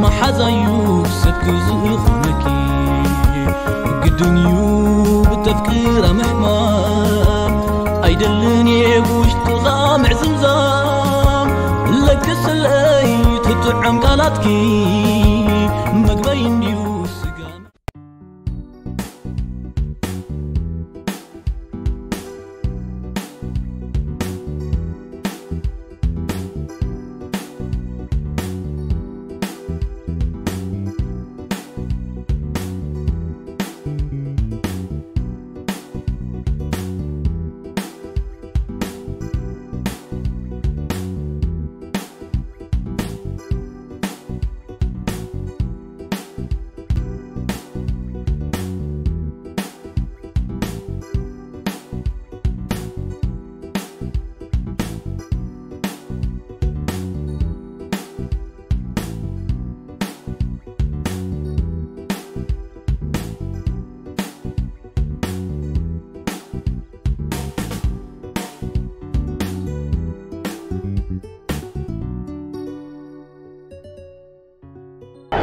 መሓዛዩ ሰብ ክዝኾነኪ ግድን እዩ ብተፍቅራ ምሕማም ኣይደልን እየ ብውሽጥኻ ምዕዝምዛም ለግስለይ ትጥዕም ቃላትኪ መግበይ እንድዩ ስጋ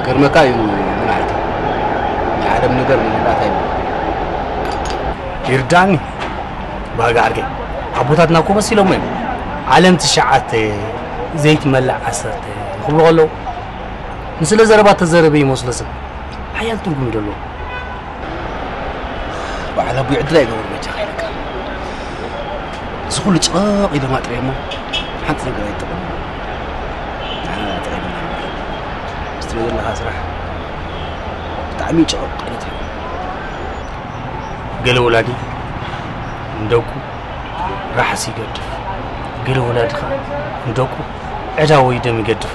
ገርመካ እዩ። ምን ዓይነት ናይ ዓለም ነገር ንምግላታ እዩ። ይርዳኒ። ባህጋ ዓርከይ፣ ኣቦታትና እኮ መሲሎሞ እዮም። ዓለም ትሽዓተ ዘይትመልእ ዓሰርተ ይኽብሉ ከለዉ፣ ንስለ ዘረባ ተዘረበ ይመስሎ ሰብ ሓያል ትርጉም እዩ ዘለዎ። በዓል ኣቦይ ዕድል ኣይገበሩ በጃኻ ኢለካ። እዚ ኩሉ ጭቕቕ ኢሎም ኣጥርዮሞ ሓንቲ ነገር ኣይጠቐሙ። ንዓና ጥራይ ኢና ንነብር። ዝትሪኦ ዘለኻ ስራሕ ብጣዕሚ ጭቕቕ ዓይነት እዩ። ገለ ወላዲ ንደቁ ራሕሲ ይገድፍ፣ ገለ ወላዲ ኸኣ ንደቁ ዕዳ ወይ ደም ይገድፍ።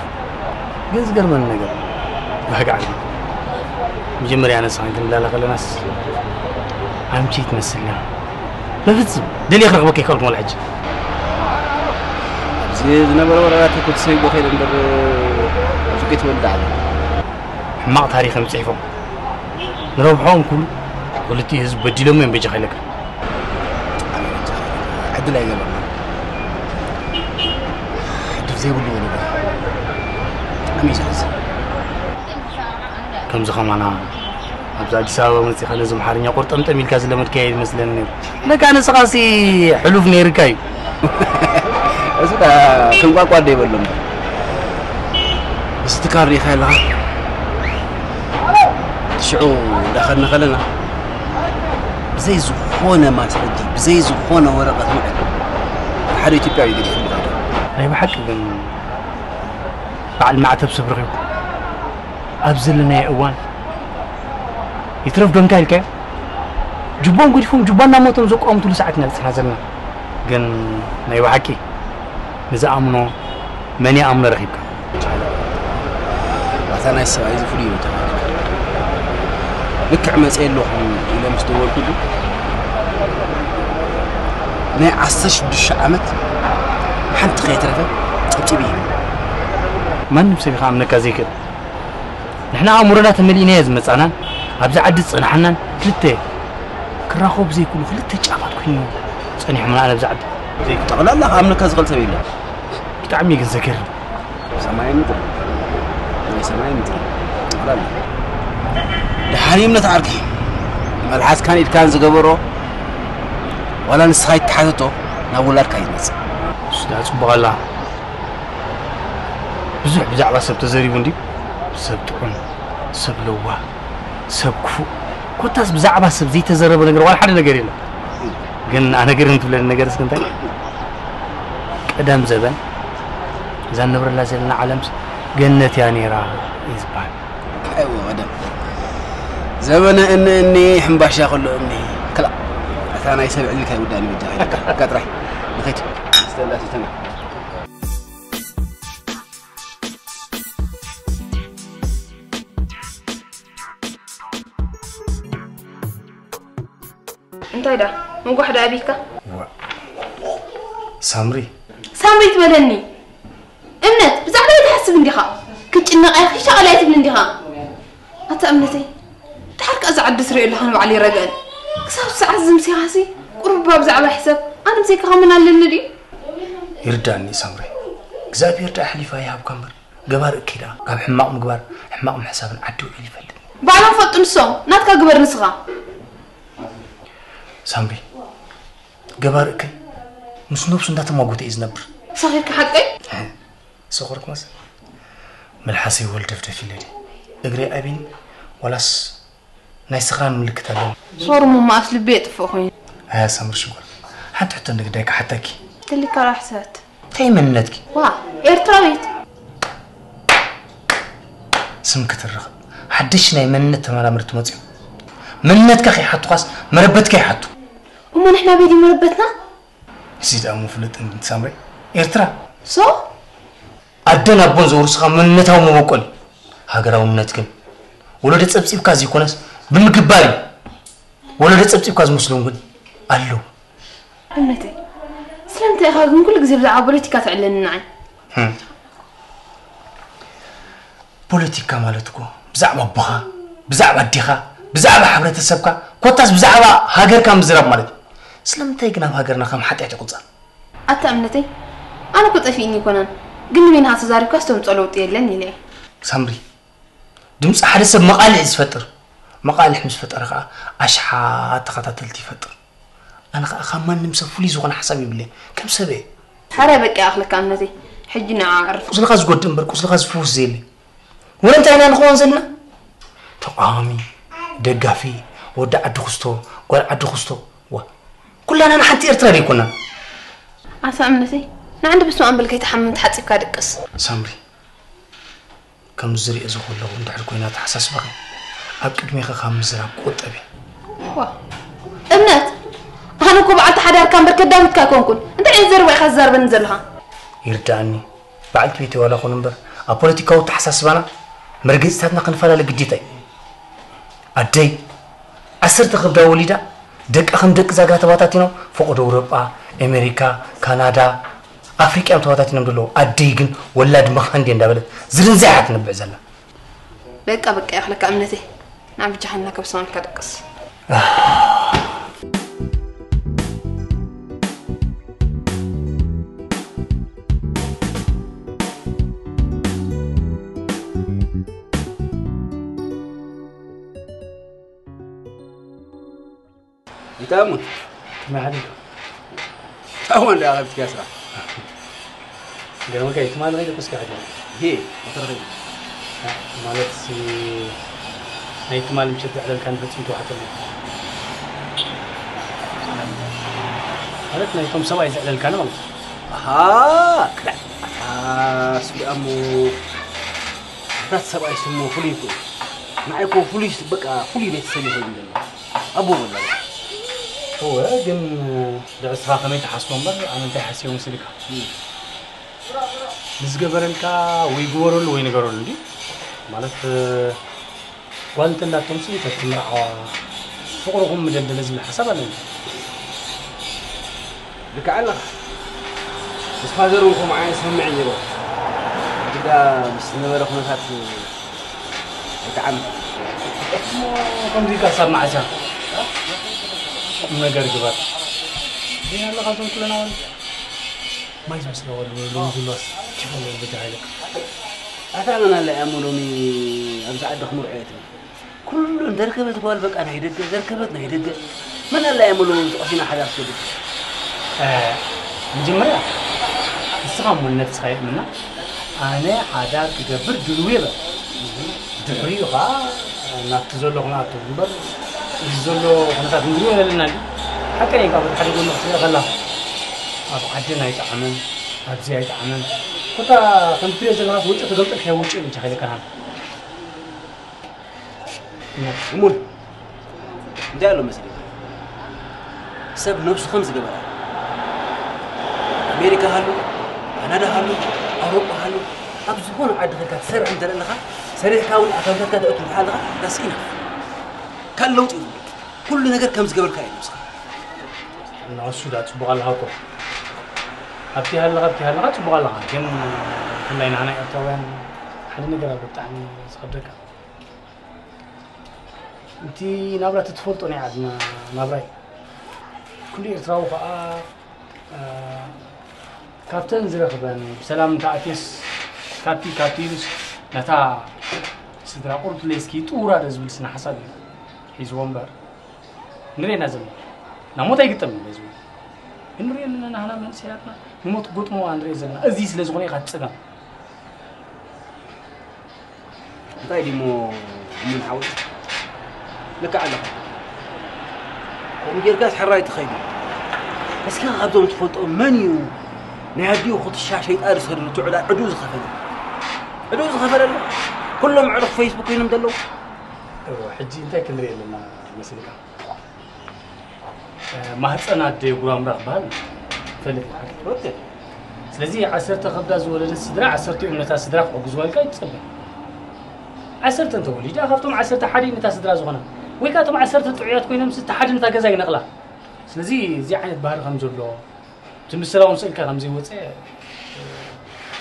ግን ዝገርመኒ ነገር፣ ባህጊ ዓቢ። መጀመርያ ኣነ ንስኻን ክንላለ ከለናስ ኣምቺ ትመስልና። በፍጽም ደልየ ክረኽበካ ይከልኩ፣ ሕጂ ኣብዚ ዝነበረ ወረራት እኮ ተሰይቦ ከይደ እምበር፣ ኣብዚ ከይትወልድ ኣለ። ሕማቕ ታሪኽ እዮም ጽሒፎም። ንረብሖም ኩሉ ክልቲኡ ህዝቢ በዲሎም እዮም በጃኻ ኢለካ። ዕድል ኣይገበርና። ዕድል ዘይብሉ ወለዶ። ብጣዕሚ እዩ ዘሕዝን። ከምዚ ከማና ኣብዚ ኣዲስ ኣበባ መጺኻ ነዚ ኣምሓርኛ ቁርጥምጥም ኢልካ ዝለመድካዮ ይመስለኒ ነይሩ። ለካ ንስኻሲ ሕሉፍ ነይርካ እዩ። እዚ ደኣ ክንቋቋ ዶ ይበሎ እምበር። ምስቲ ካር ርኢኻ ኣለኻ? ሽዑ እንዳኸድና ከለና ብዘይ ዝኾነ ማስረጂ፣ ብዘይ ዝኾነ ወረቐት ውዕል ሓደ ኢትዮጵያዊ ገዲፉ ይኸይድ። ናይ ብሓቂ ግን በዓል ማዕተብ ሰብ ረኺቡ። ኣብ ዘለናዮ እዋን ይትረፍ ዶ እንታይ ኢልካዮ? ጁባኦም ገዲፎም ጁባ እናሞቶም ዘቋምትሉ ሰዓት ኢና በጺሕና ዘለና። ግን ናይ ብሓቂ ንዝኣምኖ መን ይኣምኖ ረኺብካ? ኣታ ናይ ሰብኣይ እዚ ፍሉይ እዩ ተባሂሉ። ልክዕ መፅየ ኣለኹ ኢለ ምስ ደወልኩሉ ናይ ዓሰርተ ሽዱሽተ ዓመት ሓንቲ ከይተረፈ ጸብጺቡ እዩ። ማንም ሰብ እዩ ክኣምነካ ዘይክእል። ንሕና ኣእምሮና ተመሊእናዮ ዝመጻናን ኣብዚ ዓዲ ዝጸናሕናን ክልተ ክራኸቡ ዘይክእሉ ክልተ ጫፋት ኮይኑ ጸኒሖምና ኣብዚ ዓዲ። ጠቕላላ ክኣምነካ ዝኽእል ሰብ የለን። ብጣዕሚ ግን ዘገርም። ሰማይ ምድሪ ናይ ሰማይ ምድሪ ጠቕላላ። ደሓን እምነት ዓርከይ መልሓስካን ኢድካን ዝገበሮ ዋላ ንስኻ ይተሓተቶ ናብ ውላድካ ይመጽእ። እሱ ደኣ ጽቡቕ ኣላ። ብዙሕ ብዛዕባ ሰብ ተዘሪቡ እንድዩ። ሰብ ጥዑም፣ ሰብ ለዋህ፣ ሰብ ክፉእ፣ ኮታስ ብዛዕባ ሰብ ዘይተዘረበ ነገር ዋላ ሓደ ነገር የለን። ግን ኣነ ግርም ትብለኒ ነገር እስኪ እንታይ? ቀደም ዘበን እዛ ንነብረላ ዘለና ዓለምስ ገነት እያ ነይራ እዩ ዝበሃል። ኣይወ ቀደም ዘበነ እኒ እኒ ሕምባሻ ከሎ እምኒ ክላእ እታ ናይ ሰብ ዕልልካ ይውዳእኒ በጃ ኢልካ እካ ጥራይ ንኸይድ ስተላ ትተና እንታይ ዳ ምንጓሕ ዳ ኣቢካ? ሳምሪ ሳምሪ ትበለኒ እምነት ብዛዕባ ትሓስብ እንዲኻ ክትጭነቕ እያ ክሻቐል እያ ትብል እንዲኻ ኣታ እምነተይ ድሓር ከኣ ዝዓዲ ትሪኦ ኣለኻ ንባዕሉ ይረግአን ክሳብ ሰዓት ዝምሲኻሲ ቁሩባ ብዛዕባ ሕሰብ ኣነ ብዘይካኻ መን ኣለኒ ድዩ ይርዳኒ ሳምሪ እግዚኣብሔር ደኣ ኣሕሊፋ ይሃብካ እምበር ገባር እከይ ደኣ ካብ ሕማቕ ምግባር ሕማቕ ምሕሳብን ዓዲ ውዒሉ ይፈልጥ። ባዕሎም ፈልጡ ንሶም። ናትካ ግበር ንስኻ። ሳምሪ፣ ገባር እከይ ምስ ነብሱ እንዳተማጎተ እዩ ዝነብር። ሰኺርካ ሓቀይ? ሰኾርኩ መሰል። መልሓሰይ ወልደፍደፍ ኢለ ድየ እግረይ ኣቢኒ ዋላስ ናይ ስኽራን ምልክት ኣለኒ? ሶርሙ መኣስ ልቢ የጥፍእ ኮይኑ። ኣያ ሳምሪ ሽኮር፣ ሓንቲ ሕቶ ንግዳይ ክሓተኪ። ክልካ ራሕ ሰት። እንታይ መንነትኪ? ዋ፣ ኤርትራዊት። ስም ክትርኽ ሓድሽ ናይ መንነት ተመራመርቲ መጽዮም። መንነትካ ከይሓቱኻስ መረበትካ ይሓቱ። እሞ ንሕና ቤት መረበትና? እዚ ደኣ ምፍልጥ እንትን ሳምሪ ኤርትራ። ሶ ኣደን ኣቦን ዘውርስኻ መንነታዊ መበቆል ሃገራውነት ግን ወለዶ ጸብጺብካ ዘይኮነስ ብምግባር እዩ። ወለዶ ጸብጺብካ ዝመስሎም ግን ኣለዉ። እምነተይ፣ ስለምንታይ ኢኻ ግን ኩሉ ግዜ ብዛዕባ ፖለቲካ ትዕለኒ ንዓይ? ህም። ፖለቲካ ማለት እኮ ብዛዕባ ኣቦኻ፣ ብዛዕባ ኣዴኻ፣ ብዛዕባ ሕብረተሰብካ፣ ኮታስ ብዛዕባ ሃገርካ ምዝራብ ማለት እዩ። ስለምንታይ ግን ኣብ ሃገርና ከም ሓጢኣት ይቑጸር? ኣታ እምነተይ፣ ኣነ እኮ ጠፊእኒ ኣይኮነን፣ ግን ንበይንኻ ተዛሪብካስ ተምጽኦ ለውጢ የለን ኢለ እየ። ሳምሪ፣ ድምጺ ሓደ ሰብ መቓልሕ እዩ ዝፈጥር። መቓልሕ ምስ ፈጠረ ከኣ ኣሽሓት ተኸታተልቲ ይፈጥር። ኣነ ከኣ ካብ ማንም ሰብ ፍሉይ ዝኾነ ሓሳብ የብለይን። ከም ሰብ እየ። ሕራይ በቃ ይኣኽለካ እምነተይ። ሕጂ ንዓ ኣዕርፍ። ቁስልኻ ዝጎድእ እምበር ቁስልኻ ዝፍውስ ዘየለ። ወረ እንታይ ኢና ንኸውን ዘለና? ተቓዋሚ፣ ደጋፊ፣ ወዲ ዓዲ ክስቶ፣ ጓል ዓዲ ክስቶ። ዋ፣ ኩላና ንሓንቲ ኤርትራ ደይኮናን? ኣታ እምነተይ፣ ንዓንዲ ብስመ ኣብ በል ከይትሓምም ተሓጺብካ ድቅስ። ሳምሪ፣ ከም ዝሪኦ ዘለኹ እንድሕር ኮይና ኣተሓሳስባኺ፣ ኣብ ቅድሜኺ ካብ ምዝራብ ቁጠቢ። ዋ፣ እምነት፣ ኣነ እኮ በዓልቲ ሓዳርካ እምበር ከዳሚትካ ኣይኮንኩን። እንታይ ዓይነት ዘረባ ኢኻ ትዛረበኒ ዘለኻ? ይርድኣኒ። በዓልቲ ቤተይ ዋላ ኹን እምበር፣ ኣብ ፖለቲካዊ ኣተሓሳስባና መርገጺታትና ክንፈላለ ግዴታ እዩ። ኣደይ ዓሰርተ ከብዳ ወሊዳ፣ ደቃ ከም ደቂ ዛግራ ተባታቲኖም፣ ፈቐዶ ኣውሮጳ፣ ኣሜሪካ፣ ካናዳ፣ ኣፍሪቃ እዮም ተባታቲኖም ዘለዉ። ኣደይ ግን ወላድ መኻን ድየ እንዳበለት ዝርንዝያ እያ ትነብዕ ዘላ። በቃ በቃ ይኣኽለካ እምነተይ። ንዓ ብጃኻ እናከብሰወንካ ደቅስ። ይታሙት። መሓሪ። ታው እንዳ ኣረብትካ ስራ። ገርመካ፣ ትማል ከይደ ኩስካ ሐደ። ይሄ፣ ወተረኸኝ። ማለት ሲ፣ ናይ ትማል ምሸት ዘዕለልካኒ ፈጺሙ ተዋሕጠለይ። ማለት ናይቶም ሰብኣይ ዘዕለልካኒ ማለት እዩ። ኣሃ፣ ክዳ። ኣታ፣ ስቢ ኣሞ። ኣታ ሰብኣይ ስሙ ፍሉይ እኮ እዩ። ንዓይ እኮ ፍሉይ፣ በቃ፣ ፍሉይ ቤተሰብ ይኸውን ዘሎ። ኣቦ ወላ። እወ፣ ግን ንዕስኻ ከመይ ትሓስቦ እምበር፣ ኣነ እንታይ ሓስዮ መሲልካ? እም። ንዝገበረልካ ወይ ግበረሉ ወይ ንገረሉ እንዲ። ማለት፣ ጓል እንተላቶም ጽቡቅ ትምርዓዋ፣ ፍቅርኹም ምደልደለ ዝብል ሓሳብ ኣለኒ። ልክዕ ኣለኻ። ምስ ፋዘር እውን ከምኡ ዓይነት ስምምዕ እዩ ነይርዎ። ግዳ ምስ ዝነበረ ኩነታት ኣይጠዓመን። እሞ ከምዚ ኢልካ ክሳብ መዓስ ኢኻ? ቁም ነገር ግበር። ዜና ኣለኻ እዞም ኩለን ኣዋልድ? ማይ ዝመስለ ወዲ ሎሚ ዝብሎስ ችፈለል በጃ ሃይለካ። ኣታ መን ኣላ እያ እሞ ሎሚ ኣብዚ ዓዲ ክምርዖ እየ ትብል? ኩሉ እንተርከበት ጓል በቃ ናይ ደገ፣ ዘርከበት ናይ ደገ። መን ኣላ እያ እሞ ሎሚ ተቐሲና ሓዳር ትገብር? እ፣ መጀመርያ ንስኻ እሞ ንነብስኻ የእምና። ኣነ ሓዳር ክገብር ድልው እየ በል። ድሕሪኡ ኸዓ ናብቲ ዘሎ ክንኣቱ እምበር፣ እዚ ዘሎ ኩነታት ንሪኦ ዘለና ድዩ? ሓቀኛ ካብ ሓደ ጎኑ ክትሪኦ ከላ፣ ኣብ ዓድን ኣይጠዓመን፣ ኣብዚ ኣይጠዓመን። ኮታ ከም ትሪኦ ዘለኻስ ወጪ ተገልጠልካዮ ወጪ እዩ እንጂ ከይለቀናል። እሙን፣ እንታይ ኣሎ መሲልካ? ሰብ ነብሱ ከም ዝገበራ። ኣሜሪካ ሃሉ፣ ካናዳ ሃሉ፣ ኣውሮጳ ሃሉ፣ ኣብ ዝኾነ ዓዲ ከድካ ትሰርሕ እንተ ኣለኻ፣ ሰሪሕካ እውን ኣታዊታትካ ተእቱ እንተ ኣለኻ፣ that's enough። ካልእ ለውጢ የብሉን። ኩሉ ነገር ከም ዝገበርካ እዩ ነብስኻ። ንሱ ዳ ጽቡቕ ኣለኻ እኮ። ኣብቲ ሃለኻ፣ ኣብቲ ሃለኻ ጽቡቕ ኣለኻ። ግን ብፍላይ ንዓና ኤርትራውያን ሓደ ነገር ኣሎ ብጣዕሚ ዝኸብደካ። እቲ ናብራ እቲ ትፈልጦ ናይ ዓድና ናብራ እዩ። ኩሉ ኤርትራዊ ከኣ፣ እ፣ ካብተን ዝረኽበን ብሰላም እንተኣትየስ ካብቲ ካብቲ ኢሉስ ነታ ስድራ ቁርብቲ ሌስኪ ጥውራ ዶ ዝብል ስነ ሓሳብ እዩ ሒዝዎ እምበር ንሬና ዘለና ናብ ሞት ኣይግጠምን እዩ ዝብል። እንሪኦ ኣለና ናህና መንእሰያትና ንሞት ክገጥምዋ ንሪኦ ዘለና። እዚ ስለ ዝኾነ ኢኻ ትጸገም። እንታይ ድሞ ምን ሓወይ ልክዕ ኣለኻ። ከምኡ ጌርካስ ሕራይ ትኸይዱ። እስኪ ካብዞም ትፈልጦ መን እዩ ናይ ኣዲኡ ክትሻ ሸይጣ ዝሰድሉ ትዕላ ዕዱ ዝኸፈለ ዕዱ ዝኸፈለሉ ኩሎም ዕሩኽ ፌስቡክ ኮይኖም ዘለዉ። ሕጂ እንታይ ክንርኢ ኣለና መሲልካ? ማህፀን ኣደ ጉራምራ ክበሃል ትፈልጥ ኢኻ። ስለዚ ዓሰርተ ከብዳ ዝወለደት ስድራ ዓሰርቲኦም ነታ ስድራ ክሕግዝዋ ኢልካ ይትፀበ። ዓሰርተ እንተወሊዳ ካብቶም ዓሰርተ ሓደ ነታ ስድራ ዝኾና ወይ ከዓ እቶም ዓሰርተ ጥዑያት ኮይኖም ስቲ ሓደ ነታ ገዛ ይነቕላ። ስለዚ እዚ ዓይነት ባህሪ ከም ዘሎ እቲ ምስላውን ስእልካ ከም ዘይወፀ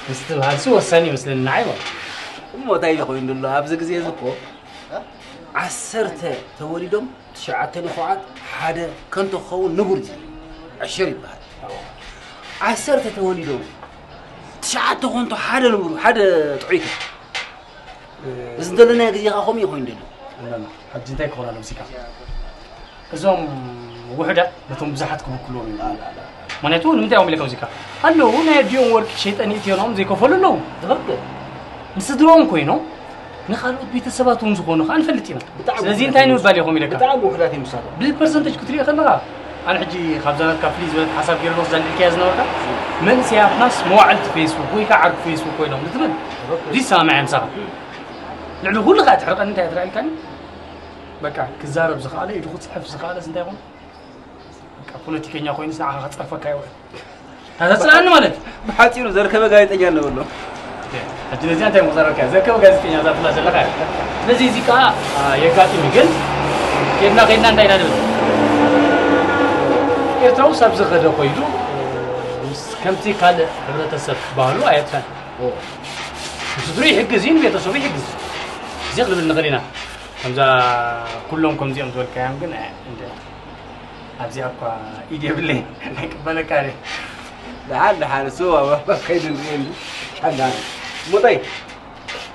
ምስትብሃልሲ ወሳኒ ይመስለኒ ንዓይ ማለት እዩ። እሞ እንታይ ኢሉ ኮይኑ ዘሎ ኣብዚ ግዜ እዚ እኮ ዓሰርተ ተወሊዶም ትሽዓተ ንፉዓት ሓደ ከንቶ ክኸውን ንቡር እዩ። ዕሽር ይበሃል። ዓሰርተ ተወሊዶም ትሽዓተ ከንቶ ሓደ ንቡር ሓደ ጥዑይ ከ እዚ ዘለናዮ ግዜ ኸዓ ከምኡ እዩ ኮይኑ ዘሎ። ሕጂ እንታይ ክኾን ኣለምሲካ እዞም ውሕዳት ነቶም ብዙሓት ክብክልዎም እዩ። ምክንያቱ ንምንታይ እዮም ኢለ ከምዚካ ኣለዉ ናይ ኣዲኦም ወርቂ ሸይጠን ይእትዮኖም ዘይከፈሉ ኣለዉ። ትኽክል። ንስድሮኦም ኮይኖም ንኻልኦት ቤተሰባት እውን ዝኾኑ ከዓ ንፈልጥ ኢና። ስለዚ እንታይ ንምባል ኢኹም ኢለካ? ብጣዕሚ ውሕዳት እዮም ንሳቶም። ብፐርሰንተጅ ክትሪኦ ከለኻ ኣነ ሕጂ ካብዛ ናትካ ፍልይ ዝበለት ሓሳብ ገይረ ንወስዳ ልዕልካያ ዝነበርካ መንእሰያትናስ መዋዕልቲ ፌስቡክ ወይ ከዓ ዓርኪ ፌስቡክ ኮይኖም ንትብል እዚ ይሰማማዕ ምሳኻ። ልዕሊ ኩሉ ከዓ ትሕርቀኒ እንታይ እያ ትረኣልካኒ? በቃ ክዛረብ ዝኸኣለ ኢዱ ክፅሕፍ ዝኸኣለስ እንታይ ይኾን? በቃ ፖለቲከኛ ኮይኑስ ንዓኻ ክፀርፈካ ይውዕል። ታዘፅናኒ ማለት እዩ። ብሓፂሩ ዘርከበ ጋዜጠኛ እንብሎ። ሕጂ ነዚኣ እንታይ ምቕዛረብካ እያ? ዘርከበ ጋዜጠኛ እዛ ትብላ ዘለኻ እያ። ስለዚ እዚ ከዓ የጋጥም እዩ። ግን ኬድና ኬድና እንታይ ኢና ንብል? ኤርትራውስ ኣብ ዝኸደ ኮይዱ ምስ ከምቲ ካልእ ሕብረተሰብ ባህሉ ኣየጥፈን። ንስድሩ ይሕግዝ እዩ፣ ንቤተሰቡ ይሕግዝ። እዚ ክንብል ንኽእል ኢና። ከምዛ ኩሎም ከምዚኦም ዝበልካዮም ግን እንደ ኣብዚኣ እኳ ኢድ የብለይን ኣይቅበለካ እየ። ደሓን ደሓን እሱ ኣብ ከይዱ ንሪኤሉ ሻንዳ ሙጠይ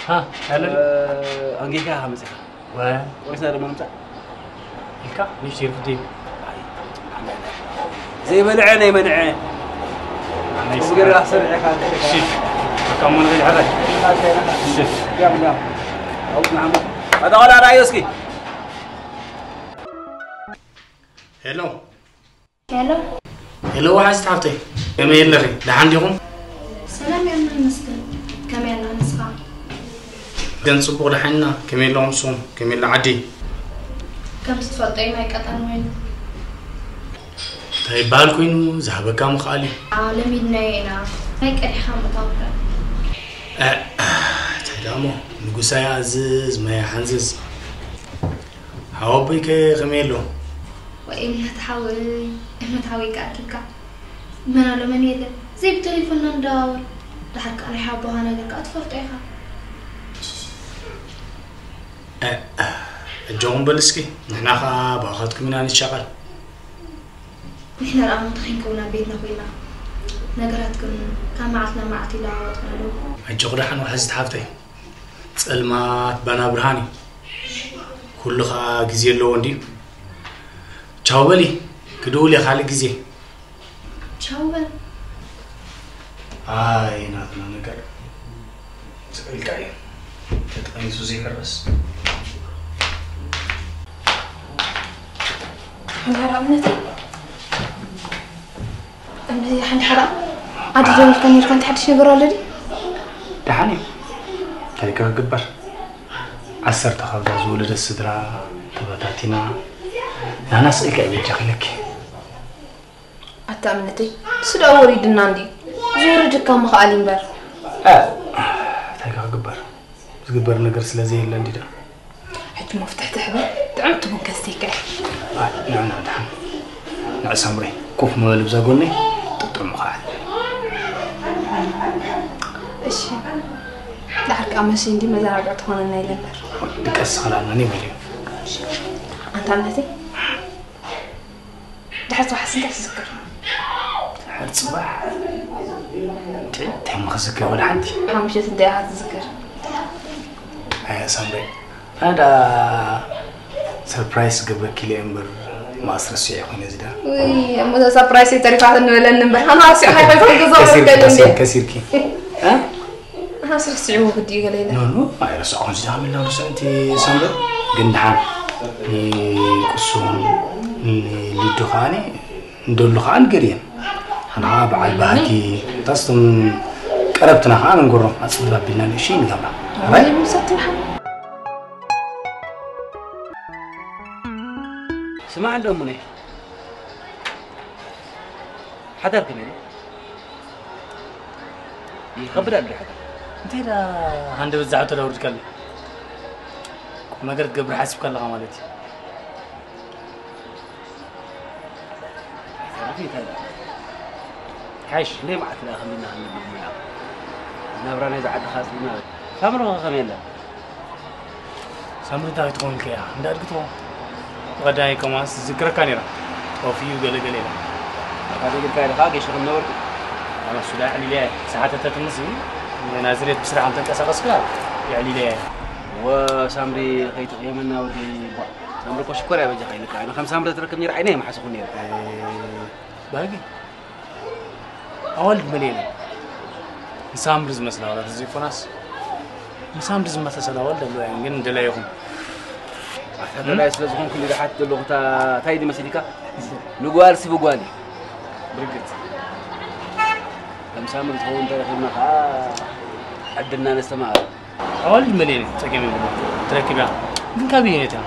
ሃ ያለ ኣንጌካ ከመፅኻ ወ ቆሪስና ድማ ምፃእ ኢልካ ንሽተይ ፍደይ ዘይበልዐ ናይ መንዐ ሽት ካብ ሞን ዘይድሕረ ሽት ኣጠቓላ ራእዮ እስኪ ሄሎ ሄሎ ሄሎ፣ ወሓዚት ሓፍተይ ከመይ ኣለኺ? ደሓን ዲኹም? ሰላም እየ እሞ ይመስገን። ከመይ ኣለኻ ንስኻ? ግን ጽቡቕ ደሓን ኢና። ከመይ ኣለኹም ንስኹም? ከመይ ኣላ ዓዲ? ከምቲ ትፈልጦ እዩ ማይ ቀጠን ወይኑ። እንታይ ይበሃል ኮይኑ ዝሃበካ ምኽኣል እዩ። ኣዎ ለሚድናዮ ኢና። ማይ ቀዲሕኻ ምእታው እምበር። እንታይ ደኣ እሞ ንጉሳ ይኣዝዝ ማይ ይሓንዝዝ። ሓወቦይከ ከመይ ኣሎ? ወይ እምነት ሓወይ እምነት ሓወይ ከኣ ኣኪብካ መን ኣሎ መን የለ ዘይብተሌፎንና ንደዋወል ደሓር ከኣ ናይ ሓቦኻ ነገር ከኣ ትፈልጦ ኢኻ ኣጆኹም በል እስኪ ንሕና ከኣ ብኣኻትኩም ኢና ንሻቐል ንሕና ደኣ መተኺን ከውን ኣብ ቤትና ኮይና ነገራት ግን ካብ መዓልቲ ናብ መዓልቲ ይለዋወጥ ኣሎ ኣጆኺ ደሓን ዋሕዝቲ ሓፍተይ ጸልማት ባና ብርሃን እዩ። ኩሉ ኸኣ ግዜ ኣለዎ እንድዩ። ቻው በሊ፣ ክድውል እየ ካልእ ግዜ። ቻው በል። ኣይ ናትና ነገር ስቕ ኢልካ እዩ ተጠኒሱ ዘይሕረስ። መምህር እምነተይ እምነተይ ሓንቲ ሓራ ዓዲ ደዊልካ ነርካ እንታይ ሓድሽ ነገር ኣሎ ድዩ? ደሓን እዩ እንታይ ከ ክግበር ዓሰርተ ካብዛ ዝወለደት ስድራ ተበታቲና ናና ስእልካ እዩ በጃኺ ኢለኪ ኣታ እምነተይ ንሱ ደኣ ወሪድና እንድዩ ዝወርድ እካ ምኽኣል እዩ እምበር እንታይ ከ ክግበር ዝግበር ነገር ስለ ዘየለ እንዲ ደኣ ሕጂ መፍትሕ ትሕበ ጥዕምቲ ቡን ከስተይካ እየ። ኣይ ንዕና ድሓን ንዕ ሳምሪ ኮፍ ምበል ብዛ ጎነይ ጥጥዑሙ ከዓ እሺ። ዳሕር ከዓ መሲ እንዲ መዘናግዒ ትኾነና ኢለ እምበር። ድቀስ ኸላና ኒ በልዮ። ኣንታ እምነተይ ድሕር ትውሓስ እንታይ ትዝክር? ጽባሕ እንታይ እንታይ ምኽዝከር ወላ ሓንቲ ሓሙሽተ እንታይ ኢኻ ትዝክር? ኣያ ሳምሪ ኣዳ ሰርፕራይዝ ክገብረኪ ኢለ እምበር ማስረስዒ ኮይኑ እዚ ዳ ውይ እሞ እዛ ሰርፕራይዝ ተሪፋት እንበለኒ እምበር ኣና ረሲዕካ ይፈልኩም ገዛ ወስደል እንዴ ከሲርኪ እ? ኣና ረሲዕዎ ግዲ ገለ ኢለ ኖ ኖ ኣይረሳዕኹም እዚ ዳ ምላ ርሱ እንቲ ሳምሪ ግን ድሓን ንቁሱም ንልዱ ከዓኒ እንደሉ ከዓ ንገር እየን ሓና በዓል ባህጊ ታስቶም ቀረብትና ከዓ ንንገሮም ኣፅብል ኣቢልና ንእሽይ ንገብራ ኣባይ ምሰትምሓ ስማዕ እንዶ ሙነ ሓዳር ከመይ ይኸብድ ኣሎ ሓዳር እንታይ ዳ ሃንደበት ዛዕቶ ለውርድ ከለ ቁም ነገር ትገብር ሓሲብካ ኣለኻ ማለት እዩ ሓይሽ እንደ መዓት ዳ ከሚና ክንብል ሞያ ናብራ ናይዛ ዓዲ ካፅልና ሳምሪ ከ ከመይ ኣላ ሳምሪ እንታይ ትኸውን ከያ እንዳ ኣድግቶ ቀዳይ ከማስ ዝዝክረካ ነይራ ኦፍዩ ገለ ገለ ኢላ ኣካደ ግልካ ኢልካ ጌሽ ከም ነበርኩ ኣመሱ ዳ ዕሊልያ ሰሓተተትንስ ናዝሬት ብስራሕ እንተንቀሳቀስካ የዕሊልያ ወሳምሪ ከይትቕየመና ወዲ ቧ ሳምሪ እኮ ሽኮር እያ በጃኻ ኢልካ ኣነ ከም ሳምሪ ተትረክብ ነይረ ዓይነ የመሓስኹ ነይረ ባህጊ ኣዋልድ መሊኤን እየን ንሳምሪ ዝመስላ ዋላ ተዘይኮናስ ንሳምሪ ዝመሳሰላ ኣዋልድ ኣለዋ እየን ግን እንደላይ ይኹን ኣታ ደላይ ስለ ዝኾንኩ ንድሓት ዘለኹ እንታይ ድመሲልካ ንጓል ስብ ጓል እዩ ብርግጽ ከም ሳምሪ ዝኸውን ተረኺብና ከዓ ዕድልና ነስተማቐል ኣዋልድ መሊኤን እዩ ጸገም የብሉ ትረክብ እያ ግን ካብ እየን እያ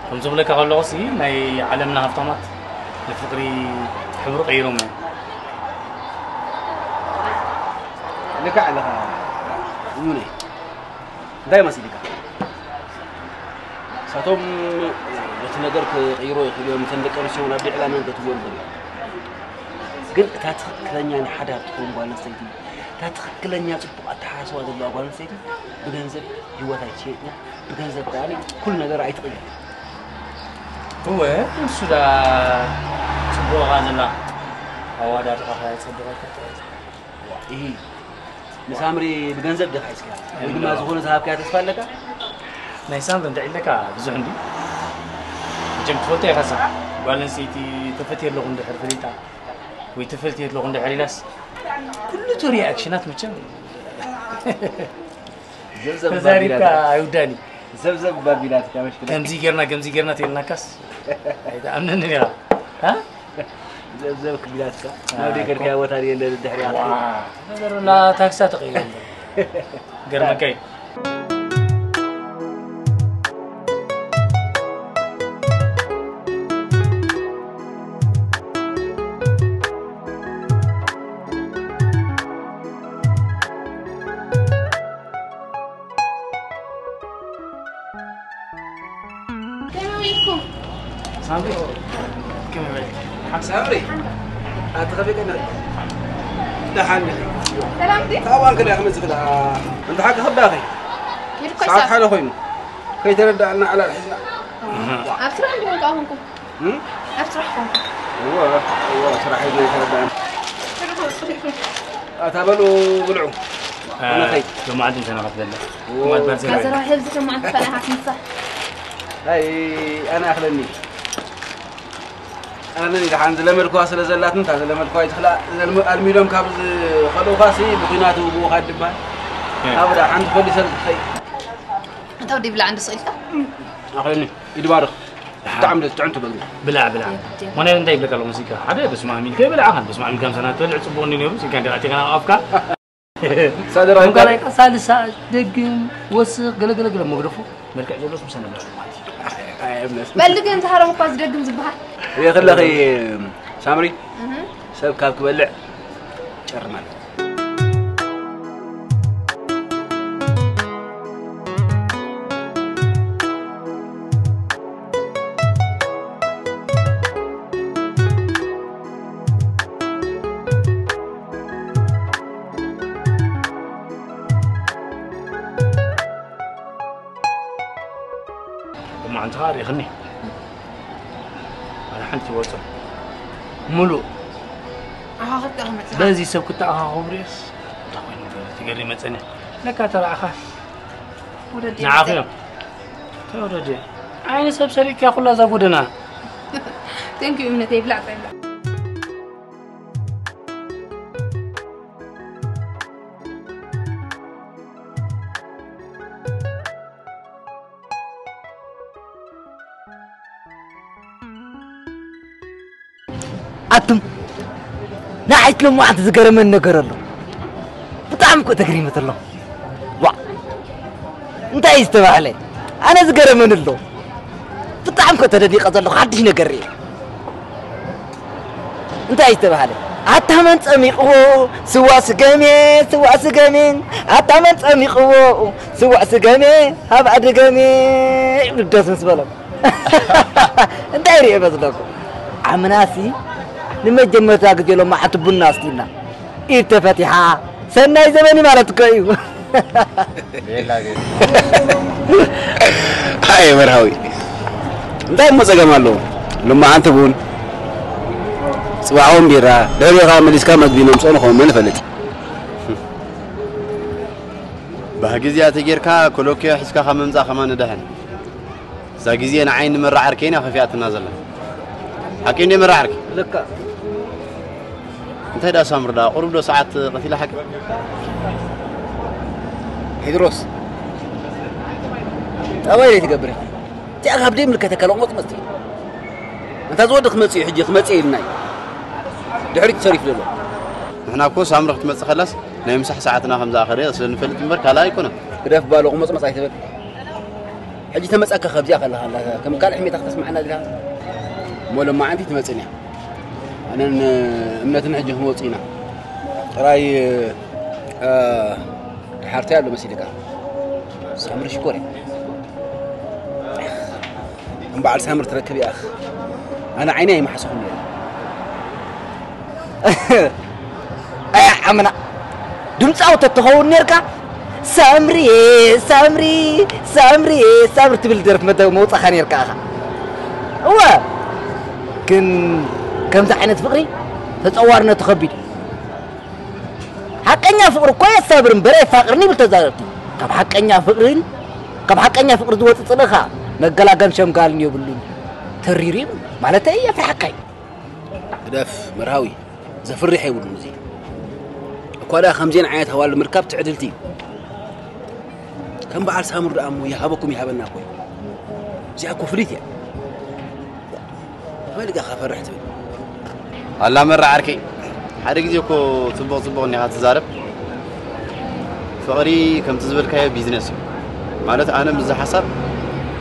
ከም ዝብለካ ከለኹ ሲ ናይ ዓለምና ሃብታማት ንፍቅሪ ሕብሩ ቀይሮም እዮም ልክዕ ኣለኻ እሙነይ እንታይ መሲልካ እሳቶም ነቲ ነገር ክቕይሮ ይኽእሉ እዮም እተን ደቂ ኣንስትዮ እውን ኣብ ልዕላ መን ከትብሎ ይኽእሉ እዮም ግን እታ ትኽክለኛ ንሓዳር ትኸውን ጓል ኣንስተይቲ እታ ትኽክለኛ ጽቡቕ ኣተሓሳስባ ዘለዋ ጓል ኣንስተይቲ ብገንዘብ ህይወት ኣይትሸይጥን እያ፣ ብገንዘብ ከኣ ኩሉ ነገር ኣይትቕይር። እወ፣ ንሱ ደኣ ጽቡቕ እኻ ዘላ፣ ኣወዳድቓኻ የጸብቐካ ጥራይ። ዋእ፣ ኢሂ፣ ንሳምሪ ብገንዘብ ዲኻ ሒዝካያ? ወይ ድማ ዝኾነ ዝሃብካያ ተስፋ ኣለካ? ናይ ሳምሪ እንድዒ ኣለካ ብዙሕ እንድዩ። መቸም ትፈልጦ ኢኻሳ፣ ጓል ኣንስተይቲ ተፈትየ ኣለኹ እንድሕር ፈሊጣ፣ ወይ ተፈልትየ ኣለኹ እንድሕር ኢላስ ኩሉ እቲ ሪኣክሽናት መቸም ዘብዘብ ተዛሪብካ ባቢላትካ ኣይውዳእን እዩ ዘብዘብ ባቢላትካ መሽክለ ከምዚ ጌርና ከምዚ ጌርና ተይልናካስ ኣይትኣምነንን ኢኻ እ? ዘብዘብ ክቢላትካ ናብ ደይ ከድካዮ ቦታ ድየ እንደ ድሕሪኣ ዋ፣ ነገሩ ላ ታክሳ ተቐይሩ እምበር ገርመካ እዩ ከመይ ውዒልኩም? ሳምሪ ከመይ ውዒልኪ? ሓንቲ ሳምሪ ኣቲ ከመይ ቀኒኺ? ደሓን ዲኺ? ሰላም ድዩ? ካብ እዋን ከዳ ክመጽእ ክዳ እንተ ሓቂ ክዳኺ? ሄድኮ ሰዓት ይሳብ ሓደ ኮይኑ ከይተረዳእና ዕላል ሒዝና ኣብ ስራሕ እንዲኹም ከኣ ኮንኩም? እም? ኣብ ስራሕ ኮንኩም? እወ እወ ስራሕ ሒዝና ኣይተረዳእና። ኣታ በሉ ብልዑ። ኣነ ኸይድ። ሎማዓንቲ ምሳና ክትበልዕ። ኦ። ማት ባርሴሎና። ካዘራ ሕብዚ ከማን ትፈላሃት ምሳ። ኣይ ኣነ ኣኽለኒ። ኣነ ደሓን ዝለመድኳ ስለ ዘላትኒ እታ ዝለመድኳ ይትኽላ ኣልሚዶም ካብ ዝኸልኡኻሲ ብኲናት ይውግኡኻ ድባል። ካብ ደሓን ተፈሊሰ ዝትኸይ። ኣንታ ወዲ ብላዕ እንዶ ስቕ ኢልካ። ኣኽለኒ ኢድባርኽ። ብጣዕሚ ደስ ጥዕምቲ መግቢ። ብላዕ ብላዕ። ሞናይ እንታይ ይብለካ ኣለኹ መሲልካ ሓደ በስመ ኣብ ኢልካ ይበልዓኻን በስመ ኣብ ኢልካ ምሳና ትበልዕ ጽቡቕ እንዲ ነይሩ ሲልካ እንዲ ኣእቲኻ ናብ ኣፍካ ሳልሳ ደግም ወስኽ ገለገለገለ መግደፉ መልክዕ ዘሎስ ምሳና ብላዕ ማለት እዩ። በል ግን ተሃረም እኳ ዝደግም ዝበሃል። የኽለኺ ሳምሪ ሰብ ካብ ክበልዕ ጨርማል። ብመዓንትኻ ርኢኽኒ ኣነ ሓንቲ ይወፅእ ሙሉእ ኣኻ ክትጠቕመ በዚ ሰብ ክተኣኻኸቡ ርእስ እንታይ ኮይኑ ትገሪ መጸኒ ለካ ተረኣኻ ወደዲ ንዓኺ እዮም እንታይ ወደዲ ዓይኒ ሰብ ሰሪቅያ ኩላ እዛ ጎደና Thank you እምነተይ ብላዕ ብላዕ ኣቱም ንዓይት ሎማዓንቲ ዝገረመን ነገር ኣሎ ብጣዕሚ እኮ ተግሪመት ኣሎ ዋ እንታይ ዝተባህለ ኣነ ዝገረመን ኣሎ ብጣዕሚ እኮ ተደኒቀ ዘለኹ ሓድሽ ነገር ርየ እንታይ ዝተባህለ ኣታ መን ጸሚቕዎ ስዋ ስገሜ ስዋ ስገሜ ኣታ መን ጸሚቕዎ ስዋ ስገሜ ሃብ ኣድገሜ ይብሉ ደስ ምስ በሎም እንታይ ርየ መስለኩም ዓምናሲ ንመጀመርታ ግዜ ሎማዓንቲ ቡና ኣስቲና ኢድ ተፈቲሓ ሰናይ ዘበን ማለት እኮ እዩ ኣየ መርሃዊ እንታይ እሞ ፀገም ኣለዎ ሎማዓንቲ ቡን ፅባሕ እውን ቢራ ድሕሪኡ ከዓ መሊስካ መግቢ ነምፅኦ ንኸውን መን ይፈልጥ ባህጊ እዚኣ ተጌርካ ኮሎኪዮ ሒዝካ ካብ ምምፃእ ከማን ንድሕን እዛ ግዜ ንዓይን ንመራዓርከይን እያ ከፊኣትና ዘላ ሓቂ እንደ መራዓርኪ ልካ እንታይ ዳ ሳምሪ ዳ ቁሩብ ዶ ሰዓት ቀቲላ ሓቂ ቴድሮስ ጠባይ ዘይትገብር ኢኻ እቲኣ ካብ ደይ ምልከተካ ለቕሞጥ መስቲ እንታ ዝወዲ ክመፅእ እዩ ሕጂ ክመፅእ ኢልና እዩ ድሕሪት ሰሪፍ ዘሎ ንሕና እኮ ሳምሪ ክትመፅእ ከላስ ናይ ምሳሕ ሰዓትና ከም ዝኣኸረ ስለ ንፈልጥ እምበር ካልእ ኣይኮነን ግደፍ ባሎ ክመፅመፅ ኣይትበል ሕጂ ተመጻካ ካብዚኣ ከለኻ ኣላ ከም ካልእ ሕሜታ ከተስምዓና ዲኻ እሞ ሎማዓንቲ ትመጽን እያ ኣነን እምነትን ሕጂ ክንወጽእ ኢና ጥራይ ድሓርታይ ኣሎ መሲልካ ሳምሪ ሽኮር እያ እምበዓል ሳምሪ ትረክብ እያ ኣነ ዓይነይ ኣይመሓስኹም እየ ኣያ ዓምና ድምፃዊ ተትኸውን ነርካ ሳምሪ ሳምሪ ሳምሪ ሳምሪ ትብል ደርፍ መውፃኻ ነርካ ኢኻ እወ ግን ከምዚ ዓይነት ፍቅሪ ተፀዋርነቱ ከቢድ ሓቀኛ ፍቅሪ እኮ የሳብር እምበር የፋቅርን ይብል ተዛረብቲ ካብ ሓቀኛ ፍቅርን ካብ ሓቀኛ ፍቅሪ ዝወፅእ ፅልእኻ መገላገን ሸምጋልን የብሉን ተሪሩ ይብል ማለተይ የፍርሓካ እዩ ግደፍ መርሃዊ ዘፍርሕ የብሉን እዚ እኳ ደኣ ከምዚአን ዓይነት ኣዋልድ ምርካብ ትዕድልቲ እዩ ከም በዓል ሳምር ደኣ እሞ ይሃበኩም ይሃበና እኮ እዩ እዚኣ እኮ ፍልይቲ እያ ከመይ ልካ ከፈርሕ ትብል ኣላ መራ ዓርከይ ሓደ ግዜ እኮ ፅቡቕ ፅቡቕ እኒኻ ትዛረብ ፍቕሪ ከምቲ ዝበልካዮ ቢዝነስ እዩ ማለት ኣነ ምስዚ ሓሳብ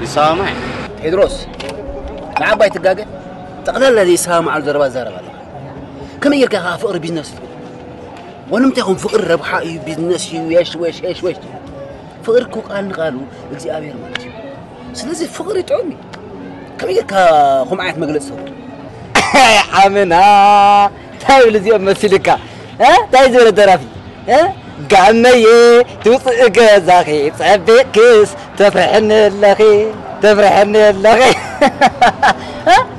ይሰማማዕ እየ ቴድሮስ ንዓባይ ትጋገ ጠቕላላ ዘይሰማማዓሉ ዘረባ ትዛረብ ኣለኻ ከመይ ጌርካ ኢኻ ፍቕሪ ቢዝነስ ትብል ዋላ ምንታይ ይኹን ፍቕሪ ረብሓ እዩ ቢዝነስ እዩ የሽ ወሽ የሽ ወሽ ፍቕሪ እኮ ቃል ንቃሉ እግዚኣብሔር ማለት እዩ ስለዚ ፍቕሪ ጥዑም እዩ ከመይ ጌርካ ከምኡ ዓይነት መግለፂ ትህቦ ዓምና እንታይ ይብል እዚኦም መሲልካ እንታይ ዝበለ ደራፊ ጋመየ ትውፅእ ገዛኺ ፀቢቕክስ ተፍርሕኒ ኣለኺ ተፍርሕኒ ኣለኺ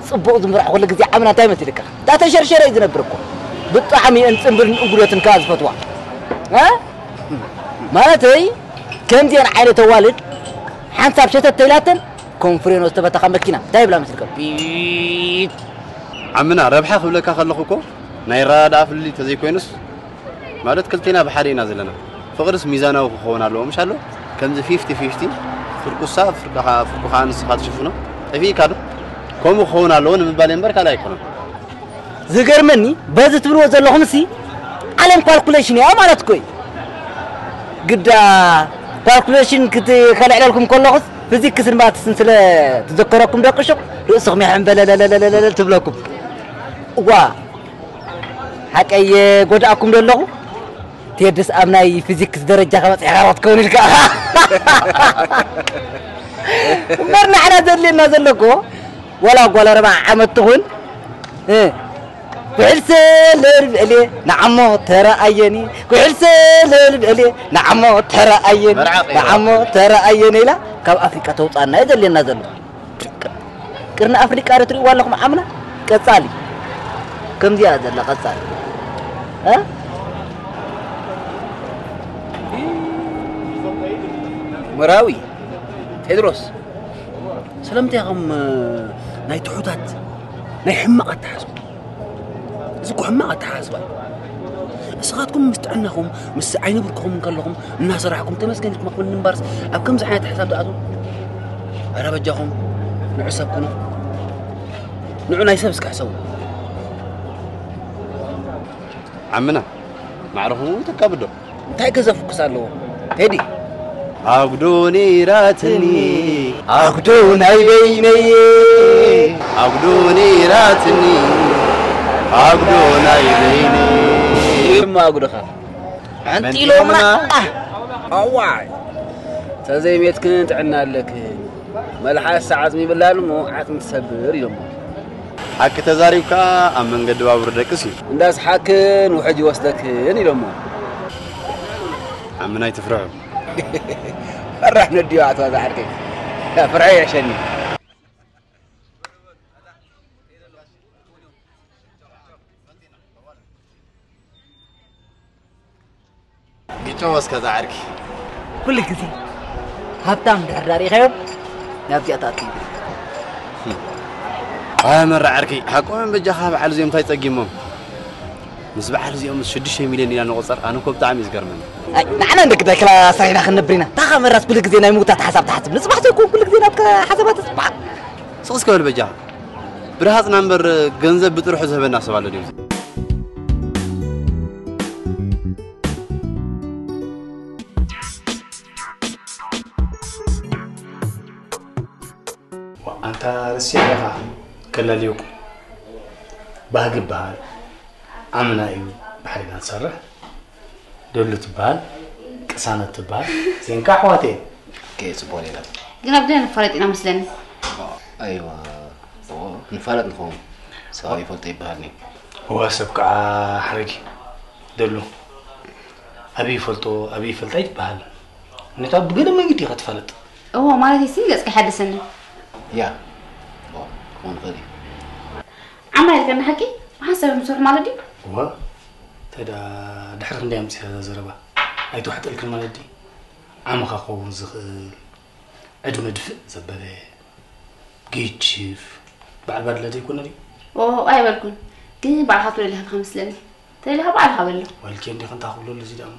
ፅቡቕ ዝምራሕ ኩሉ ግዜ ዓምና እንታይ መሲልካ እታ ተሸርሸረ እዩ ዝነብር እኮ ብጣዕሚ እየን ፅምብልን እንጉደትን ከዓ ዝፈትዋ ማለተይ ከምዚአን ዓይነት ኣዋልድ ሓንሳብ ሸተት ተይላተን ኮንፍሬኖ ዝተፈተኻ መኪና እንታይ ይብላ መስልካ ቢት ዓምና ረብሓ ክብለካ ከለኹ እኮ ናይ ረዳድኣ ፍልልይ ተዘይኮይኑስ ማለት ክልቴና ብሓደ ኢና ዘለና ፍቕርስ ሚዛናዊ ክኸውን ኣለዎ ምሽ ኣሎ ከምዚ ፊፍቲ ፊፍቲ ፍርቁሳ ፍርቁኻ ንስኻ ትሽፍኖ ጠፊእካ ዶ ከምኡ ክኸውን ኣለዎ ንምባል እምበር ካልእ ኣይኮነን ዝገርመኒ በዚ ትብልዎ ዘለኹምሲ ዓለም ኳልኩሌሽን እያ ማለት እኮ እዩ ግዳ ኳልኩሌሽን ከልዕለልኩም ከለኹስ ፊዚክስን ማትስን ስለ ትዘከረኩም ደቂ ሹቕ ርእስኹም የሕንበለለለለለለ ትብለኩም እዋ ሓቀየ ጎድኣኩም ዶ ኣለኹ ቴድስ ኣብ ናይ ፊዚክስ ደረጃ ከበፅሕካ ክትከውን ኢልካ እምበር ንሕና ዘድልየና ዘሎ እኮ ወላ ጓል ኣርባዓ ዓመት ትኹን ኩሕል ሰለል ብዕልየ ንዓሞ ተረኣየኒ ኩሕል ሰለል ብዕልየ ንዓሞ ተረኣየኒ ንዓሞ ተረኣየኒ ኢላ ካብ ኣፍሪቃ ተውፃና እዩ ዘድልየና ዘሎ ቅርኒ ኣፍሪቃ ዶ ትሪእዋ ኣለኹም ዓምና ቀፃሊ ከምዚኣ ዘላ ቀፃሊ መራዊ ቴድሮስ፣ ስለምንታይ ኢኹም ናይ ትሑታት ናይ ሕማቕ ኣተሓዝባ? እዚ እኮ ሕማቕ ኣተሓዝባ እዩ። ንስኻትኩም ምስ ጥዕናኹም ምስ ዓይኒ ብርክኹም እንከለኹም እናሰራሕኩም ተመስገን ኢልኩም እምበርስ፣ ኣብ ከምዚ ዓይነት ሓሳብ ትኣትዉ? ኧረ በጃኹም ንዑ ሰብ ኩኑ። ንዑ ናይ ሰብ እስከ ሕሰቡ። ዓምና ማዕረኹም እውን ተካብዶ? እንታይ ገዘፍ ኩስ ኣለዎ ቴዲ? ኣጉዶ ነይራትኒ ኣጉዶ ናይ በይነየ፣ ኣጉዶ ነይራትኒ ኣጉዶ ናይ በይነየ። እማ ኣጉዶኻ መንጢሎምና። ኣዋይ፣ ተዘይሜትክን ጥዕና ኣለክን። መልሓስ ዓጽሚ ይብላል እሞ ዓጽሚ ትሰብር ኢሎሞ። ሓቂ ተዛሪብካ ኣብ መንገዲ ባቡር ደቅስ እዩ። እንዳስሓክን ውሕጅ ይወስደክን ኢሎሞ። ዓምና ኣይትፍርሑ። ፈራሕ ነድዮ ኣቶ ኣዛሓርከይ። ፍርሒ ይዕሸኒ። ግጨው እስከ ዛዕርኪ። ኩሉ ግዜ ሃብታም ድሕር ዳሪኻዮም ናብዚኣ ትኣቱ እዩ። ኣይ መራ ዓርኪ፣ ሓቆም በጃኻ በዓል እዚኦም እንታይ ጸጊሞም? ምስ በዓል እዚኦም ሽዱሽተ ሚልዮን ኢና ንቑጸር፣ ኣነ እኮ ብጣዕሚ እዩ ዝገርመኒ። ኣይ፣ ንዓና እንደግዳይ ክላ ሰሪሕና ክንነብር ኢና። ታኻ መራስ ኩሉ ግዜ ናይ ምውታት ሓሳብ ትሓስብ። ንጽባሕ ዘይኮን ኩሉ ግዜ ናትካ ሓሳባት ትጽባሕ። ስቕ እስከ በል በጃኻ። ብርሃጽና እምበር ገንዘብ ብጥርሑ ዝህበና ሰብ ኣሎ ድዩ? ኣንታ ርሲ ኣለኻ ከላልየኩም። ባህጊ ይበሃል። ኣምና እዩ ባሕሪና ትሰርሕ። ደሉ ትበሃል። ቅሳነት ትበሃል። ዜንካ ኣሕዋት እየን። ኦኬ፣ ጽቡቕ ሌላ። ግን ኣብ ገለ ንፋለጥ ኢና መስለኒ። ኣይዋ፣ ኦ፣ ንፋለጥ ንኸውን። ሰብ ይፈልጦ ይበሃል ኒ። እዋ፣ ሰብ ከዓ ሓረጊ ደሉ። ኣበይ ይፈልጦ፣ ኣበይ ይፈልጣ ይትበሃል። ነታ ብገለ መንገዲ ኢኻ ትፋለጥ። እዎ፣ ማለት ሲ ገጽካ ይሓድሰኒ። ያ፣ ኦ፣ ክኾን ይኽእል እዩ። ዓማ ኢልካ ንሓቂ ብሓሳብ እዮም ዝሰርሑ ማለት ድዩ? እዋ፣ እንታይ ደኣ ድሕሪ ክንደይ ኣምጺኻ እዛ ዘረባ? ኣይተዋሕጠልክን ማለት ድዩ? ዓመኻ ክኸውን ዝኽእል ዕድመ ድፍእ ዘበለ ገይችፍ በዓል ባድላ ዘይኮነ ድዩ? ኦ፣ ኣይበልኩን። ግን ባዕልኻ ትብሎ ኣለኻ መስለኒ። ተደሊኻ ባዕልኻ በሎ። ዋልኪ እንዲኻ እንታይ ክብሎ ኣለዚ ደኣ እሞ?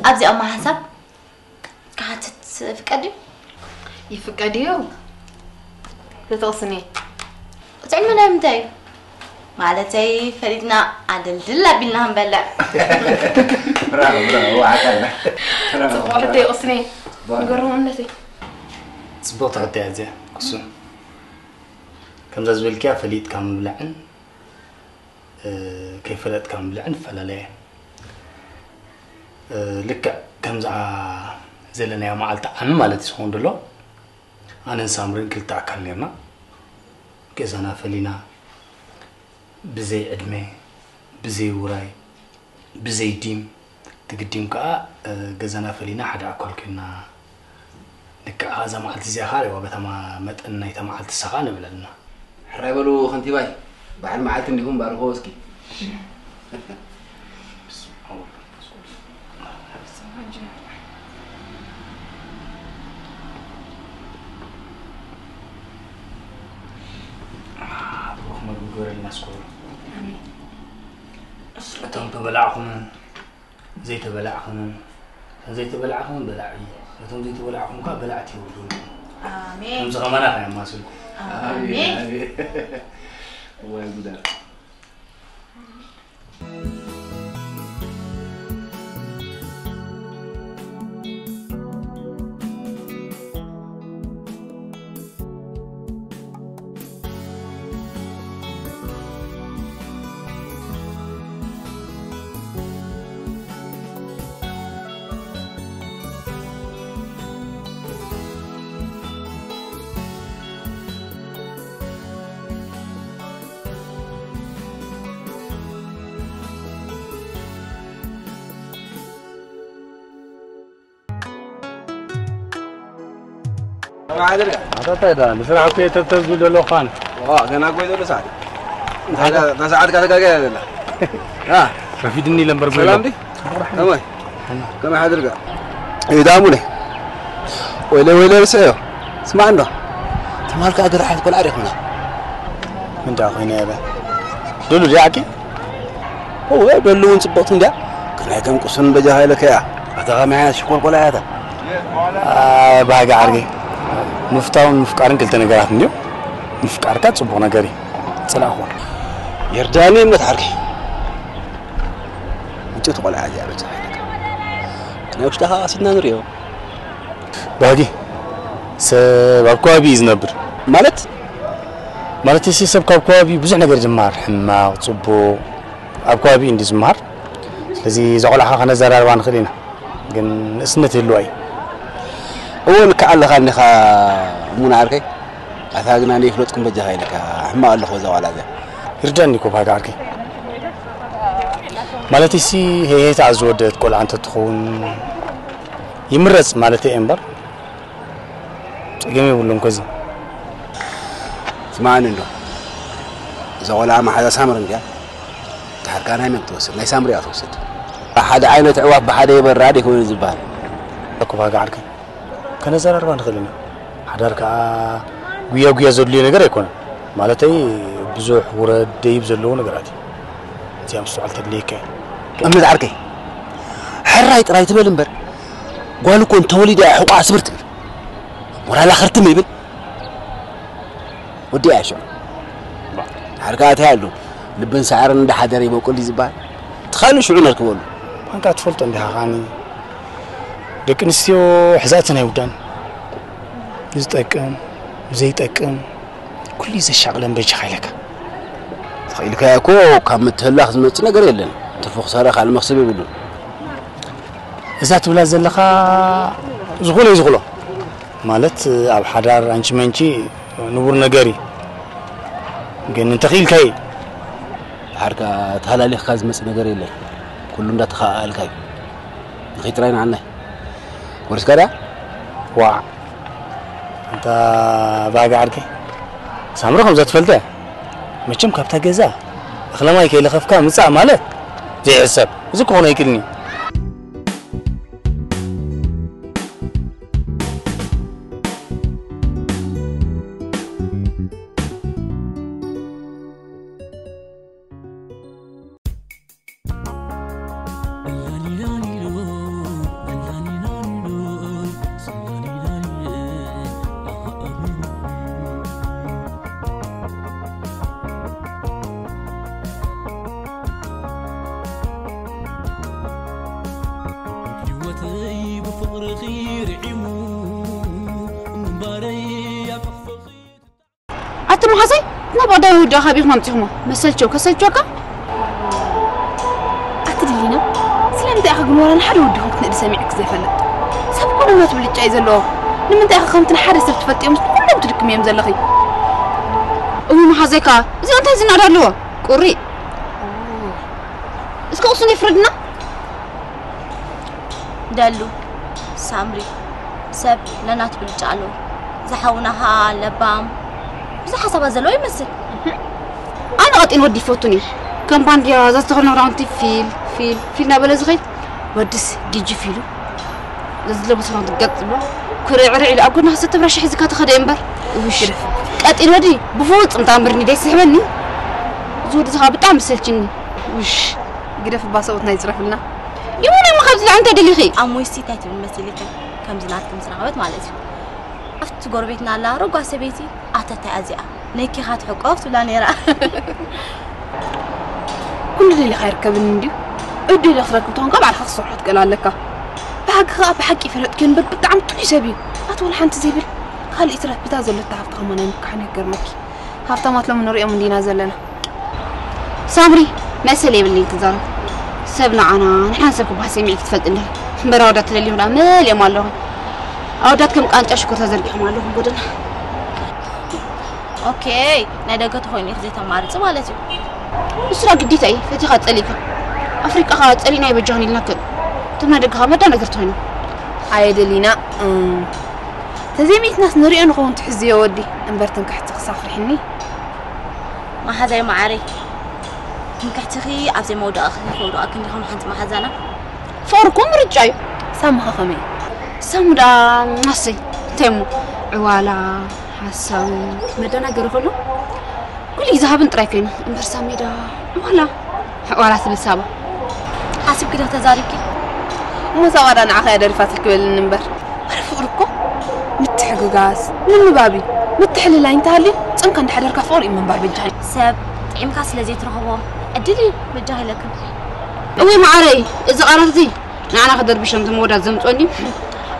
ኣብዚኣ እሞ ሓሳብ ክሓትት ፍቀድ ድዩ? ይፍቀድ እዩ። ተተቕስኒ። ጥዕሚ ናይ ምንታይ እዩ? ማለተይ ፈሊጥና ኣደልድል ኣቢልና ክንበልዕ። ብራቮ፣ ብራቮ፣ ወዓካልና። ብራቮ፣ ጽቡቕ ሕቶ ብራቮ። ይቕስኒ። ብራቮ። ንገርዎም እምነተይ። ጽቡቕቲ ሕቶ እያ እዚኣ፣ ቅሱን። ከምዛ ዝበልክያ ፈሊጥካ ምብላዕን፣ እ፣ ከይፈለጥካ ምብላዕን ይፈላለያ እየን። እ፣ ልክዕ ከምዛ ዘለናያ መዓልቲ ዓሚ ማለት እዩ ዝኸውን ዘሎ። ኣነን ሳምሪን ክልተ ኣካል ኔርና። ገዛና ፈሊና፣ ብዘይ ዕድመ፣ ብዘይ ውራይ፣ ብዘይ ዲም፣ እቲ ግዲም ከኣ፣ እ፣ ገዛና ፈሊና ሓደ ኣካል ኮይንና። ልክዕ እዛ መዓልቲ እዚኣ ከኣ ርኣይዋ፣ በታ ማ-፣ መጠን ናይታ መዓልቲ ንሳ ከኣ ንብለልና። ሕራይ በሉ ከንቲባይ፣ በዓል መዓልቲ እንዲኹም ባርኽዎ እስኪ። ብሩኽ መግቢ ግበረልና እስኮ። ኣሜን። እቶም ተበላዕኹምን ዘይተበላዕኹምን፣ እቶም ዘይተበላዕኹምን በላዕቲ፣ ነቶም ዘይተበላዕኹም ከኣ በላዕቲ ይወርዱልኩም። ኣሜን። ከምዚ ከማና ከኣ የማስልኩም። ኣሜን። ኣሜን። እዋይ ጉዳይ። ኣታ እንታይ ደኣ፣ ንስራሕ እኮ እየ ተብተብ ዝብል ዘለኹ ኣነ። ዋ፣ ገና እኮ እዩ ዘሎ ሰዓት። እንታይ ደኣ፣ እታ ሰዓት ካተጋገያ ዘላ። ኣ። ረፊድኒ ለምበር ሰላም ዲ ከመይ ከመይ ሓድርካ እዩ ዳሙነ ወይለ ወይለ ርእሰዮ ስማዕ እንዶ ትማል ከዓ ገዛ ሓት ቆልዓ ሪኹና ምን ደኣ ኮይነ ያበ ዱሉ ዲያቂ እወ ደሉ እውን ፅቡቕቲ እንድያ ከናይ ከም ቅሱን በጃኻ ኢለከያ ኣታ ከመያ ሽኮልኮላ ያታ ባህጊ ዓርገይ ምፍታውን ምፍቃርን ክልተ ነገራት እንድዮም ምፍቃርካ ፅቡቕ ነገር እዩ ፅላእ ኹን የርዳኒ እምነት ዓርገይ ምጭት ቆልዓ እዚኣ በጃኻ ኢለካ ናይ ውሽጣኻ ኣሲድና ንሪኦ ባህጊ ሰብ ኣብ ከባቢ እዩ ዝነብር ማለት ማለት ሲ ሰብ ካብ ከባቢ ብዙሕ ነገር ዝመሃር ሕማቕ ፅቡቕ ኣብ ከባቢ እንዲ ዝመሃር ስለዚ እዛ ቆልዓ ከነዘራርባ ንኽእል ኢና ግን ንእስነት ይህልዋ እዩ እዎ ልክዕ ኣለኻ እንዲኻ ሙና ዓርከይ ኣታ ግና ንይፍለጥኩም በጃኻ ኢልካ ሕማቕ ኣለኹ እዛ ቆልዓ እዚኣ ይርዳኒ እኮ ባህጊ ዓርከይ ማለት ሲ ሄሄታ ዝወደት ቆልዓ እንተትኸውን ይምረፅ ማለት እየ እምበር ፀገም የብሉን ኮዚ ስማዕኒ እንዶ እዛ ቆልዓ መሓዛ ሳምሪ እንድያ ድሓር ከዓ ናይ መን ክትወስድ ናይ ሳምሪ እያ ትወስድ ሓደ ዓይነት ኣዕዋፍ ብሓደ ይበራ ደ ይኮነ ዝበሃል እኮ ባህጊ ዓርከይ ከነዘራርባ ንኽእል ኢና ሓዳር ከዓ ጉያ ጉያ ዘድልዮ ነገር ኣይኮነን ማለተይ ብዙሕ ውረድ ደይብ ዘለዎ ነገራት እዩ እዚኣ ምስትውዓል ተድልየካ እዩ እምነት ዓርከይ ሕራይ ጥራይ ትበል እምበር ጓል እኮ እንተወሊዳ እያ ሕቋ ስብር ትብል ሞራላ ክርትም ይብል ወዲኣ እያ ሽዑ ሓርካ ኣትያ ኣሎ ልብን ሳዕርን እንዳሓደረ ይበቁል እዩ ዝበሃል ትኻሊ ሽዑ ነርክበሉ ባንካ ትፈልጦ እንዲኻ ኻኒ ደቂ ኣንስትዮ ሕዛእተን ኣይውዳን ዝጠቅም ዘይጠቅም ኩሉ ዘሻቕለን በጃኻ ኢለካ ተኽኢልካያ እኮ ካብ ምትህላኽ ዝመፅእ ነገር የለን ትርፉ ክሳራ ካልእ መኽሰብ የብሉን እዛ ትብላ ዘለኻ ዝኾነ እዩ ዝኽሎ ማለት ኣብ ሓዳር ኣንቺ መንቺ ንቡር ነገር እዩ ግን እንተኽኢልካይ ድሓር ከዓ ተሃላሊኽካ ዝመፅእ ነገር የለን ኩሉ እንዳተኸኣልካ እዩ ንኸይ ጥራይ ንዓናይ ወሪስካ ድያ ዋዕ እንታ ባህጊ ዓርከይ ሳምሪ ከምዛ ትፈልጠ መቸም ካብታ ገዛ እኽለማይ ከይለኸፍካ ምፃእ ማለት ዘይሕሰብ እዚ ክኾነ ኣይክእልን እዩ ኣቲ መሓዛይ ናብ ቀዳማይ ወዲ ኣኻቢኹም ኣምጺኹሞ መሰልቸው ከሰልቸካ ኣቲ ድሊና ስለምንታይ ኢኻ ግን ዋላ ንሓደ ወዲ ኹም ክትንእዲ ሰሚዕክ ዘይፈልጥ ሰብ ኮነ ናቱ ብልጫ እዩ ዘለዎ ንምንታይ ኢኻ ከምቲ ንሓደ ሰብ ትፈልጥዮም ኩሎም ትድክምዮም ዘለኺ እዊ መሓዛይ ከኣ እዚኦ እንታይ ዝናዳ ኣለዎ ቁሪ እስከ ቁሱን ይፍረድና ደሉ ሳምሪ ሰብ ነናቱ ብልጫ ኣለዎ ዝሓውና ኸዓ ለባም ብዙሕ ሓሳባት ዘለዎ ይመስል ኣነ ቀጢን ወዲ ይፈቱን እዩ ከም ባንዲራ እዛ ዝተኸድኖ ክዳውንቲ ፊል ፊል ፊል እናበለ ዝኸይድ ወድስ ዲጂ ፊሉ እዛ ዝለበሶ ክዳውንቲ ገጥ ዝብሎ ኩርዕርዕ ኢሉ ኣብ ጎና ክሰተ ብራሽ ሒዝካ ተኸደ እምበር ውሽ ቀጢን ወዲ ብፍጹም ታምርኒ ደይስሕበኒ እዚ ወዲ ዝኻ ብጣዕሚ ዝሰልችኒ ውሽ ግደፍ እባ ሰብኡት ናይ ዝረፍልና ይሁን እሞ ካብዚ ላዕ እንታይ ደሊኺ ኣብ ሞይስቲ እንታይ ትብል መሲልክን ከምዚ ናትክን ዝረኸበት ማለት እዩ ኣብቲ ጎረቤትና ኣላ ረጓ ሰበይቲ ኣተታይ ኣዚኣ ነኪኻ ትሕቆፍ ትብላ ነይራ ኩሉ ደሊኻ ይርከብኒ እንድዩ እድል ክትረክብ ተኾንካ ባዕልኻ ክትሰርሖ ትክእል ኣለካ ብሓቂ ከዓ ብሓቂ ይፈለጥክዮ እምበር ብጣዕሚ ጥዑይ ሰብ እዩ ኣቲ ወላ ሓንቲ ዘይብል ካልእ ይትረፍ ብታ ዘለታ ሃብቲ ከማና ይምካሕን ይገርመኪ ሃብታማት ሎሚ ንሪኦም እንዲና ዘለና ሳምሪ መሰል የብለይን ክዛረብ ሰብ ንዓና ንሓን ሰብ ክበሃል ሰሚዕኪ ትፈልጢ እንዲኺ እምበር ኣወዳት ትደልዩ ዳ መሊኦም ኣለኹ ኣወዳት ከም ቃንጫ ሽኮር ተዘርጊሖም ኣለኹ ጎደና ኦኬ ናይ ደገ ተኾይኑ ኢኺ ዘይተማርፂ ማለት እዩ ንሱ ዳ ግዲታ እዩ ፈቲኻ ፀሊእካ ኣፍሪቃ ኸዓ ፀሊእና ይበጃኹን ኢልና ከ እቶም ናይ ደገ ኸዓ መዳ ነገር ተኾይኑ ኣየደሊና ተዘይሚእትናስ ንሪኦ ንኸውን ትሕዝዮ ወዲ እምበር ትንክሕቲ ክሳፍርሕኒ መሓዛይ መዓረይ ትምክሕትኺ ኣብ ዘይመውደቕኺ ከውድቐኪ እንዲኹም ሓንቲ መሓዛና። ፍቕሪ እኮ ምርጫ እዩ። ሳምኻ ከመይ? ሳሙ ደኣ ማሰይ እንታይ እሞ ዕዋላ ሓሳዊ መደናገሪ ከሎ ኩሉ ዝሃብን ጥራይ ኮይኑ እምበር ሳሚ ደኣ ዕዋላ ዕዋላ ትብል ሳባ ሓሲብኪ ዶ ተዛሪብኪ? እሞ ሳባ ደኣ ንዓኻ እያ ደሪፋትልኪ በልኒ እምበር። ኣረ ፍቕሪ እኮ ምትሕግጋዝ ምንባብ እዩ። ምትሕልላይ እንተሃልዩ ጽምካ እንዳሓደርካ ፍቕሪ እዩ ምንባር በጃ። ሰብ ጥዒምካ ስለ ዘይትረኽቦ ዕድል እዩ በጃ ኢለክን። እወ መዓረይ፣ እዚ ቃላት እዚ ንዓና ክደርብሾም እቶም ወዳት ዘምፅኦ እንድዩ።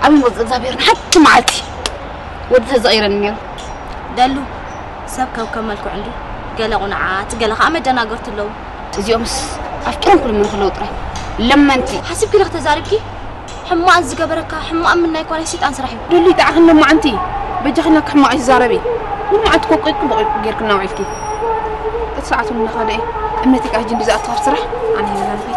ኣብ ሞት እግዚኣብሔር ንሓንቲ መዓልቲ ወዲ ተዘቒረኒ ነይሩ። ደሉ ሰብ ከብከብ መልክዑ እንድዩ። ገለ ቁኑዓት ገለ ከዓ መደናገርቲ ኣለዉ። እዚኦምስ ኣፍቂሮም ክልምኑ ከለዉ ጥራይ ለመንቲ። ሓሲብኪ ዶ ተዛሪብኪ? ሕማቕ ዝገበረካ ሕማቕ ምናይ እኳ ናይ ሰይጣን ስራሕ እዩ። ደሉ ይጥዓኽን ሎማዓንቲ። በጃኺ ናካ ሕማቕ ኣይትዛረቢ። ሎማዓንቲ እኮ ቆይቁ ብቆይቁ ጌርክና ውዒልኪ። እቲ ሰዓት እውን እናኸደ እዩ። እምነተይ ከዓ ሕጂ እንዲ ዝኣቱ ካብ ስራሕ ኣነ ይበላልኪ።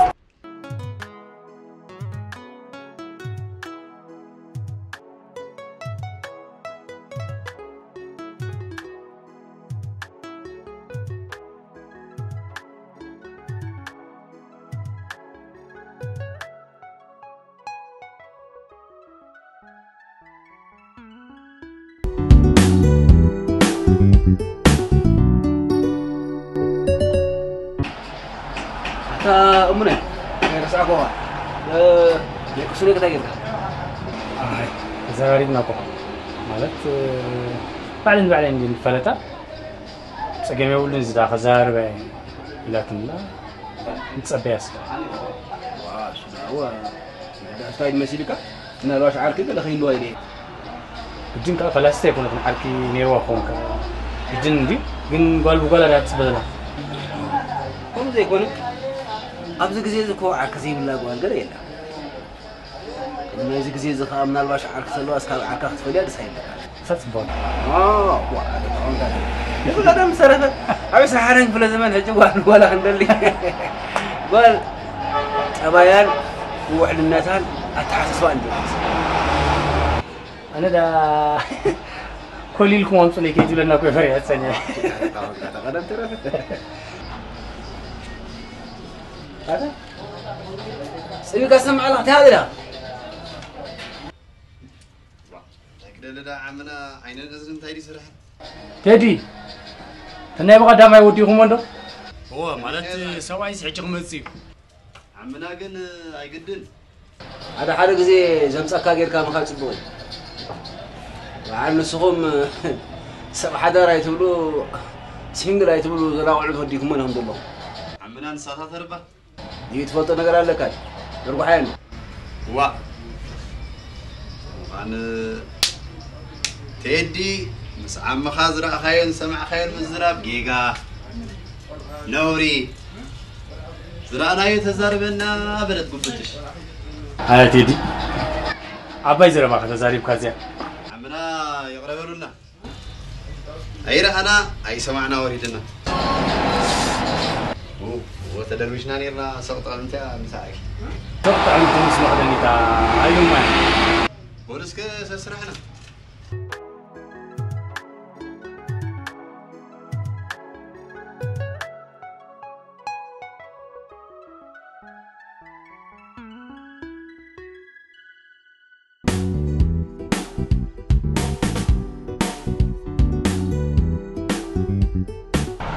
ኣታ እሙነ፣ ረስዓኮዋ። ደቂ ሱነ እንታይ ጌርካ? ኣይ፣ ተዘራሪብና እኮ። ማለት፣ ባዕለን ባዕለን እንድዩ ንፋለጣ። ጸገም የብሉን፣ እዚ ደኣ ከዘራርባ እየ ኢላትንላ። ንጸበያ እስከ። ዋ፣ እሱ ደኣ፣ እዋ፣ እንታይ መሲልካ? ምናልባሽ ዓርኪ ገለ ከይህልዋ ኢለ እየ። ግድን ከኣ ፈላሲት ኣይኮነትን፣ ዓርኪ ነይርዋ ክኸውን ከኣ። ግድን እንድዩ፣ ግን ጓል ብጓል እያ ትጽበ ዘላ። ከምኡ ዘይኮነ፣ ኣብዚ ግዜ እዚ እኮ ዓርኪ ዘይብላ ጓል ገለ የላ። ናይዚ ግዜ እዚ ከኣ ምናልባሽ ዓርኪ ዘለዋ እስካብ ዓርካ ክትፈልያ ደስ ኣይብለካ። ተጽበ። ዋ፣ ዋ፣ ኣተታወንታ። ንብላ ደም ሰረፈ። ኣብ ዕስራ ሓደን ክፍለ ዘመን ሕጂ ጓል፣ ጓል ክንደሊ። ጓል ጠባያን ውሕልነታን ኣተሓሳስባን ደስ። ኣነ ዳ ኮሊልኩም ኣምጹለይ ከይትብለና እኮ ፈሪሐ ጸኒሐ። ኣተታወንታ ቀደም ተረፈ። ኣታ ጽቢቃ ሰምዓላ እንታይ ሃገዳ? ዋ፣ እንታይ ክደሊ ደኣ ዓምና ዓይንን እዝንን እንታይ ድዩ ስርሐን? ቴዲ፣ እቲ ናይ ብቐዳማይ ወዲኹሞ እንዶ? እወ፣ ማለት ሰብኣይስ ሕጂ ክመጽእ እዩ። ዓምና ግን ኣይግድን። ሓደ ሓደ ግዜ ዘምጻካ ጌርካ ምኻድ ጽቡቕ እዩ። በዓል ንስኹም ሰብ ሓዳር ኣይትብሉ፣ ሲንግል ኣይትብሉ ዘላ ቆልዑት ወዲኹሞ ኢኹም ዘለኹም። ዓምና ንሳታተር እባ። እዩ ትፈልጦ ነገር ኣለካ እዩ። ደርጉሓ እየ። ዋ። እዋን ቴዲ ምስ ዓምኻ ዝረኣኻዮን ዝሰማዕኻዮን ምዝራብ ጌጋ፣ ነውሪ፣ ዝረኣናዮ ተዛርበና በለት ጉብትሽ። ኣያ ቴዲ፣ ዓባይ ዘረባ ከተዛሪብካ እዚኣ። ዓምና ይቕረ በሉልና። ኣይረኣና ኣይሰማዕና ወሪድና። ው፣ ው፣ ተደርቢሽና ኔርና። ሰቕ ጥዕምቲ እያ ምሳዕኪ። ሰቕ ጥዕምቲ ምስ መኽደኒታ ኣዩማ። በሉ እስከ ሰስራሕና።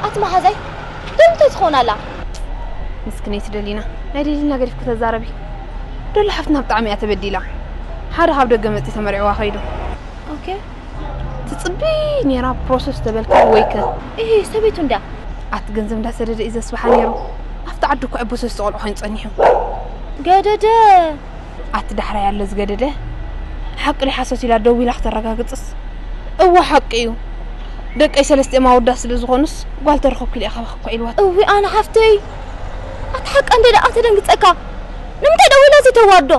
ኣቲ መሓዛይ፣ ደምተ ትኾን ኣላ። ምስክነይቲ ደሊና፣ ናይ ደሊና ገዲፍኩ ተዛረቢ። ደሊ ሓፍትና ብጣዕሚ እያ ተበዲላ። ሓደ ካብ ደገ መጺ ተመርዕዋ ከይዱ። ኦኬ። ትጽቢ ኔራ ፕሮሰስ ተበልካ ወይከ? እሂ፣ ሰበይቱ እንድያ። ኣቲ ገንዘብ እንዳሰደደ እዩ ዘስብሓ ኔሩ። ኣብቲ ዓዲ እኮ ዕቦ ሰለስተ ቆልዑ ኮይኑ ጸኒሑ። ገደደ። ኣቲ ዳሕራይ ኣሎ ዝገደደ። ሓቂ ዶ ሓሶት ኢላ ደዊላ ክተረጋግጽስ? እወ ሓቂ እዩ። ደቀይ ሰለስቲኦም ኣወዳት ስለ ዝኾኑስ ጓል ተረኸብኩ ኢለ እየ ካባኺ እኮ ኢልዋ። እዊ ኣነ ሓፍተይ። ኣቲ ሓቃ እንደ ደኣ ተደንግጸካ። ንምንታይ ደዊላ ዘይተዋርዶ?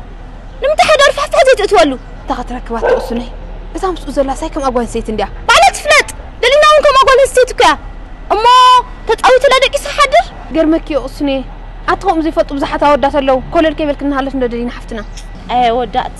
ንምንታይ ሓዳር ፋሕፋሕ ዘይትእትወሉ? እታ ክትረክባ ትቕስነይ። እዛ ምስኡ ዘላ ሳይ ከምኣ ጓል ኣንስተይቲ እንድያ። ባዕላ ትፍለጥ። ደሊና እውን ከምኣ ጓል ኣንስተይቲ እኮ እያ። እሞ ተጻዊትላ ደቂሳ ሓድር? ገርመኪ ይቕስነ። ኣቲ ከምኡ ዘይፈልጡ ብዙሓት ኣወዳት ኣለዉ። ኮለል ከይበልኪ እናሃለፍ እንዶ ደሊና ሓፍትና። ኣየ ወዳእት።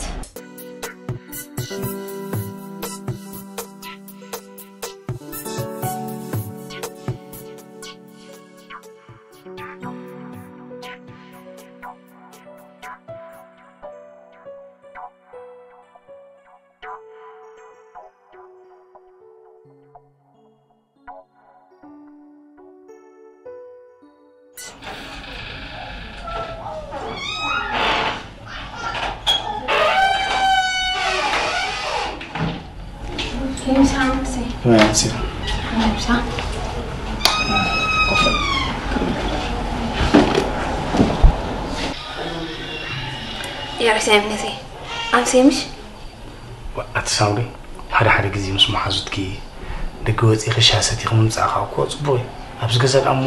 ከመይ ኣምሲኻ? ምሳ። ኮፈ። የርሴ ምንሴ ኣምሴ ምሽ? ኣቲ ሳምሪ፣ ሓደ ሓደ ግዜ ምስ መሓዙትኪ ደገ ወፂእኺ ሻሂ ሰቲኺ ምምፃእኻ እኮ ፅቡቕ እዩ። ኣብዚ ገዛ ደኣ እሞ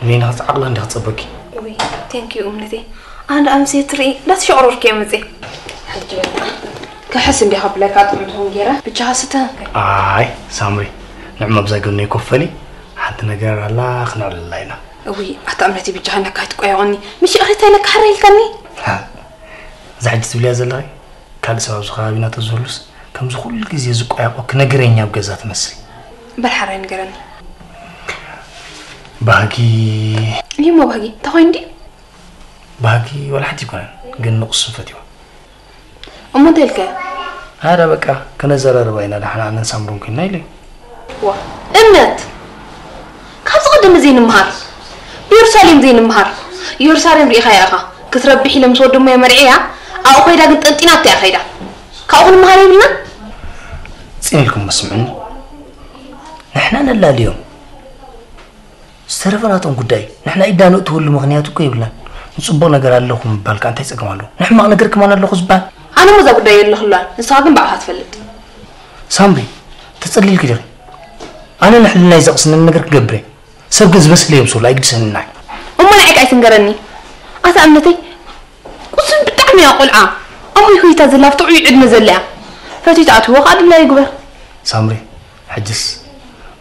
ንበይንኺ ዓቕሊ እንዲኺ ትፀበኪ። ውይ፣ ቴንኪዩ እምነተይ። ኣነ ደኣ ኣምሴ ትርኢ፣ እንዳተሸቕረርኩ እየ መፅየ። ሕጂ በቃ፣ ክሕስ እንዲኻ ብለካ ጥዑም ትኹን ገይረ፣ ብቻኻ ስተ። ኣይ ሳምሪ፣ ንዕማ ኣብዛ ጎነይ ኮፍ በሊ፣ ሓንቲ ነገር ኣላ፣ ክነዕልላ ኢና። እውይ፣ ኣታ እምነተይ፣ ብቻኻ ነካ ኣይትቆያቆኒ። ምሽ እኽሪታ ኢለካ ሓራ ኢልካኒ። ሃ፣ እዛ ሕጂ ትብልያ ዘለኺ፣ ካልእ ሰብ ኣብዚ ከባቢና ተዝህሉስ፣ ከምዚ ኩሉ ግዜ ዝቆያቆ ክነግረኛ ኣብ ገዛ ትመስል። በል ሓራይ ንገረኒ። ባህጊ። እዩ እሞ ባህጊ፣ እንታይ ኮይኑ ድዩ? ባህጊ ወላ ሓንቲ ኣይኮነን፣ ግን ንቕሱ ፈትዋ። እሞ እንታይ ኢልካዮ? ኣረ በቃ፣ ከነዘራርባ ኢና፣ ደሓን ኣነን ሳምሩን ኮይንና ኢለዮ። ዋ፣ እምነት! ካብዚ ቀደም ዘይንምሃር፣ ብየሩሳሌም ዘይንምሃር። ኢየሩሳሌም ርኢኻያ ኢኻ፣ ክትረብሕ ኢለ ምስ ወዲ እሞያ መርዕያ፣ ኣብኡ ኮይዳ ግን ጠንጢናቶ እያ ከይዳ። ካብኡ ክንምሃር የብልናን? ጽን ኢልኩም ስምዑኒ። ንሕና ነላልዮም። ዝተረፈ ናቶም ጉዳይ። ንሕና ኢድና ነእትወሉ ምኽንያት እኮ የብልናን። ንጽቡቕ ነገር ኣለኹ ምባል ከኣ እንታይ ጸገም ኣለዎ? ንሕማቕ ነገር ከማን ኣለኹ ዝበሃል? ኣነ እሞ እዛ ጉዳይ የለኽላን፣ ንስኻ ግን ባዕልኻ ትፈልጥ። ሳምሪ፣ ተጸሊልኪ ዲኺ? ኣነ ንሕልናይ ዘቕስነኒ ነገር ክገብር እየ። ሰብ ግን ዝበስለ የብስሎ፣ ኣይግድሰንና እዩ። እሞ ንዓይ ከኣ ኣይትንገረኒ። ኣታ እምነተይ፣ ቁስን ብጣዕሚ እያ ቆልዓ። ኣብ ሆይ ሆይታ ዘላ ኣብ ጥዑይ ዕድመ ዘላ እያ። ፈትዩ ትኣትዎ ከኣ ድላዩ ይግበር። ሳምሪ፣ ሕጅስ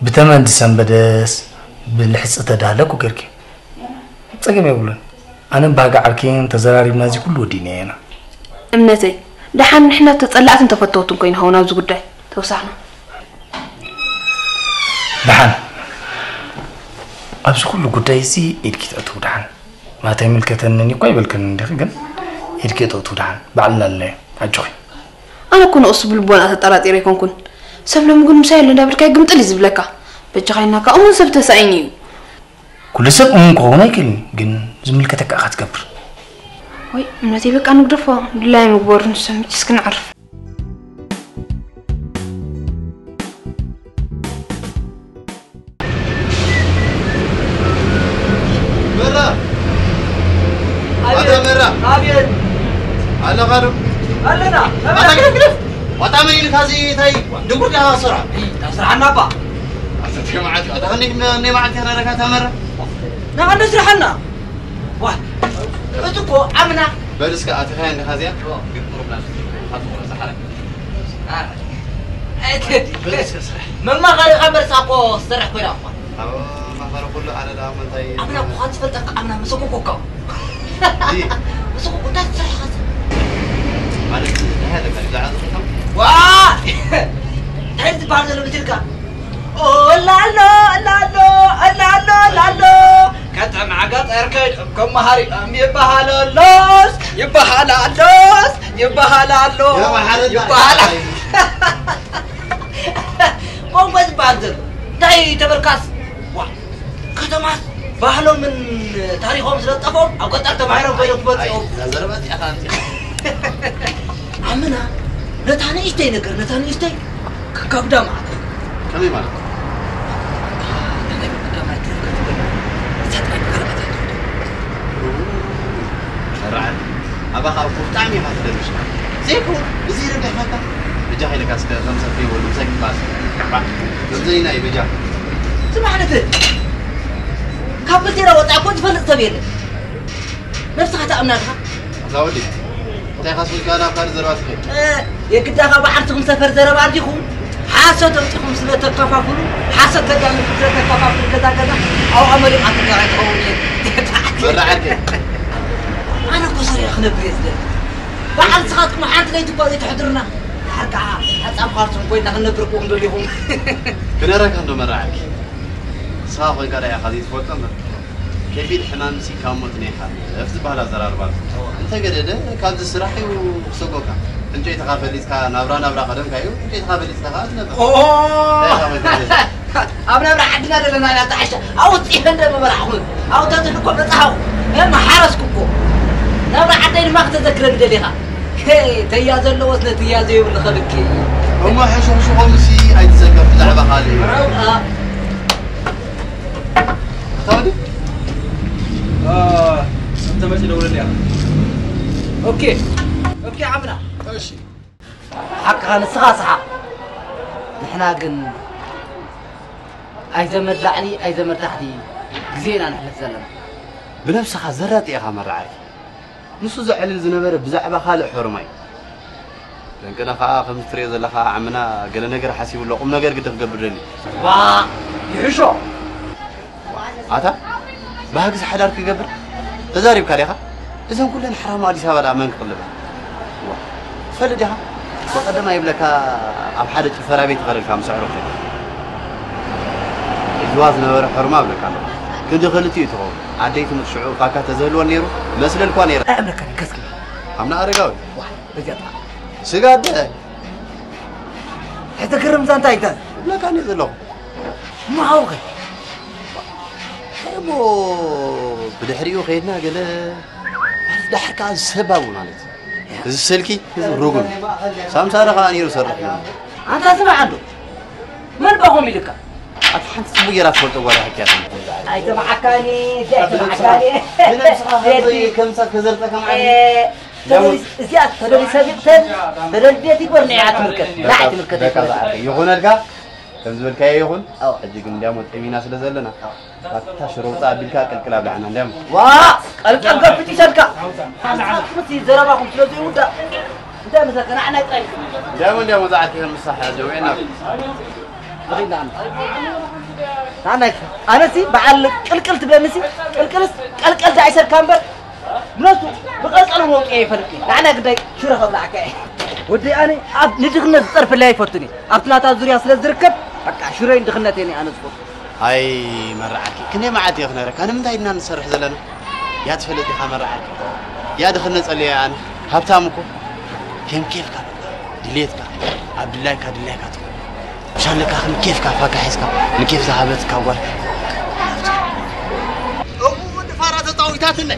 ብተመን ዝሰንበደስ ብልሕጺ ተዳህለ እኮ ጌርኪ። ጸገም የብሉን። ኣነን ባህጊ ዓርክን ተዘራሪብና እዚ ኩሉ ወዲእናዮ ኢና። እምነተይ፣ ደሓን ንሕና ተጸላእትን ተፈተውትን ኮይና ኸውን ኣብዚ ጉዳይ ተወሳኽና። ደሓን ኣብዚ ኩሉ ጉዳይ እዚ ኢድኪ ተእትው ደሓን። ማለት ኣይምልከተንን እኮ ኣይበልክን እንዲኺ፣ ግን ኢድኪ ተእትው ደሓን። ባዕልና ኣለናዮ። ኣጆኺ። ኣነ እኮ ንቕሱ ብልቦና ተጠራጢረ ኣይኮንኩን። ሰብ ሎሚ ግን ምሳይ ኣሎ እንዳበልካዮ ግምጥል እዩ ዝብለካ። በጃኻ ኢልናካ እሙን ሰብ ተሳኢኑ እዩ። ኩሉ ሰብ እሙን ክኸውን ኣይክእልን፣ ግን ዝምልከተካ ኢኻ ትገብር። ወይ እምነተይ በቃ ንግደፎ፣ ድላዩ ምግበሩ ንሰምች እስኪ ንዓርፍ። መራ! ኣታ መራ! ኣቤት! ኣለኻ ዶ? ኣለና! ኣታ ግደፍ፣ ግደፍ! ዋጣ መን ኢልካ እዚ እንታይ ድንጉር ዲኻ ትሰርሖ? እይ፣ ናብ ስራሕና እባ። ኣታ ተይ መዓት፣ ኣታ ክንደይ ክንደይ መዓት ኢኻ ረካ ተመራ? ንኣንዶ ስራሕና። ዋ፣ እቲ እኮ ኣምና። በል እስከ ኣቲኻ እንዲኻ እዚኣ? ግን ፕሮግራም ኣቲ ቁረጽ ሓረግ። ኣረ፣ ኣይ ቴዲ። በል እስከ ስራሕ። መማኸሪኻ በርሳ እኮ ዝሰርሕ ኮይና እኳ። ኣብ መኸረ ኩሉ ኣነ ደኣ እሞ እንታይ ኣምና እኮ ትፈልጠካ፣ ኣምና መሰኮኮካ። እይ። መሰኮኮ እንታይ ትሰርሕ ኻዚ? ማለት እንታይ ኣለካ? ብዛዕባ ዝኽቶም? ዋ! እንታይ ዝበሃል ዘሎ መሲልካ? ኦላሎ፣ ኦላሎ፣ ኦላሎ፣ ኦላሎ። ከተማ ገጠር ከይዶም ከም መሃሪኦም ይበሃል ኣሎስ፣ ይበሃል ኣሎስ፣ ይበሃል ኣሎ፣ ይበሃል ኣሎ። ይበሃል። ቋንቋ ዝበሃል ዘሎ እንታይ ተበልካስ? ዋ፣ ከተማስ ባህሎምን ታሪኾም ስለዝጠፍኦም ኣብ ገጠር ተማሂሮም ኮይኖም ክመጽኡ። ኣይ፣ እዛ ዘረባ እዚኣ ኸኣ ኣምጺኻ። ኣምና ነታ ንእሽተይ ነገር፣ ነታ ንእሽተይ ከካብዳ ማለት። ከመይ ማለት? መርዓት፣ ኣባኻ እኮ ብጣዕሚ ኢኻ ትደንሽ። ዘይኮ፣ እዚ ይረብሕካ። በጃኻ ኢለካ እስከ ከም ሰብ ከይበሉ፣ ምሳይ ክባስ። ባ፣ መምዘኒና እዩ፣ በጃ። ስማዕ፣ ነቲ ካብ ምስጢራ ወጻኢ እኮ ዝፈልጥ ሰብ የለን። ነብስኻ ተኣምና ዲኻ? ኣታ ወዲ፣ እንታይ ኢኻ ስልካ ናብ ካልእ ዘረባ ትኸይድ? እ፣ የግዳኻ ብዓርስኹም ሰፈር ዘረባ ኣልዲኹም? ሓሶት ኣምጺኹም ስለ ተከፋፍሉ፣ ሓሶት ተጋኒኹም ስለ ተከፋፍሉ፣ ገዛ ገዛ ኣብኣ መሊቓ ትከራይ ትኸውን እየ። መራዓርከ። ኣነ እኮ ሰሪሐ ክነብር እየ ዝደሊ። በዓል ንስኻትኩም ሓንቲ ለይቲ እኮ ዘይትሕድሩና። ድሓር ከዓ ሓጻም ኳርሶም ኮይና ክንነብር እኮ ክንደልይኹም። ክነረካ እንዶ መራዓርኪ። ንስኻ ኮይንካ ዳኣ ኢኻ ዘይትፈልጦ እምበር። ከቢድ ሕማምሲ ካብ ሞት ነይሓልፍ ዝበሃል ኣዘራርባ ኣሎ። እንተገደደ ካብዚ ስራሕ እዩ ክሰጎካ። ዕንጨይትኻ ፈሊጥካ ናብራ ናብራ ቀደምካ እዩ። ዕንጨይትኻ ፈሊጥካ ከዓ ትነብር። ኦ! እንታይ ኢኻ ኮይንካ ገዛ? ኣብ ናብራ ዓድና ዘለና ኢና ተዓሻ። ኣብኡ ጽሒፈ እንደ ምበላዕኹን። ኣብኡ ተትህሉ እኮ በጻሕኹ። እማ ሓረስኩ እኮ። ናብራ ዓደይ ድማ ክተዘክረኒ ደሊኻ። ሄ፣ ተያ ዘለዎስ ነትያ ዘይብሉ ከብኪ። እሞ ሕሹኽሹኾምሲ ኣይትዘከር ብዛዕባ ካልእ እዩ። ኣታ ወዲ? እንተ መጺ ደውለልያ። ኦኬ ኦኬ ዓምና። እሺ። ሓቅኻ ንስኻ ስሓቕ። ንሕና ግን ኣይዘመድ ላዕሊ ኣይዘመድ ታሕቲ ግዜ ኢና ነሕልፍ ዘለና። ብነብስኻ ዘራጢ ኢኻ መራዓይ። ንሱ ዘዕልል ዝነበረ ብዛዕባ ካልእ ሕሩማይ። ጠንቅነ ኸኣ ከምዚ ትሪኦ ዘለኻ ዓምና ገለ ነገር ሓሲቡ ኣሎ፣ ቁም ነገር ግዲ ክገብር ደልዩ። ዋ ይሕሾ። ኣታ ባህግስ ሓዳር ክገብር ተዛሪብካ ዲኻ? እዘን ኩለን ሓራማ ኣዲስ ኣበባ ደኣ መን ክቕልበን? ዋ ትፈልጥ ዲኻ? ብቐደም ኣይብለካ ኣብ ሓደ ጭፈራ ቤት ይቐርልካ ምስ ኣዕሩኽተይ። እዝዋ ዝነበረ ሕርማ እብለካ ኣለኹ። ክንዲ ክልቲኡ ትኸውን። ዓደይ ትሙት ሽዑ ፋካ ተዘህልወን ነይሩ መስለልኳ ነይረ። ኣእምረካ ከስኪ። ኣምና ኣረጋዊ። ዋ በዚኣ ጥራሕ። ስጋ ኣደ። ሕተገርም ዛንታ ኣይታን። እብለካ እኔ ዘለኹ። ምሃውኸ እሞ ብድሕሪኡ ከይድና ገለ ማለት ዳሕር ከዓ ዝሰባቡ ማለት እዩ። እዚ ስልኪ እዚ ርጉም ሳምሳሪ ከዓ ነይሩ ሰርሕ እዩ። ኣንታ ስማዕ ኣንዶ መን ባኹም ኢልካ ኣቲ ሓንቲ ፅቡቅ ጌራ ትፈልጦ ጓል ሕክያት ኣይተባዓካኒ ኣይተባዓካኒ ብነብስኻ ከምዚ ከምሳ ከዘርጠካ ማለት እዩ። እዚኣ ተደሊ ሰቢቕተን ተደሊ ቤት ይግበር ንያ ትምልከት ንያ ትምልከት ይኹነልካ ከም ዝበልካዮ ይኹን። ሕጂ ግን እንዲያሞ ጠሚና ስለ ዘለና ኣታ ሽሮ ውፃእ ኣቢልካ ቅልቅል ኣብልዓና እንዲያሞ። ዋ ቀልቀል ከፍት ይሰድካ ሓሳብኩምሲ ዘረባኹም ስለ ዘይውዳእ እንታይ መሰልካ ንዓና ይጥራይ። እንዲያሞ እንዲያሞ ዝዓርከ ምሳሕ ያጀውዕና። ንዓና ኣነሲ በዓል ቅልቅል ትብለንሲ ቅልቅልስ ቀልቀል ዳይሰርካ እምበር ምነቱ ብቐልቀል ወቂ ይፈልጥ ንዓና ግዳይ ሽረ ከብላዕካ ወዲ ኣነ ኣብ ንድኽነት ዝጠርፍለይ ኣይፈቱን ኣብቲ ናታ ዙርያ ስለ ዝርከብ በቃ ሽረይን ድኽነተይን ኣነ ዝፈቱ። ኣይ መራዓርኪ ክንደይ መዓት እየ ክነግረካ ንምንታይ ድና ንሰርሕ ዘለና? ያ ትፈልጥ ኢኻ መራዓርኪ ያ ድኽነት ጸልያ ኣነ ሃብታም እኮ ከም ኬፍካ ድሌትካ ኣብ ድላይካ ድላይካ ትኾን ሻለካ ከም ኬፍካ ፋካ ሒዝካ ንኬፍ ዝሃበትካ ጓል እቡ ድፋራ ተጻዊታትነ።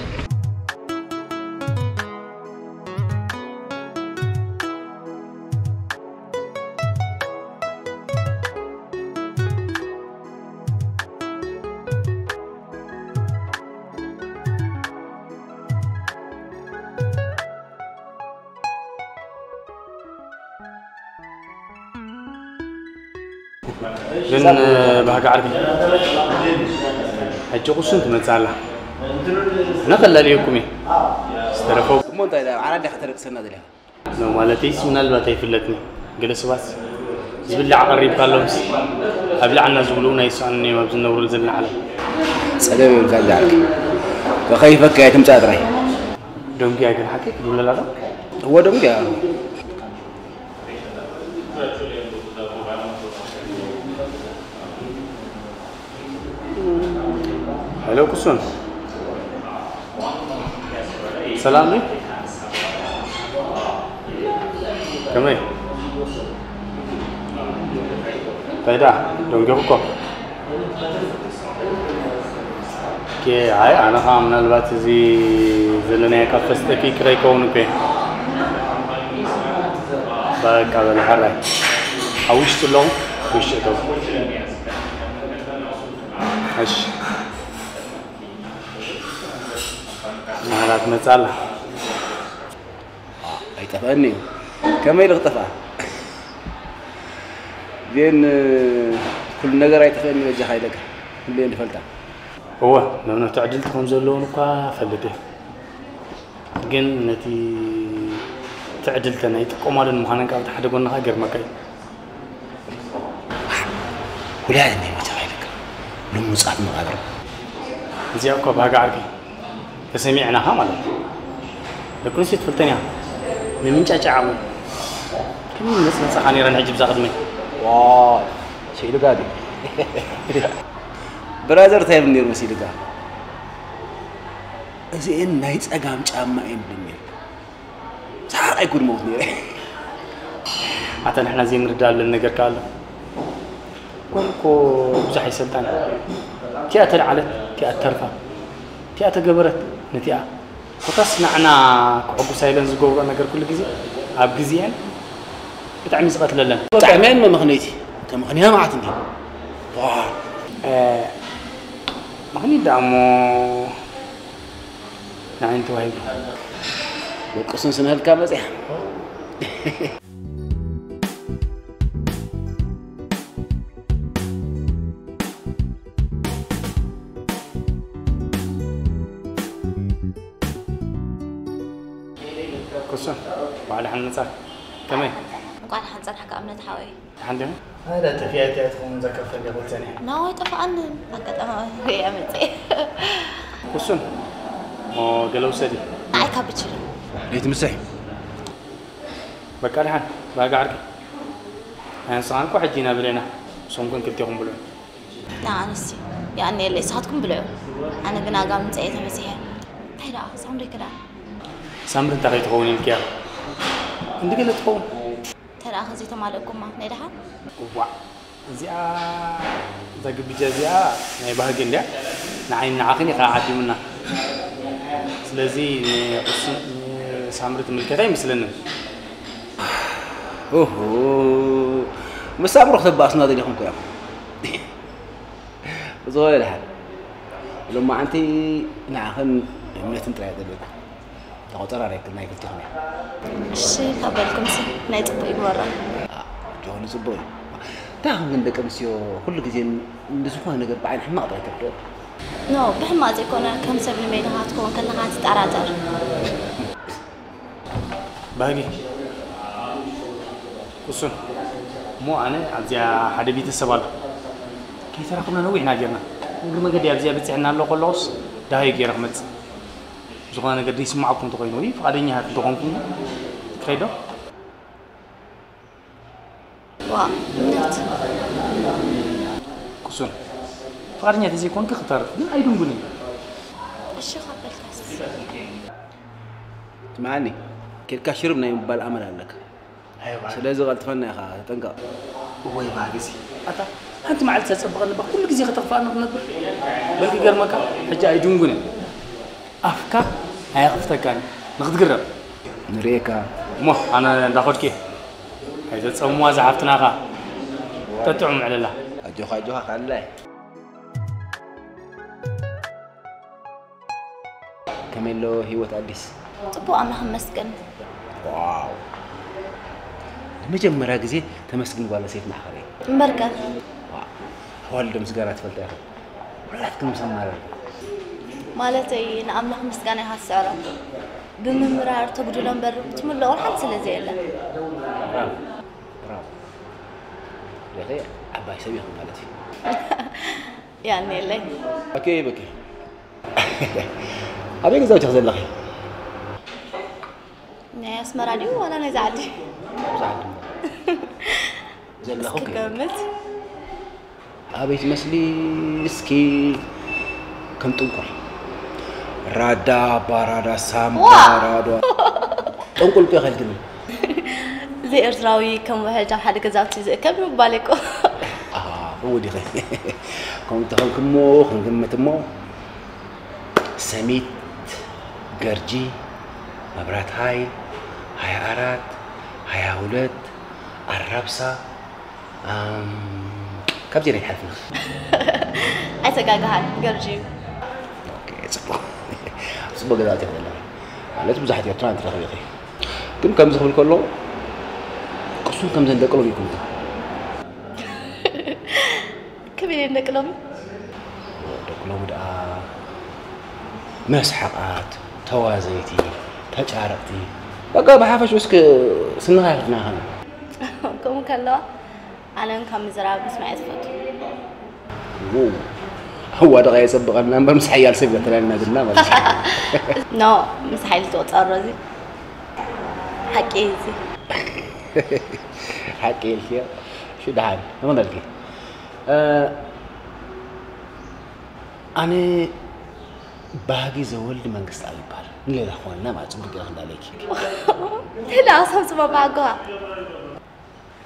ግን ባህጊ ዓርቢ ሕጂ ቁሱን ትመጽእ ኣላ። ነኸለልየኩም እየ ዝተረፈው። እሞ እንታይ ዓራት ዲኻ ተደቅሰና ዘለኻ? ነው ማለተይስ ምናልባት ኣይፍለጥን እዩ። ገለ ሰባት ዝብላዕ ቀሪብካሎምስ ኣብልዓና ዝብሉ እውን ኣይስኣኑን እዮም ኣብዚ ንነብረሉ ዘለና ዓለም። ጸገም የብልካን ዝዓርከይ። ከኸይፈካ እየ ትምጻእ ጥራይ። ደንጉያ ግን ሓቀይ ክትብለላ ዶ? እወ ደንጉያ። ሄሎ ኩሱን ሰላም ነህ? ከመይ እንታይ ደኣ ደንጊኹ እኮ። ኦኬ፣ ኣይ ኣነ ኸዓ ምናልባት እዚ ዘለናዮ ካፈ ስጠኪ ክረ ይከውን እኮ እየ። በቃ በለ ሕራይ ኣብ ውሽጢ ኣለኹ ውሽጢ እተው። እሺ ናህላ ትመጽእ ኣላ። ኣይጠፍኣኒ እዩ። ከመይ ኢሉ ክጠፍኣ? ግን ኩሉ ነገር ኣይጠፍኣኒ በጃኻ ኢለካ። ኩሉ እየ ዝፈልጣ። እወ ነብነቱ ዕድልቲ ከም ዘለውን እኳ እፈልጥ እየ። ግን ነቲ ትዕድልተን ኣይጥቀማሉን ምዃነን ካብ እቲ ሓደ ጎንኻ ይገርመካ እዩ። ውላድ እኒኦ ተባሂልካ ልሙጻት መቓብር። እዚኣ እኳ ባህጊ ዓርኪ ተሰሚዕናኻ ማለት እዩ። ደቂ ኣንስትዮ ትፈልጠን እያ። ንምንጫጫ ዓቕሚ ከም መጽነጸኻ ነይረን ሕጂ ብዛ ቅድመይ። ዋይ ስኢልካ ድዩ? ብራዘር እንታይ ይብል ነይሩ መሲልካ? እዚኤን ናይ ጸጋም ጫማ እየን ብለኒ ነይሩ። ሰሓቕ ኣይኩን መውት ነይረ። ኣታ ንሕና ዘይንርዳኣለን ነገር ከ ኣሎ። ጓል እኮ ብዙሕ ኣይሰልጣን። እቲኣ ተልዓለት እቲኣ ትተርፋ። እቲኣ ተገበረት ነቲኣ። ኮታስ ንዓና ክሕጉሳ ኢለን ዝገብርኦ ነገር ኩሉ ግዜ ኣብ ግዜኤን ብጣዕሚ ዝቐትለለን። ብጣዕሚ እየን መመኽነይቲ። ተመኽንያ መዓት እንዲ። ዋ። መኽኒት ደኣ እሞ ንዓይን ተዋሂቡ። ደቅሱን ስንህልካ መፅያ። ኩሱን ባዕሉ ሓንጻ ከመይ? እንኳን ሓንጻር ሓካ እምነት ሓወይ። ሓንደም هذا تفيات تكون ذكر في اليابان. ናወይ ጠፋኣንን ኣጋጣሚ ሪያ መፅእ ኩሱን ሞ ገለ ውሰዲ። ንዓይ ካብ ብችሉ ለይቲ ምሳይ በቃ ድሓን ባጋ ዓርኪ ኣንስኻን እኮ ሕጂ ኢና ብልዕና ሶምኩን ክልቴኹም ብልዑ። ንዓንሲ ይኣነየለይ ንስኻትኩም ብልዑ። ኣነ ግን ኣጋ ምምፀእ እየ ተበዚሐ። እንታይ ደኣ ሳምሪ ክዳ ሳምሪ እንታይ ከይትኸውን ኢልክያ? እንዲ ገለ ትኸውን እንታይ ደኣ ከዘይተማለእኩማ ናይ ደሓን እዋዕ እዚኣ እዛ ግብጃ እዚኣ ናይ ባህጊ እንድያ ንዓይን ንዓኽን ኢኻ ዓዲሙና። ስለዚ ንሳምሪ ትምልከት ኣይመስለንን። ኦሆ፣ ምስ ኣምሮ ክተባእሱና ደሊኹም እኮ እዮም። ብዝኾነ ድሓን ሎማዓንቲ ንዓኽን እምነትን ጥራይ ደለና። ተቆፀራሪክን ናይ ክልቲኹም እያ። እሺ ካብ በልኩምሲ ናይ ፅቡቅ ይግበሮ። ጆኒ ፅቡቅ እዩ። እንታይ ኹም ግን ደቂ ኣንስትዮ ኩሉ ግዜ ንዝኾነ ነገር ብዓይኒ ሕማቕ ጥራይ ተርድኦ። ኖ ብሕማቅ ዘይኮነ ከም ሰብ ንሜድኻ ትኸውን ከለኻ ትጠራጠር። ባህጊ ኩሱን እሞ ኣነ ኣብዚኣ ሓደ ቤተሰብ ኣሎ ከይተራኽብና ነዊሕና ጌርና እግሪ መገዲ ኣብዚኣ በፂሕና ኣሎ ከለኹስ ደሃዩ ገይረ ክመፅእ ዝኾነ ነገር ዘይስማዓኩም እንተኮይኑ ወይ ፍቓደኛታት እንተኾንኩም ክኸይዶ ዋ እምነት ኩሱን ፍቓደኛ ተዘይኮንኪ ክተርፍ ግን ኣይድንጉን እዩ እሺ ካብ በልካስ ትምዓኒ ኬድካ ሽርብ ናይ ምባል ኣመል ኣለካ። ስለዚ ቀልጥፈና ኢኻ ተጠንቀቕ። ወይ ባህጊ እዚ ኣታ ሓንቲ መዓልቲ ተፀብቐኒ ባ ኩሉ ግዜ ከተኽፍኣኒ ክትነብር በል ክገርመካ ሕጂ ኣይድንጉን እየ ኣፍካ ኣየኽፍተካን ንክትግረም ንርእየካ እሞ ኣነ እንዳኸድኩ እየ ኣይተፀምዋ ዝሓፍትናኻ ጠጥዑም ዕለላ ኣጆኻ ኣጆኻ ካልላይ ከመይ ኣሎ ህይወት ኣዲስ ፅቡቅ ኣምላኽ ይመስገን ዋው ንመጀመርያ ግዜ ተመስግን ጓል ሴት ማሕኸረይ እምበርከ ኣዋልዶ ምስጋና ትፈልጣ ኢኹም ኩላትኩም ምስ ኣማረር ማለተይ ንኣምላኽ ምስጋና ኢኻ ትስዕሮ ብምምራር ተጉድሎ እምበር ትምልኦ ሓንቲ ስለ ዘየለ ብራቮ ብራቮ ለኸ ዓባይ ሰብ ኢኹም ማለት እዩ ያኔለይ ኦኬ በኪ ኣበይ ገዛውቲ ዘለኺ ናይ ኣስመራ ድዩ ዋላ ናይ ዛዓዲ ዛዓዲ ዘለኹ ክገምት ኣበይ ትመስሊ እስኪ ከም ጥንቁል ራዳ ባራዳ ሳምባ ራዳ ጥንቁል እኮ ይኸልክኒ ዘይኤርትራዊ ከም ውሕጅ ኣብ ሓደ ገዛውቲ ዝእከብ ምባል እኮ ከምኡ ዲኸ ከምኡ ተኸንክሞ ክንግምት እሞ ሰሚት ገርጂ መብራት ሃይል ሃያ ኣራት ሃያ ሁለት ኣራብሳ ካብዚ ናይ ሓልፍና ኣይተጋግሃን ገርጂ እዩ ፅቡቅ ፅቡቅ ገዛእቲ ዘለኺ ማለት ብዙሓት ኤርትራን ትረኽቢ ኢኺ ግን ከምዚ ክብል ከሎ ቅሱን ከም ዘንደቅሎም ይኩምታ ክብል የንደቅሎም ደቂ ሎሚ ደኣ መስሓቓት ተዋዘይቲ ተጫረቕቲ በቃ ብሓፈሽ እስክ ስንኻ ይፍትና ኸነ ከምኡ ከለዋ ኣነ ካብ ምዝራብ ምስማዕ እየ ዝፈቱ እዋ ደቓ የጸብቐና እምበር ምስ ሓያል ሰብ ገተለና ግና ማለት ኖ ምስ ሓይሊ ትቆጸሮ እዚ ሓቂ እዚ ሓቂ ኢልክዮ ሽድሓን ንኽነልኪ ኣነ ባህጊ ዘወልድ መንግስት ኣብ ይበሃል ንሌላ ክኾንና ማለት ጽቡቅ ገይረ እንዳለይኪ እንታይ ደኣ ክሳብ ጽባባ ኣገዋ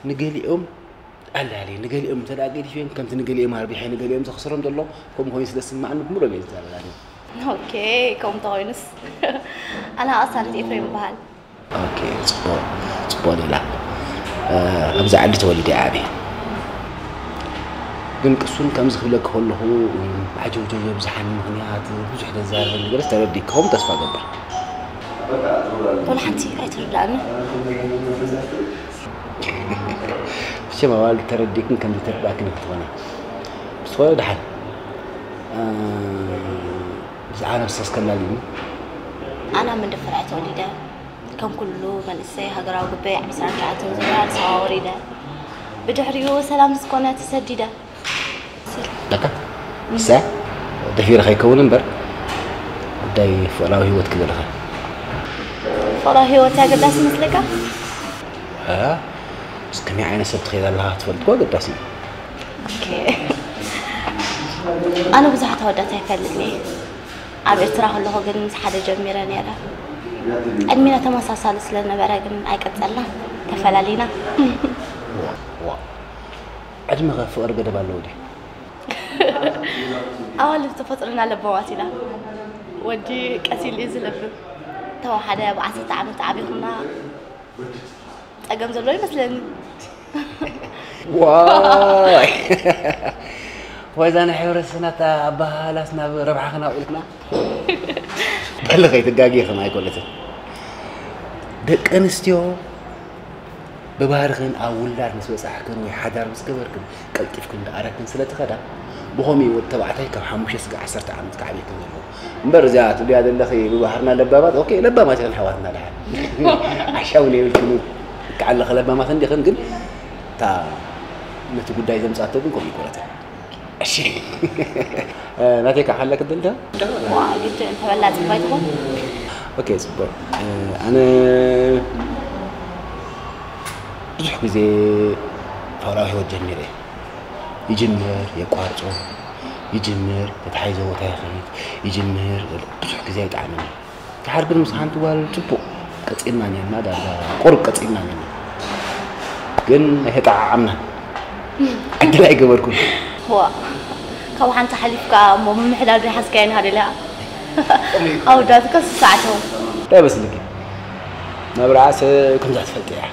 ንገሊኦም ኣላሊ ንገሊኦም እንተ ገዲፍዮም ከምቲ ንገሊኦም ኣርቢሐ ንገሊኦም ዘኽስሮም ዘሎ ከምኡ ኮይኑ ስለ ዝስማዕኒ ብምሎም እየ ዝዛረብ ኦኬ ከምኡ ተኮይኑስ ኣነ ኣሳልት ኤፍሬም ይበሃል ኦኬ ጽቡቅ ጽቡቅ ሌላ ኣብዚ ዓዲ ተወሊደ እየ ዓብየ። ግን ቅሱን ከምዚ ክብለኪ ከለኹ ዓጀውጀው የብዝሓኒ ምኽንያት ብዙሕ ዘዛርበኒ ገለስ ተረዲእክኹም ተስፋ እገብር። ወላ ሓንቲ ኣይትርዳእኒ። ብሸም ኣዋልድ ተረዲእክን ከም ዝተረዳእክን ክትኾኒ ብዝኾነ ድሓን ብዛዕባ ነብሲ ኣስከላልዩኒ። ኣና መንደፈራ ተወሊደ ከም ኩሉ መንእሰይ ሃገራዊ ጉበይ ዓሰርተ ኣርባዕተ ዝገበረ ኣዲስ ኣበባ ወሪደ። ብድሕሪኡ ሰላም ዝኾነ ተሰዲደ። ለካ እሳ ደፊረ ከይከውን እምበር ጉዳይ ፍቕራዊ ህይወት ክበልኻ። ፍቕራዊ ህይወት ኣገዳሲ ይመስለካ? እ፣ ምስ ከመይ ዓይነት ሰብ ትኸይድ ኣለኻ ክትፈልጥኮ ኣገዳሲ እዩ። ኦኬ። ኣነ ብዙሓት ኣወዳት ኣይፈልጥን እየ። ኣብ ኤርትራ ከለኹ ግን ምስ ሓደ ጀሚረ ነይረ። ዕድሜና ተመሳሳሊ ስለነበረ ግን ኣይቀጸልናን፣ ተፈላሊና። ዋ፣ ዕድመ ከ ፍቕሪ ገደብ ኣለዎ ድዩ? ኣዋልድ ተፈጥሮና ለባማት ኢና። ወዲ ቀስ ኢሉ እዩ ዝለብም። ተወሓደ ብዓሰርተ ዓመት ዓቢኹምና ጸገም ዘሎ ይመስለኒ። ዋይ ወይዛ ናይ ሕብረተሰብና ኣባሃላስ ናብ ረብሓ ክናውዕልክና በሊ ከይትጋጊ ከም ኣይኮነትን ደቂ ኣንስትዮ ብባህርኽን ኣብ ውላድ ምስ በጻሕክን ወይ ሓዳር ምስ ገበርክን ቀልጢፍክን ደኣረክን ስለ ትኸዳ ብኸምኡ ወዲ ተባዕታይ ካብ ሓሙሽተ ስጋዕ ዓሰርተ ዓመት ክዓብየክን ዘለዎ እምበር እዚኣ ትብልያ ዘለኺ ብባህርና ለባማት ኦኬ ለባማት ኢኽን ኣሕዋትና ደሓን ዓሻ እውን የብልክን ይከዓል ኣለኸ ለባማት እንዲኽን ግን እታ ነቲ ጉዳይ ዘምጻቶ ግን ከምኡ ይኮነትን እሺ ናተይ ከዓ ሓለክ ድልደ ግድ እንተበላ ጽባይ ትኾን ኦኬ ጽቡቅ ኣነ ብዙሕ ግዜ ፋውራዊ ህይወት ጀሚረ ይጅምር የቋርጾ ይጅምር ተታሓይዘ ቦታ ይኸይድ ይጅምር ብዙሕ ግዜ ኣይጣዕምን ድሓር ግን ምስ ሓንቲ ጓል ጽቡቕ ቀጺልና ኔርና ዳርጋ ቁሩብ ቀጺልና ኔርና ግን ኣይተጠዓዓምናን ዕድል ኣይገበርኩን ዋ ካብ ሓንቲ ሓሊፍካ እሞ ምምሕዳር ዘይሓዝካዮ ንሃደልያ ኣወዳት ከሱ ሰዓቶም እንታይ መስልኪ ናብራ ሰብ ከምዛ ትፈልጥ እያ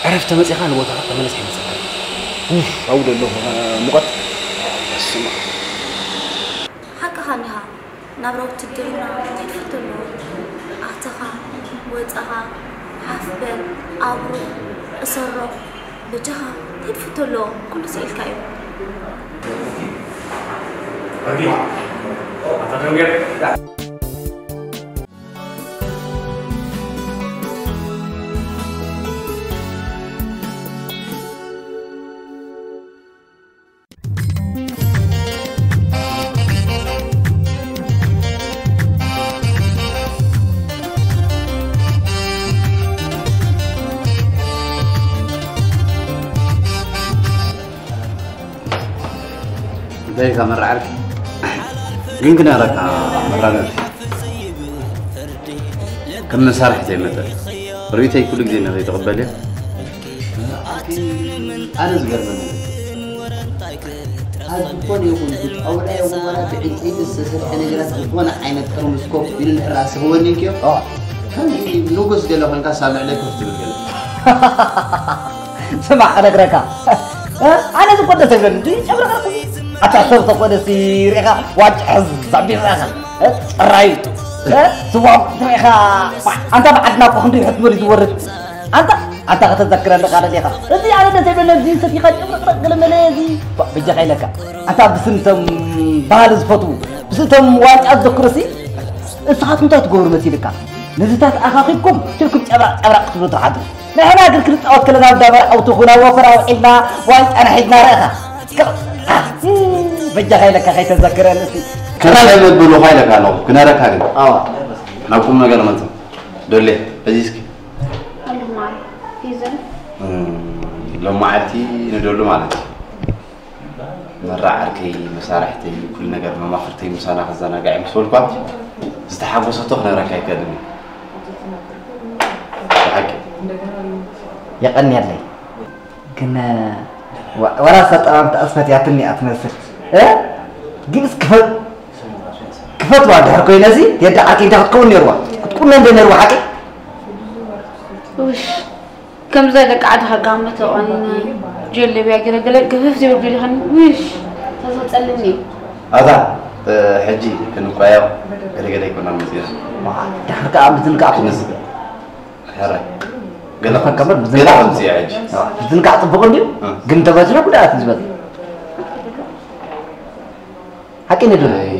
ዕረፍቲ መጺኻ ንቦታኻ ተመለስ ይመጸካ ኣብኡ ደሎ ሙቐት ስማ ሓቅኻ እኒኻ ናብራ ውትድርና እንታይ ትፍቶ ኣለዎ ኣተኻ ወፀኻ ሓፍ በል ኣብሩ እሰሮ በጃኻ እንታይ ትፍቶ ኣለዎ ኩሉ ስኢልካ እዩ እንታይ ኢኻ መራዓርኪ ግን ክነግረካ መራመርኪ ከም መሳርሒ ዘይመጠን ርእይተይ ኩሉ ግዜ ንኸይትቕበልያ ኣነ ዝገርመኒ ኣብ ዝኾነ ይኹን ብጣውላ ይኹን ዋላ ብዕንጨይቲ ዝተሰርሐ ነገራት ዝኾነ ዓይነት ጥርሙዝ ኮፍ ኢሉ እንድሕር ስህወኒ እንክዮ ከምዚ ንጉስ ገለ ኮይንካ ሳብ ልዕለይ ኮፍ ትብል ገለ ስማዕ ክነግረካ ኣነ ዝኮ ደስ ይብለኒ እንዲ ጨብረቅረቅ ኣታ ሰብ ተኮነ ሲ ሪኢኻ ዋጭ ሕዝ ኣቢልካ ጽራይ ስዋ ሪኢኻ ኣንታ ብዓድና እኮ ክንደይ ሕትመል እዩ ዝወርድ ኣንታ ኣንታ ከተዘክረኒ ቃል ዲኻ እዚ ኣነ ደስ ይብለኒ እዚ ሰቲኻ ጨብረቅረቅ ገለ መለ እዚ በጃኻ ኢለካ ኣንታ ብስንቶም ባህሊ ዝፈትዉ ብስንቶም ዋንጫ ዝዘክሩ ሲ እስኻትኩም እንታይ ትገብሩ መሲልካ ነዚታት ኣኻኺብኩም ስልኩም ጨብራቅ ጨብራቅ ክትብሉ ትሓድሩ ንሕና ግን ክንጻወት ከለና ኣብ ዳመራ ኣውትኹን ኣብ ወፈር ኣውዒልና ዋንጫና ሒዝና ረእኻ በጃኻ ኢለካ ከይተዘክረኒ እስቲ ከመይ መብሉኻ ኢለካ ኣለኹ ክነረካ ግን ኣዋ ናብ ቁም ነገር መጽእ ዶሌ በዚ እስኪ ሎማዓልቲ ንደሉ ማለት እዩ መራ ዓርከይ መሳርሕተይ ኩሉ ነገር መማኽርተይ ምሳና ክዘናጋዕ ምስ በልኳ ዝተሓጎሰቶ ክነግረካ ኣይክእልን እዩ ብሓቂ የቐንየለይ ግን ወላ ሰጠማምታ ኣስፈትያትኒ እያ ትመስል ግን ክፈትዋ ድሕር ኮይነ እዚ የዳ ዓርከይ እንታይ ክትከውን ነርዋ ክትቁነ እንደ ነርዋ ሓቂ ውሽ ከምዛ ደቂ ዓድኻ ጋመ ተቆኒነ፣ ጀለብያ ገለገለ ግፍፍ ዝብል ዶ ይኸውን? ውሽ፣ ተዘጸልኒ። ኣታ፣ እ፣ ሕጂ ክንቋየቕ ገለገለ ኣይኮናን መጺና። ዋ፣ ድሓር ከኣ ምዝንጋዕ ክንስ-፣ ሕራይ። ገለ ገለ ከምበር ገለ ምዝንጋዕ ከምዚ እያ ሕጂ። ዋ፣ ምዝንጋዕ ጽቡቕ እንድዩ፣ እ። ግን ተባጅና ጉዳኣት እዩ ዝበል። ሓቂ ነድሪ። ኣይ።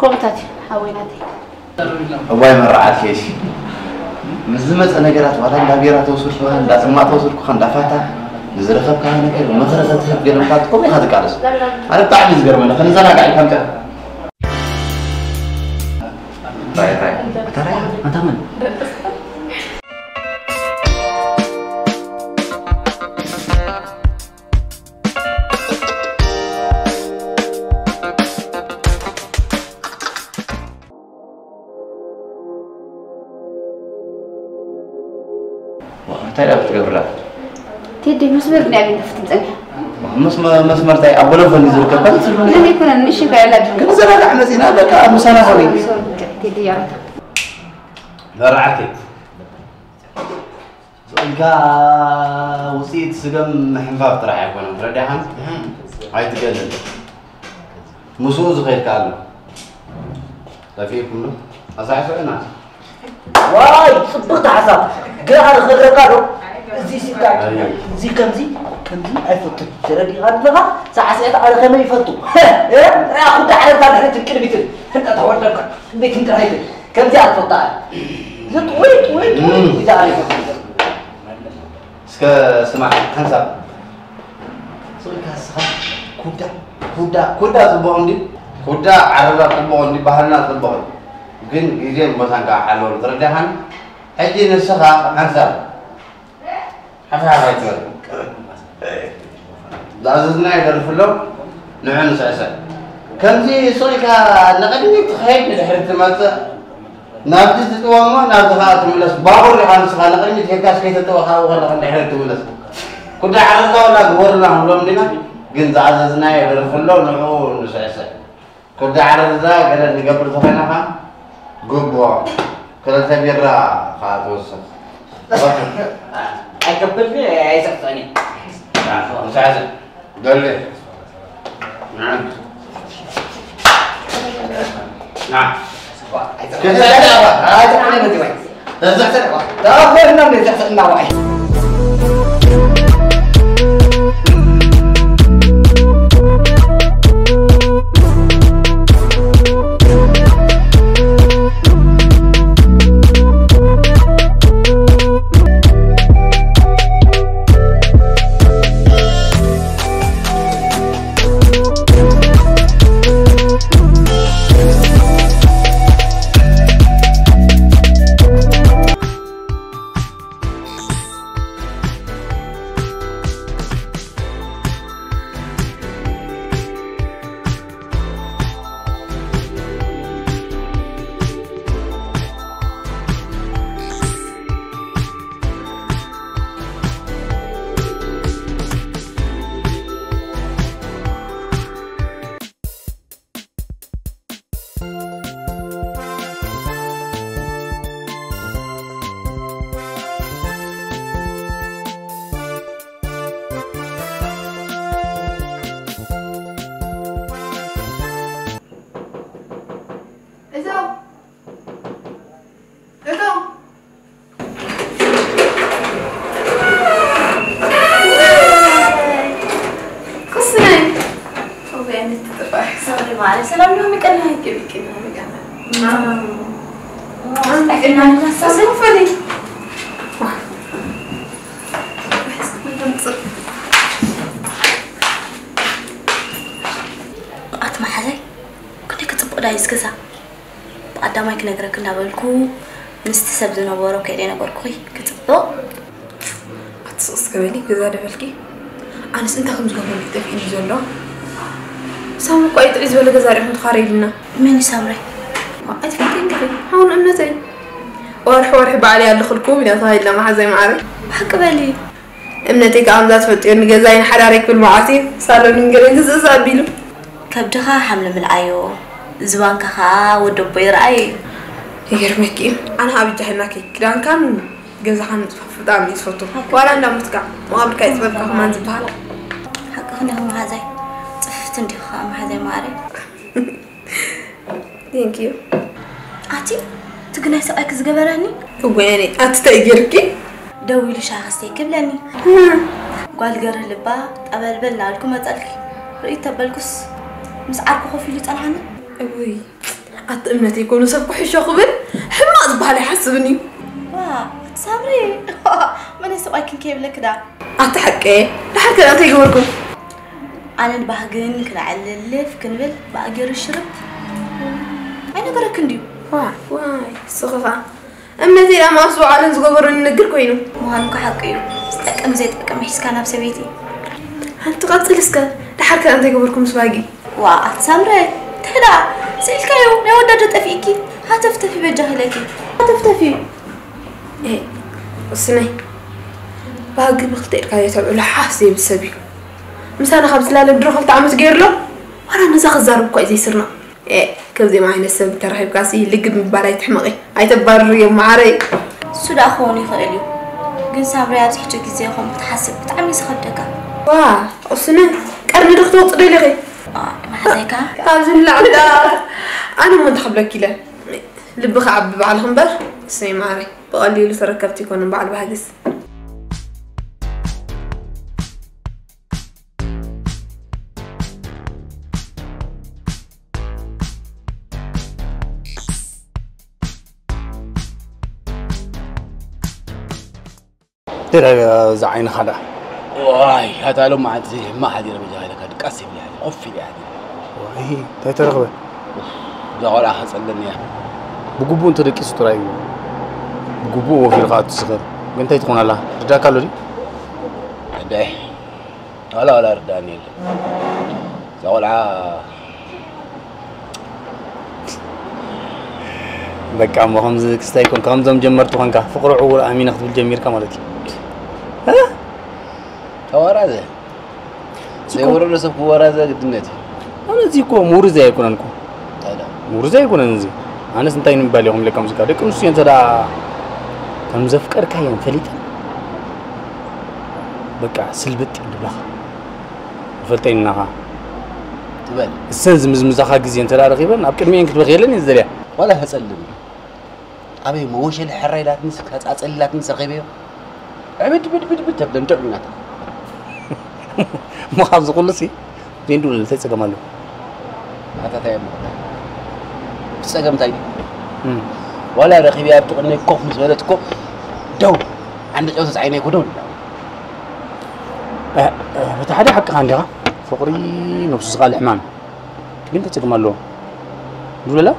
ከምታት ሓወይ ናተይ። እዋይ መርዓት ኬሽ። ምስ ዝመጸ ነገራት ዋላ እንዳ ቢራ ተወስድኩኻ፣ እንዳ ጽማቕ ተወስድኩኻ፣ እንዳ ፋታ ንዝረኸብካ ነገር ምኽሪ ክትህብ ገለ ምኻድ ከምኡ ኢኻ ትቃለስ። ኣነ ብጣዕሚ ዝገርመኒ፣ ክንዘናጋዕ ኢልካ ምጽእ። ራይ፣ ራይ። ኣታ ራይ፣ ኣታ መን? እንታይ ደኣ ክትገብራ? ቴዲ፣ መስመር ናይ ኣበይ ከፍትም ጸኒሐ? ምስ መ-፣ መስመር እንታይ ኣብ ወለፈን እዩ ዝርከብ? ካልእ ስልፊ ናይ ግን ኣይኮነን፣ ንእሽተይ ከ ያላ ግን ዘናጋዕ መጺና፣ በቃ ምሳና ሃበይ። ሶሪ፣ ቴዲ፣ ያረታ። መርዓት። ስቕ ኢልካ ውጽኢት ስገም ምሕንፋፍ ጥራሕ ኣይኮነን፣ ተረዲእኻን? እህ። ኣይትገልን። ምስኡ ዝኸይድ ከኣ ኣሎ። ጠፊእኩም ዶ? ኣሳዕስዑና። ዋይ፣ ጽብቕቲ ሓሳብ። ግን ኣነ ክነግረካ ዶ? እዚ ሲታ፣ ኣይ። እዚ ከምዚ፣ ከምዚ ኣይፈቱን። ተረዲእኻ ኣለኻ? ሳዕስዒት ኣነ ከመይ ይፈቱ? እ? ርኣ፣ ኩዳ ዓለምካ ድሕሪትን ቅድሚትን። ህንጣ ተወደብካ። ቤት እንጥራይትን። ከምዚ ኣትፈታ። እዚ ጥውይ፣ ጥውይ፣ ጥውይ። እም። እዚ ኣነ ይፈቱ። እስከ ስማዕ፣ ሓንሳብ። ስቕ ኢልካ ንስኻ ኩዳ፣ ኩዳ፣ ኩዳ ጽቡቕ እንዲ፣ ኩዳ ዓረራ ጽቡቕ እንዲ፣ ባህልና ጽቡቕ እዩ። ግን ግዜን ቦታን ከዓ ሓለወሉ፣ ተረዲኻኒ? ሕጂ ንስኻ ሓንሳብ ሓፍሓፍ ኣይትበል። ዝኣዘዝናዮ ደርፊ ኣሎ፣ ንዑ ንስዕስዕ። ከምዚ ስቕ ኢልካ ንቕድሚት ትኸይድ ንድሕሪት ትመጽእ። ናብዚ ትጥወ እሞ ናብዚ ኸዓ ትምለስ። ባቡር ኢኻ ንስኻ ንቕድሚት ሄድካስ ከይተጠወ ካብኡ ከለኻ ንድሕሪት ትምለስ። ኩዳ ዓረዛ ወላ ግበሩልና ክንብሎም ዲና? ግን ዝኣዘዝናዮ ደርፊ ኣሎ፣ ንዑ ንስዕስዕ። ኩዳ ዓረዛ ገለ ንገብር ተኾይና ኸዓ ግቦ። ክልተ ቢራ ኸዓ ትወስኽ። ኣይከብድኒ፣ ኣይስዕስዕን እየ። ንስዕስዕ። ደሌ። ና። ና። እዞም፣ እዞም። ቁስነይ። ሶሪ፣ ኣነ ትጥፋ። ሶሪ፣ ማዕረ ሰላም ነው የሚቀና፣ ይቅር፣ ይቅር ነው የሚቀና። አዎ። አዎ። አዎ። አዎ። ፈሊ። ኣቲ መሓዘይ፣ ክንደይ ክጽብቕ ዳዩ እዚ ገዛ? ብቐዳማይ ክነግረኪ እንዳበልኩ፣ ምስቲ ሰብ ዝነበሮ ከይደ ነገርኩኺ፣ ክጽብቕ። ኣቲ ስቕ እስከ በሊ፣ ገዛ ዶ በልኪ? ኣነስ እንታይ ከም ዝገብረሉ ጠፊእኒ ዘሎ። ሳሚ እኮ እዩ ጥዕይ ዝበለ ገዛ ርኢኹም ተኻረዩልና። መን እዩ ሳምራይ? ዋ፣ ኣይትፈልጥን ዲኺ? ሓውን እምነተይ። ወርሒ ወርሒ በዓል እየ ኣለኹልኩም ኢላ ተባሂልና መሓዛይ መዓረይ። ብሓቂ በሊ። እምነተይ ከኣ ከምዛ ትፈልጥዮ ንገዛይ ንሓዳረይ ክብል መዓልቲ ሳሎን ገለ ግዝእዝ ኣቢሉ። ከብድኻ ሓምሊ ምልኣዮ፣ ዝባንካ ከኣ ወዲ ኣቦይ ርኣዮ እዩ። ይገርመኪ እዩ። ኣነ ከኣ ብጃ ሒናኪ ክዳንካን ገዛኻ ምፅፋፍ ብጣዕሚ እየ ዝፈቱ። ዋላ እንዳሞትካ መቓብርካ ይፅበብካ ከማን ዝበሃል። ሓቅኽን ኢኹ መሓዛይ። ፅፍፍቲ እንዲኹ ከዓ መሓዛይ ማዕረይ። Thank you። ኣቲ እቲ ግናይ ሰብኣይክ ዝገበረኒ እወ ያኔ ኣቲ እንታይ ገይርኪ? ደው ኢሉ ሻሂ ክስተይ ክብለኒ። ጓል ገርህ ልባ ጠበልበል ናበልኩ መፀልኪ። ርእይ ተበልኩስ ምስ ዓርኩ ኮፍ ኢሉ ይፀንሓኒ። እውይ ኣቲ እምነት ይኮኑ ሰብ ኩሕሾ ክብል ሕማቕ ዝበሃል ኣይሓስብን እዩ። ዋ ሳምሪ መን ስቋይ ክንከ ይብለክ ዳ ኣቲ ሓቀ ድሓር ከ እንታይ ገበርኩም? ኣነን ባህግን ክነዕልልፍ ክንብል ብኣገሩ ሽርብ ኣይነገረክ እንድዩ። ዋይ ዋይ ስኽኻ እምነተይ ዳማ ኣብ ዝወዓለን ዝገበሩን ንግር ኮይኑ። ምዃኑ እኮ ሓቂ እዩ። ዝጠቅም ዘይጠቅም ሒዝካ ናብ ሰበይቲ ሓንቲ ቀፅል እስከ ድሓር ከ እንታይ ገበርኩም ምስ ባጊ? ዋ ኣቲ ሳምረ እንታይ ደኣ ስኢልካዮ ናይ ወዳዶ ጠፊእኪ ሃተፍተፊ በጃ ኢለኪ ሃተፍተፊ እዩ። እስነይ ባህጊ ብክልተ ኢድካ ዘይተብዕሎ ሓፍ ዘይብል ሰብ እዩ። ምሳና ካብ ዝላለ ድሮ ክልተ ዓመት ገይሩ ኣሎ። ዋላ ነዛ ክዛረብ እኳ እዩ ዘይስርና። ኤ ከምዚኦም ዓይነት ሰብ ተረኺብካሲ ልግብ ምባል ኣይትሕመቒ። ኣይተባርርዮም መዓረይ። እሱ ደኣ ክኸውን ይኽእል እዩ ግን ሳምሪ ኣብዚ ሕጂ ግዜ ከምኡ ክትሓስብ ብጣዕሚ እዩ ዝኸብደካ። ዋ እስነ ቀርኒ ዶ ክተውፅእ ደሊኺ? መሓዘይካ ካብዚ ንላዕሊ ደኣ ኣነ እሞ እንታይ ክብለኪ ኢለ ልቢ ክዓቢ ባዕልኺ እምበር እስነይ መዓረይ። ብቐሊሉ ተረከብቲ ኣይኮኑን በዓል ባህግስ። እንታይ ደኣ እዛ ዓይንኻ ደኣ? ዋይ ኣታ ሎማዓንቲ ዘይሕማቕ ሓዲረ በጃኻ ኢለካ ድቃስ የብለይ ሓዲረ ኮፍ ኢለ እየ ሓዲረ። ዋይ እንታይ ተረኽበ? እዛ ቆልዓ ከጸልለኒ እያ። ብግቡእ እንተደቂሱ ጥራይ እዩ ብግቡእ ወፊሩ ክኣቱ ዝኽእል። ግን እንታይ ትኾን ኣላ? ርዳእካ ኣሎ ድዩ? ኣዳይ ዋላ ዋላ ርዳእኒ የለን። እዛ ቆልዓ በቃ እሞ ከምዚ ክስታይ ኮንካ ከምዞም ጀመርቲ ኮንካ ፍቅሪ ዕውር ኣሚነ ክትብል ጀሚርካ ማለት እዩ። ተዋራዘ ዘይወረዶ ሰብ ክወራዘ ግድነት እዩ። ኣነ እዚ እኮ ምውርዘይ ኣይኮነን እኮ እንታይ ደኣ ምውርዘይ ኣይኮነን እዚ ኣነስ እንታይ ንምባል እየ ከምለካ ሙዚቃ ደቂ ኣንስትዮ እንተ ደኣ ከም ዘፍቀርካየን ፈሊጠን በቃ ስልብጥ ይብላኻ ይፈልጠን ኢናኻ ትበል እሰን ዝምዝምዛኻ ግዜ እንተ ደኣ ረኺበን ኣብ ቅድሚኤን ክትበኽየለን እየ ዝደልያ ዋላ ተጸልም ኣበይ መወሸሊ ሕራይ ኢላትንስ ኣጸሊላትንስ ረኺበዮ ዕብድ ብድ ብድ ብድ ተብለን ጥዑም ኢናታ እሞ ካብዚ ኩሉሲ ዜንዱ እንታይ ጸገም ኣለዎ ኣታታይ እሞ እቲ ጸገም እንታይ ድዩ ዋላ ረኺበያ ኣብ ጥቕነይ ኮፍ ምስ በለት እኮ ደው ዓንደ ጨው ተጻዒነይ እኮ ደው ኢላ በቲ ሓደ ሓቅኻ እንዲኻ ፍቕሪ ነብሱ ዝኻል ሕማም ግን እንታይ ጸገም ኣለዎ ዱለላ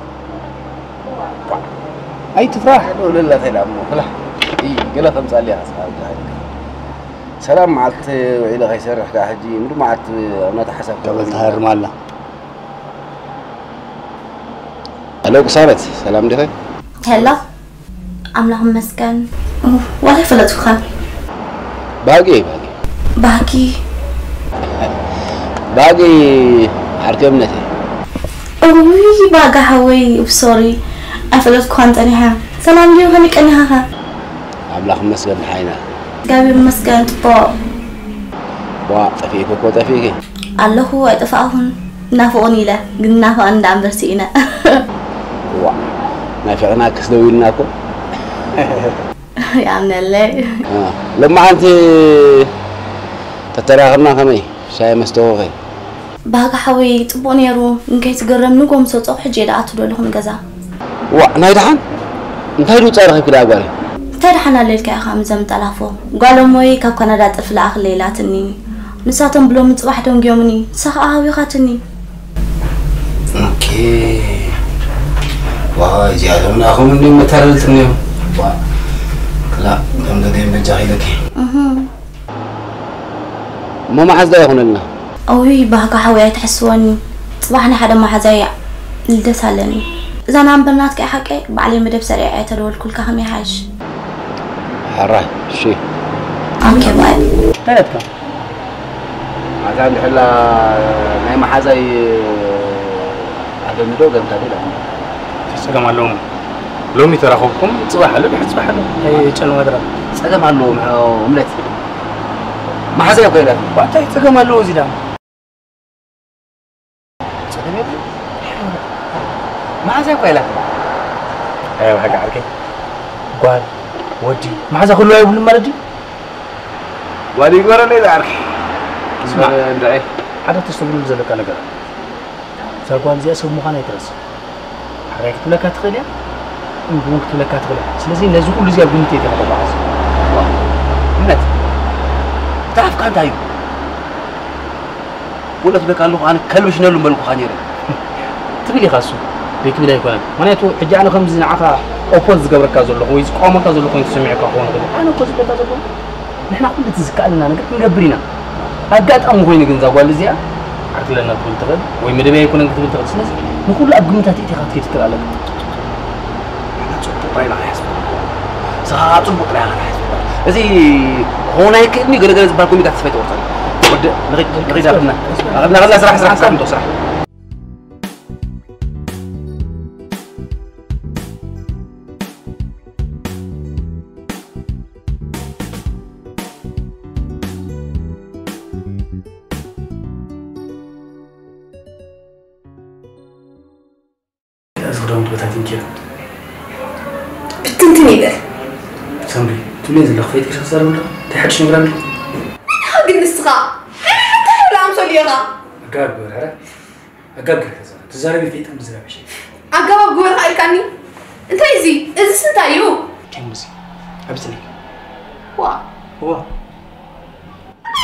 ኣይትፍራሕ ዱለላ እንታይ ደኣ እሞ ፍላሕ እይ ገለ ከምጻልያ ሰላም መዓልቲ ውዒለ ከይሰርሕ ደኣ ሕጂ ምሉእ መዓልቲ ኣብ ናታ ሓሳብ ተበልታ ሃርማ ኣላ ኣለው ቅሳነት ሰላም ዲኺ ሄሎ ኣምላኽ ይመስገን ዋላ ይፈለጥኩኻ ባህጊ እየ ባህጊ ባህጊ ባህጊ ዓርከ እምነተይ እውይ ባጋ ሓወይ ሶሪ ኣይፈለጥኩኻን ጸኒሐ ሰላም ድዩ ከመይ ቀኒኻኻ ኣምላኽ ይመስገን ደሓና ኢና እግዚኣብሔር ይመስገን ጽቡቕ ዋ ጠፊእኪ እኮ ጠፊእኪ ኣለኹ ኣይጠፋእኹን ናፍቑኒ ኢለ ግን ናፍቐኒ ደኣ እምበር ስኢነ ዋ ናፊቕናክስ ደው ኢልና እኮ ይኣምነለይ ሎማዓንቲ ተተራኸብና ከመይ ሻሂ መስተኹ ኸ ባህጊ ሓወይ ጽቡቕ ነይሩ ግን ከይትግረም ንጎ ምስ ወጸኹ ሕጂ እየ ደኣ ኣትዶ ኣለኹ ንገዛ ዋእ ናይ ደሓን እንታይ ድውፃእ ረኺብኪ ደኣ ጓለይ እንታይ ደሓን ኣለልካ ኢኻ ምዘም ጠላፎ ጓል እሞይ ካብ ካናዳ ጥልፊ ለኣኽለይ ኢላትኒ ንሳቶም ብሎሚ ጽባሕ ደንጉዮምኒ ንሳ ኸኣ ሃዊኻትኒ ኦኬ ዋይ እዚኣቶም ደኣ ከምኡ እንድዮም መታለልቲ እንድዮም ዋእ ክላእ ከም ደገም በጃኺ ኢለኪ እህ እሞ መዓዝ ደኣ ይኹነልና? እውይ ባህካ ሓወይ ኣይትሕስወኒ ጽባሕ ናይ ሓደ መሓዛይ ልደት ኣለኒ እዛ ናምበር ናትካ እያ ሓቀይ ባዕለይ መደብ ሰሪዐ እየ ተደወልኩልካ ከመይ ይሓይሽ ሕራይ እሺ ኦኬ ባይ ታያትካ ኣታ እንድሕላ ናይ መሓዛይ ኣለኒ ዶ ገምታ ዶ ጸገም ኣለዎም ሎሚ ተራኸብኩም፣ ጽባሕ ኣሎ፣ ድሕሪ ጽባሕ ኣሎ። ኣይ፣ ጨለማ ድራር። ጸገም ኣለዎ፣ ምዑ-፣ እምነት። መሓዛይ እኮ ኢላት። ዋታይ ጸገም ኣለዎ እዚ ዳ? ጸገም የብሉን። መሓዛይ እኮ ኢላት። ኣይ፣ ብሓቂ ዓርከይ። ጓል፣ ወዲ፣ መሓዛ ክህልዋ የብሉን ማለት ድዩ? ጓል ይግበረለይ ዝዓርከይ። ስማዕ፣ ይግበረ እንድዒ። ሓደ ተስተብህለሉ ዘለካ ነገር ኣሎ። እዛ ጓል እዚኣ ሰብ ምዃና ኣይትረስዕ። ሕራይ ክትብለካ ትኽእል እያ፣ እምቢ እውን ክትብለካ ትኽእል እያ። ስለዚ ነዚ ኩሉ እዚ ኣብ ግምት እየ ከተባዓዝ። እምነት፣ እቲ ኣፍካ እንታይ እዩ? ብእውነት እብለካ ኣለኹ፣ ኣነ ከልብሽነሉ ምበልኩኻ ነይረ። ትብል ኢኻ፣ እሱ ዘይትብል ኣይኮነን። ምኽንያቱ፣ ሕጂ ኣነ ከምዚ ንዓኻ ኦፖዝ ዝገብረካ ዘለኹ ወይ ዝቃወመካ ዘለኹ ኮይኑ ተሰሚዑካ ክኸውን ይኽእል። ኣነ እኮ ዝብለካ ዘለኹ፣ ንሕና ኩሉ እቲ ዝከኣለና ነገር ክንገብር ኢና። ኣጋጣሚ ኮይኑ ግን እዛ ጓል እዚኣ ዓርክለና ክትብል ትኽእል ወይ መደበይ ኣይኮነን ክትብል ትኽእል። ስለዚ ንኹሉ ኣብ ግምታት ኣእቲኻ ክትከይድ ትኽእል ኣለካ። ንሕና ጽቡቕ ጥራይ ኢና ክንሓስብ። ንስኻ ከዓ ጽቡቕ ጥራይ ኢኻ ክትሓስብ። እዚ ክኸውን ኣይክእልን እዩ፣ ገለ ገለ ዝበሃል ኮሚታት ተስፋ ኣይትቆርጸሉ። ወዲ፣ ንኺድ፣ ንኺድ ኣብትና። ኣብና፣ ኣብና ስራሕ፣ ስራሕ፣ ስራሕ፣ ስራሕ። እዚ ክዳውንቲ በታቲንኪ። ብትንትን ይበል። ሳምሪ፣ ትብለይ ዘለኺ ፈይጥኪ ክትዛረቢ ኣለኺ? እንታይ ሓድሽ ነገር ኣሎ? መን ኢኻ ግን ንስኻ? እንታይ ኢኻ ትብል ኣምሰሉ ኢኻ? ኣጋባብ ግበር፣ ኧረ። ኣጋባብ ግበር፣ ተዛረቢ። ትዛረቢ ፈይጥኪ ምዝራብ ይሻል። ኣጋባብ ግበር ኢልካኒ? እንታይ እዚ? እዚስ እንታይ እዩ? ኬን፣ ኣብዚ፣ ኣብዚ ነይ። ዋ። ዋ።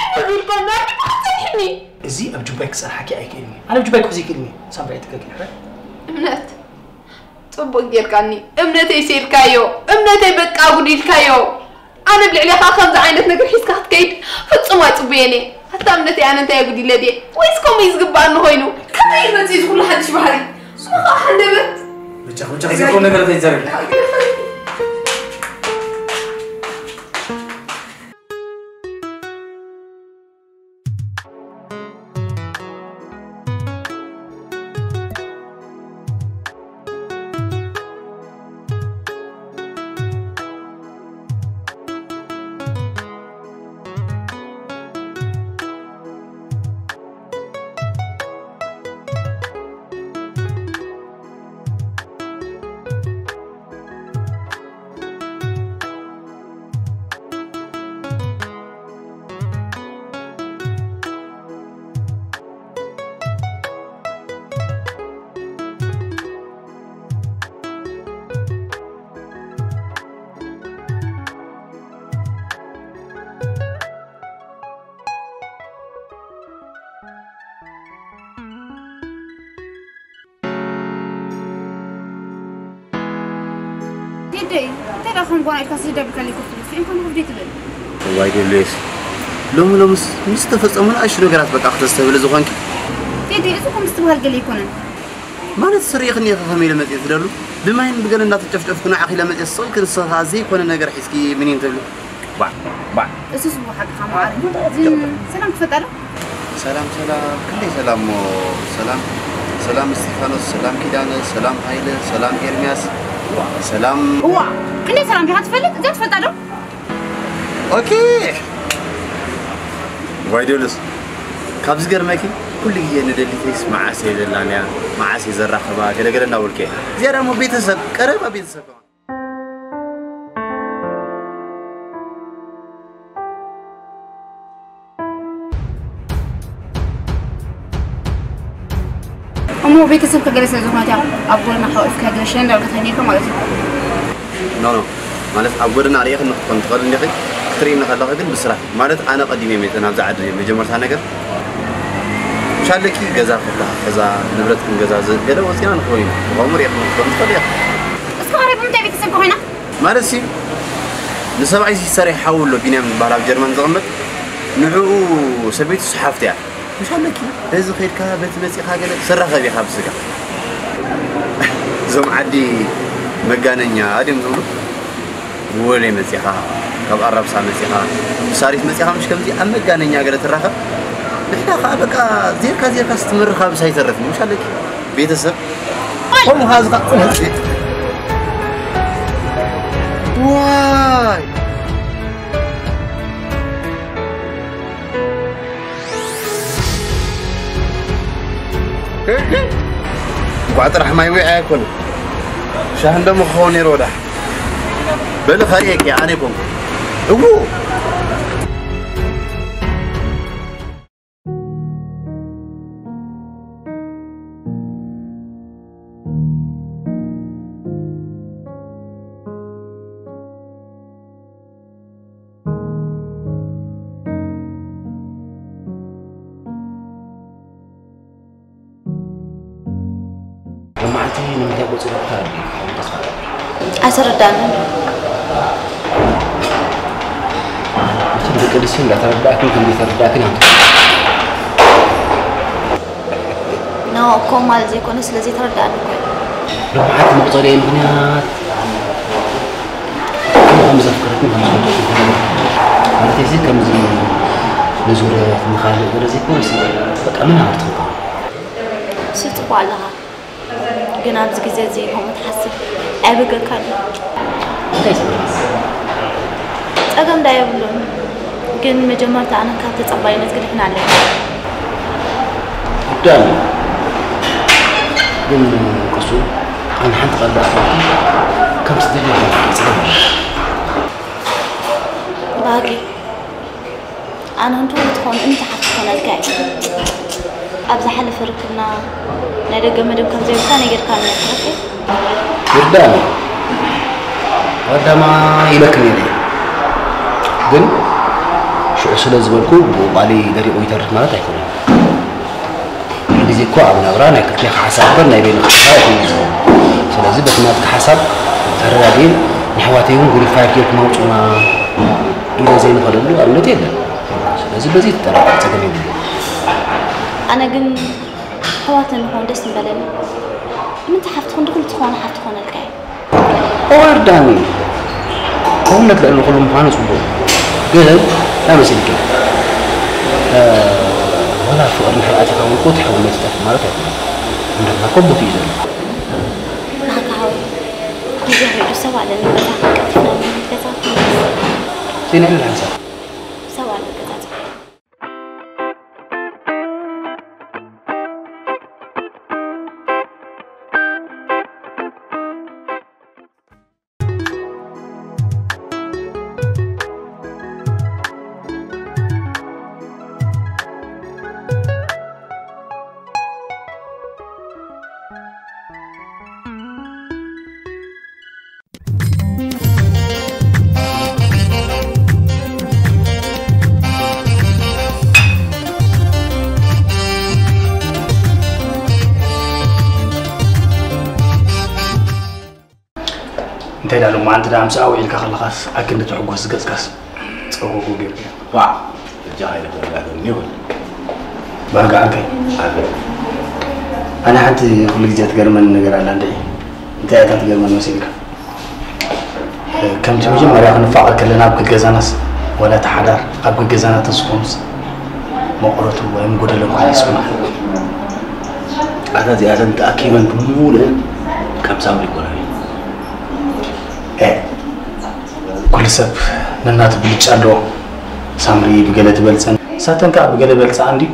እንታይ ኢልካኒ? ኣትጸንሕኒ። እዚ ኣብ ጁባይ ክጸንሓኪ ኣይክእልን እዩ። ኣነ ኣብ ጁባይ ክሕዝ ይክእልን እዩ። ሳምሪ ኣይትከልክል፣ ሕራይ? እምነት፣ ጽቡቅ ጌርካኒ። እምነተይ ሴልካዮ። እምነተይ በቃ ኣጉዲልካዮ። ኣነ ኣብ ልዕሌኻ ከምዚ ዓይነት ነገር ሒዝካ ክትከይድ ፍጹም ኣይጽቡየን እየ። ኣታ እምነተይ ኣነ እንታይ ኣጉዲለ ድየ? ወይስ ከምኡ እዩ ዝግብኣኒ ኮይኑ? ካበይ መጺኡ እዚ ኩሉ ሓድሽ ባህሪ? ስማ ከዓ ሃንደበት። ብጫ፣ ብጫ፣ ዘይኮነ ነገር ዘይዛረብ። ቴደይ፣ እንታይ ደኣ ከም ጓና ኢልካ ስደድ ከለይ ኮፍ ትብል? ስዒንካ ንኹፍ ደይ ትብል? እዋይ ዴሌስ፣ ሎሚ ሎምስ ምስ ተፈጸሙ ንኣሽቱ ነገራት በቃ ክተስተብህሊ ዝኾንኪ። ቴደይ፣ እዚ እኮ ምስትብሃል ገለ ኣይኮነን። ማለት ስሪእኽኒ ኢኺ ከመይ ኢለ መጽየ ትደሉ? ብማይን ብገለ እንዳተጨፍጨፍኩ ንዓኺ ኢለ መጽየ ስቕ ኢልኪ ንስኺ ከኣ ዘይኮነ ነገር ሒዝኪ ምኒን ትብሊ? ባዕ፣ ባዕ። እሱስ እሞ ሓቅኻ መዓረይ። እዚ ሰላም ትፈልጣ ዶ? ሰላም፣ ሰላም። ክንደይ ሰላም እሞ። ሰላም፣ ሰላም እስጢፋኖስ፣ ሰላም ኪዳነ፣ ሰላም ሃይለ፣ ሰላም ኤርሚያስ፣ ሰላም። እዋ፣ ክንደይ ሰላም ዲኻ ትፈልጥ? እዚኣ ትፈልጣ ዶ? ኦኬ። ዋይ ዶልስ። ካብ ዝገርመኪ፣ ኩሉ ግዜ ንደሊተይስ መዓስ እየ ዘላንያ፣ መዓስ እየ ዘራኽባ፣ ገለገለ እናበልኩ እየ። እዚኣ ደሞ ቤተሰብ፣ ቀረባ ቤተሰብ ከማን። እሞ ቤተሰብ ከገለ ስለ ዝኾነት እያ ኣብ ጎድና ሓቂፍካ ገለ ሸንዳ ኢልካ ተሃኒልካ ማለት እዩ። ኖ፣ ኖ። ማለት ኣብ ጎድና ርኢኽኒ ክትኮን ትኽእል እንዲኺ፣ ክትርእይኒ ከለኺ ግን ብስራሕ ማለት ኣነ ቀዲመ እየ መይተ ናብዛ ዓዲ መጀመርታ ነገር። ሻለኪ ገዛ ክፍላ፣ ገዛ ንብረት ክንገዛዝእ፣ ገለ ወፂና ንኸውን ኢና። ብኸምኡ ርኢኽኒ ክትኮን ትኽእል እያ። እስከ ኸረይ ብምንታይ ቤተሰብካ ኮይና? ማለት ሲ፣ ንሰብኣይ ሲ ሰሪሕ ሓው ኣሎ፣ ቢንያም ዝበሃል ኣብ ጀርመን ዝቕመጥ። ንዕኡ ሰበይቱ ሰሓፍቲ እያ። ምሽ ኣለኪ፣ በዚ ኸይድካ፣ በቲ መጺኻ ገለ ትራኸብ ኢኻ ብስጋ። እዞም ዓዲ መጋነኛ ድዮም ዝብሉ? ብወለይ መጺኻ፣ ካብ ኣራብሳ መጺኻ፣ ብሳሪት መጺኻ፣ ምሽ ከምዚ ኣብ መጋነኛ ገለ ትራኸብ? ንሕና ኸኣ በቃ ዜርካ ዜርካ ስትምርኻ ብስ ኣይተርፍን። ምሽ ኣለኪ፣ ቤተሰብ። ከምኡ ኸኣ ዝኻ-፣ ጥራሕ ማይ ዊዐ ኣይኮነ። ሻሂ እንደሞ ክኸውን ነይሩ ወዳሕ። በሊ ከርእየኪ ኣነ ይኮንኩ። እዉ። ሎማዓንቲ ንምንታይ ገጹ ኢልካ ተረዲእካ? ተስፋ እገብር። ኣይተረዳንን። መቸም ደቂ ኣንስትዮ እንዳተረዳእክን ከም ዘይተረዳእክን ኣንተ። ኖ፣ እኮ ማለት ዘይኮነ ስለ ዘይተረዳእኒ እኮ እዩ። ሎማዓንቲ መቑጸሪያ ምኽንያት ከም ዘፍቅረክን ከም ዝፈትወክን ተረዲእካ። ማለት እዚ ከምዚ ንዙረት ንኻልእ ገለ ዘይኮነስ በቃ መናብርቲ ትኸውን። ስጽፎ ኣለኻ። ግን ኣብዚ ግዜ እዚ ከምኡ ትሓስብ ኣየብገካን እዩ። እንታይ ጸገም? ጸገም ዳ የብሉን። ግን መጀመርታ ኣነ ካብ ተጸባይነት ክድሕን ኣለኒ። ጉዳይ ኣሎ። ግን ከሱ ኣነ ሓንቲ ቃል ዳ ኣኽበርኩ ከም ትደልዮ ጸገም። ባህጊ ኣነ ክንትውሉ ትኾኑ እንታይ ሓፍ ትኾነልካ እዩ? ኣብ ዝሓለፈ ርክብና ናይ ደገ መደብ ከም ዘይብልካ ነጊርካኒ ነይርካ። ይርዳእኒ። ቀዳማ ኢለክ ነይረ። ግን ሽዑ ስለ ዝበልኩ ብኡ ቃለይ ደሪቑ ይተርፍ ማለት ኣይኮነን። ኩሉ ግዜ እኮ ኣብ ናብራ ናይ ክልቴኻ ሓሳብ እምበር ናይ በይንኻ ሓሳብ ኣይኮነን ዝኸውን። ስለዚ በቲ ናትካ ሓሳብ ተረዳዲኤን ንኣሕዋተይ እውን ጉሪፋይ ጌርኩም ኣውፁና ኢለ ዘይንኸደሉ ኣብነት የለን። ስለዚ በዚ ትጠራጠር ጸገም የብሉን። ኣነ ግን ኣሕዋት እንኾን ደስ ምበለኒ። ንምንታይ ሓፍቲ ክንዲ ክልተ ዝኾነ ሓፍቲ ክኾነልካ እዩ? እወ ይርዳእኒ። ክውነት ልዕሊ ኩሉ ምዃኑ ጽቡቕ። ግን እንታይ መሲልኪ? እ፣ ዋላ ፍቕሪ እንድሕር ኣቲኻ እውን እኮ እቲ ሕውነት ይጠፍእ ማለት ኣይኮነን። እንዳልካ እኮ ቦትኡ እዩ ዘሎ። ናካ ሓወይ፣ ግዜ ኸይዱ ሰብ ኣለኒ፣ ገዛ ክንቀልጥፍ ነኒ፣ ገዛ ክንመልስ። ዜና የለን ሓንሳብ። ሰብ ኣሎ ገዛ ጽቡቕ። እንታይ ዳ ሎማዓንቲ ዳ ኣምስኣ ውዒልካ ከለኻስ ኣክንዲ ትሕጎስ ገጽካስ ጸጎጉ ጌርካዮ። ዋዕ! በጃኻ ኢለ ተረጋገኒ ይበል። ባህጊ ዓርከይ። ኣቤት። ኣነ ሓንቲ ኩሉ ግዜ ትገርመኒ ነገር ኣላ እንድዒ። እንታይ እያ እታ ትገርመኒ መሲልካ? ከምቲ መጀመርያ ክንፋቐር ከለና ኣብ ገገዛናስ ዋላ እቲ ሓዳር ኣብ ገገዛና ተስኾንስ መቑረቱ ወይም ጎደሎ ምዃኑ ይስምዓኒ። ኣታ እዚኣተን ተኣኪበን ብምሉእን ከም ሳምሪ ይኮና። ኤ፣ ኩሉ ሰብ ነናቱ ብልጫ ኣለዎ። ሳምሪ ብገለ ትበልጸን፣ ንሳተን ከኣ ብገለ በልጸኣን ድዩ?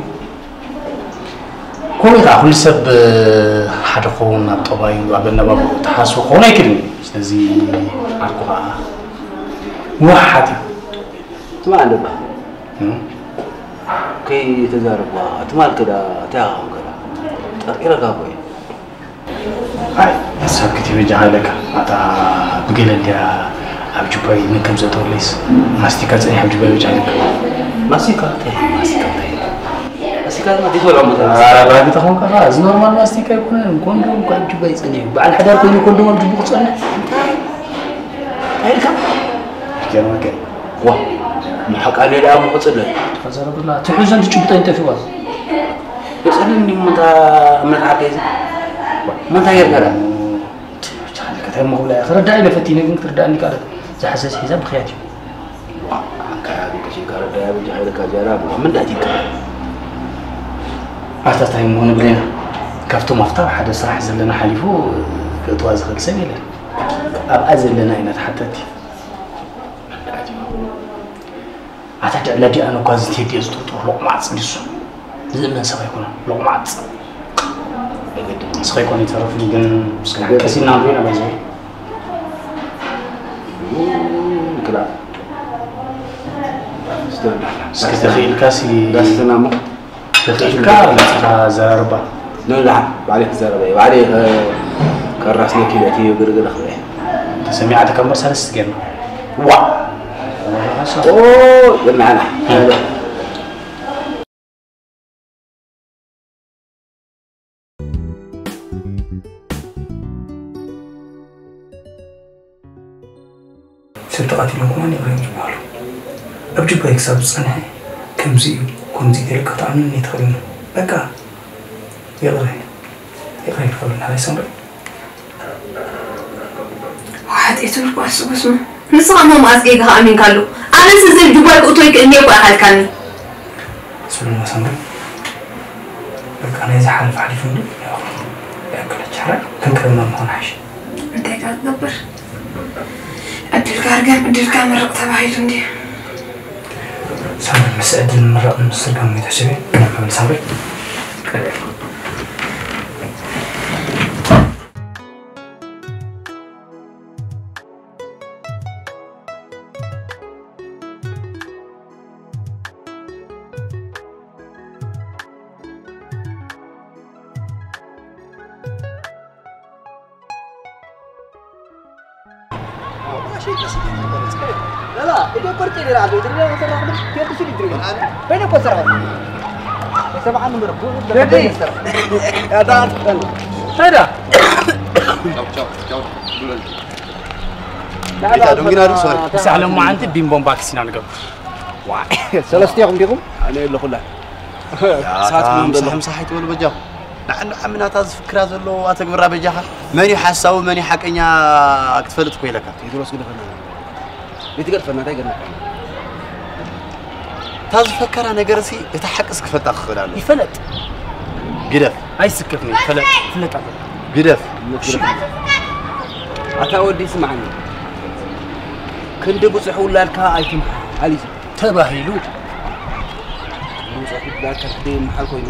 ከምኡ ከኣ ኩሉ ሰብ ሓደ ክኸውን ኣብ ጠባዩ፣ ኣብ ኣነባብርኡ ተሓስቡ ክኸውን ኣይክእልን እዩ። ስለዚ ዓርኩ ከኣ ምውሓሓት እዩ። ስማዕ ኣለባ። እም? ከይተዛረብዋ ትማል ከዳ እንታይ ኣኻኹም ከዳ? ጠርጢረካ እኮ እየ። ኣይ፣ ሓሳብ ክትበጃ ሃለካ። ኣታ ብገለ እንድያ ኣብ ጁባይ ምን ከም ዘእተወለይስ ማስቲካ ጸኒሕ ኣብ ጁባይ በጃ ሃለካ። ማስቲካ እንታይ? ማስቲካ እንታይ? ማስቲካ ድማ ዘይትበልዖ መጠን። ኧረ፣ ራቢት ኾንካ ኸዓ፣ እዚ ኖርማል ማስቲካ ኣይኮነን። ኮንዶም እኮ ኣብ ጁባይ ጸኒሑ። በዓል ሓዳር ኮይኑ ኮንዶም ኣብ ጁቡ ክጸንሕ? እንታይ? እንታይ ኢልካ? ይገርመካ እዩ። ዋ፣ ንሓቃ ሌላ እሞ ክጽለል። ተዘረብላ፣ ትሕዞን ትጭብጦን ጠፊእዋ። የጸልኒ እሞ እንታ እምነት ዓርከይ እዚ። እሞ እንታይ ጌርካ ደኣ? ትቻለ ከታይ እሞ ክብላ እየ። ክርዳእ ኢለ ፈቲነ ግን ክትርዳእኒ ካልእ ዝሓሰስ ሒዛ ምኽያት እዩ። ዋ፣ ዓንካ ያቢ ከሽካ ረዳ ያቢ ጃሃይለ ካጃራ ብሎ ምን ዳቲ ይከ። ኣታ ታይ እሞ ንብሌና። ካብቶም ኣብታ ሓደ ስራሕ ዘለና ሓሊፉ ክእትዋ ዝኽእል ሰብ የለን። ኣብኣ ዘለና ኢና ተሓተቲ። ኣታ ድዕላ ዲኣነ እኳ እዚ ቴዲ ዝጥርጥሮ ሎቕማጽ ድሱ? ዝእመን ሰብ ኣይኮነን፣ ሎቕማጽ። ንስኻ ይኮን ይተረፍኒ ግን ቀሲና ንሪኦ ኢና ባይዘ ግዳ እስከ ተኽኢልካሲ ዳስተናሞ ተኽኢልካ መፅኻ ዘራርባ ነዛ ባዕለይ ክዛረበ እየ ባዕለይ ከራስነ ኪለቲ ግርግር ክብለ ተሰሚዓትካ እምበር ሰለስተ ጌርና ዋ ኦ ይናና ሰብ ተቓቲሎም ከማን ይቕረ እዮም ዝበሃሉ። ኣብ ጁባይ ክሳብ ዝጸንሐ ከምዚ እዩ፣ ከምዚ እዩ ኢለካ ክትኣምነኒ ኣይትኽእልን። በቃ ይቕረ፣ ይቕረ ኢልካ በል ንዓይ ሳምሪ። ሓጢኤቱ እኮ ኣስቡስማ ንስኻ እሞ መኣስ ጌጋ ኣሚንካሉ? ኣነስ እዚ ጁባይ ክእቶ ይክእልኒ እኮ ኢኻ ኢልካኒ። ስምዕማ ሳምሪ፣ በቃ ናይ ዝሓለፈ ሓሊፉ እንዶ ይኣክል ቻራ ክንክርና ምዃን ሓሽ። እንታይ ኢኻ ትገብር? ዕድልካ ርገም ዕድልካ ምረቕ ተባሂሉ እንድዩ። ሳምሪ፣ ምስ ዕድል ምረቕ ምስ ስርጋም ኣይትሕሰቢ። ቅድም በል ሳምሪ። ሳዕሎም መዓንቲ ቢምቦምባ ክሲና ንገብር ሰለስቲኹም ዲኹም ኣነ የለኹላ ሳትኩም ምሳሕ ምሳሕ ኣይትበሉ በጃኹም ንዓንዱ ዓምናታ ዝፍክራ ዘሎ ኣተግብራ በጃኻ መን እዩ ሓሳዊ መን እዩ ሓቀኛ ክትፈልጥ እኮ ኢለካ ቴድሮስ ግደፈና ይትገድፈና እንታይ ገርመካ እታ ዝፈከራ ነገር ሲ እታ ሓቅስ ክፈልጣ ክኽእል ኣሎ ይፈለጥ ግደፍ ኣይስከፍኒ ይፈለጥ ይፍለጥ ኣሎ ግደፍ ኣታ ወዲ ስምዓኒ ክንዲ ብፅሑ ውላድካ ኣይትምሓል እዩ ተባሂሉ ብፅሑ ውላድካ ክንዲ ይምሓል ኮይኑ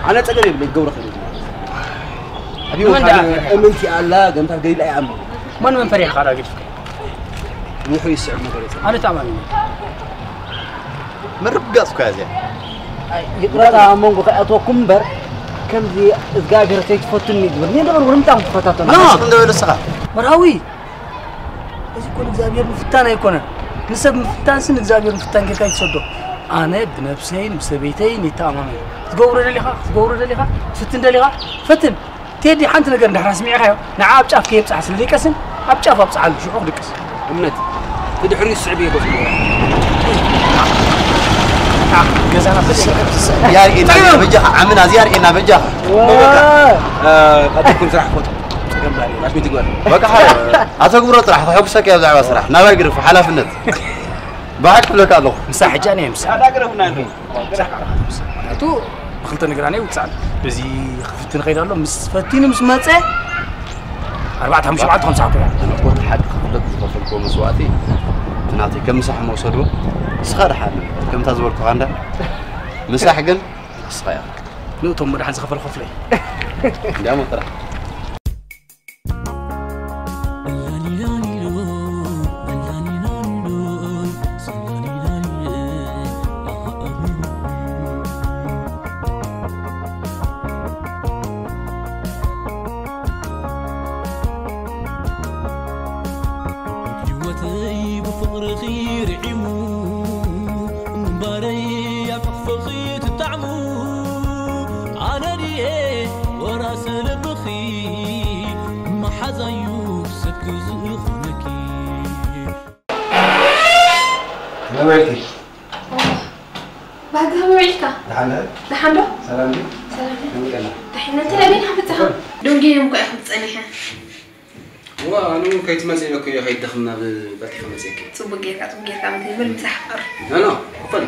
ኣነ ፀገም የብለ ይገብሮ ኸይሉ እምንቲ ኣላ ገምታት ገሊላ ይኣምኑ መን መን ፈሪሕካ ዳግድ ሩሑ ይስዕብ ነገር የለ ኣነ ተኣማሚነ ምርጋፅ እኮ እያ እዚኣ ይቕረታ ኣብ መንጎ ከኣትወኩም እምበር ከምዚ እግዚኣብሔር ሰይትፈቱኒ ዝብል እኔ ደበር ወርምጣም ትፈታተና እንደ በለ ስኻ መርሃዊ እዚ እኮ ንእግዚኣብሔር ምፍታን ኣይኮነን ንሰብ ምፍታንሲ ንእግዚኣብሔር ምፍታን ጌርካ ይትሰዶ ኣነ ብነብሰይን ብሰበይተይን ይተኣማመን ክትገብሮ ደሊኻ ክትገብሮ ደሊኻ ትፍትን ደሊኻ ፈትን ቴዲ ሓንቲ ነገር እንድሕር ኣስሚዕካዮ ንዓ ኣብ ጫፍ ከየብፅሓ ስለ ዘይቀስን ኣብ ጫፍ ኣብፅሓሉ ሽዑ ክድቅስ እምነት ብድሕሪኡ ስዕብ እየ ገፁ ገዛና በስ ያርኤና በጃኻ ዓምና እዚ ያርኤና በጃኻ ቀጥልኩም ስራሕ ፈቱ ላሽሚት ይግበር በቃ ሓደ ኣተግብሮ ጥራሕ ከሐጉሰካ ብዛዕባ ስራሕ ናባይ ግርፍ ሓላፍነት ብሓቂ ክብለካ ኣለኹ ምሳ ሕጃ ነየ ምሳ ምክንያቱ ብክልተ ነገር ኣነ ይውፅኣል በዚ ክፍትን ከይድ ኣሎ ምስ ፈቲኑ ምስ መፀ ኣርባዕተ ሓሙሽተ መዓልቲ ከምሳ ኮያ ኣነኮ እቲ ሓቂ ክፍለጥ ዝኸፈልክዎ መስዋእቲ እቲ ናተይ ከም ምሳሕ መውሰዱ ንስኻ ድሓር ከምታ ዝበልኩኻ እንዳ ምሳሕ ግን ንስኻ ኢኻ ንእቶም መድሓን ዝኸፈል ክፍለይ እንዲያሞ ጥራሕ ህይወተይ ብፍቕርኺ ርዒሙ ምንባረይ ኣብ ሕቕፍኺ ትጣዕሙ ኣነ ድየ ወራሲ ልብኺ መሓዛዩ ሰብኪ ዝኾነኪ ነበርቲ ባጋ ውዒልካ ደሓን ደሓን ዶ ሰላም ድዩ ሰላም ከመይ ቀና ድሕነት ለቤን ሓፍትኻ ደንጊ እዮም እኮ ኢኹም ጸኒሐ ዋ ኣነ እውን ከይትመጽእ ኢለኩ እየ ከይደኽም ናብ በልሒ መጽእኪ ጽቡቅ ጌርካ ጽቡቅ ጌርካ መተይበል ምሳሕ ቀር ኖ ኖ ክፈል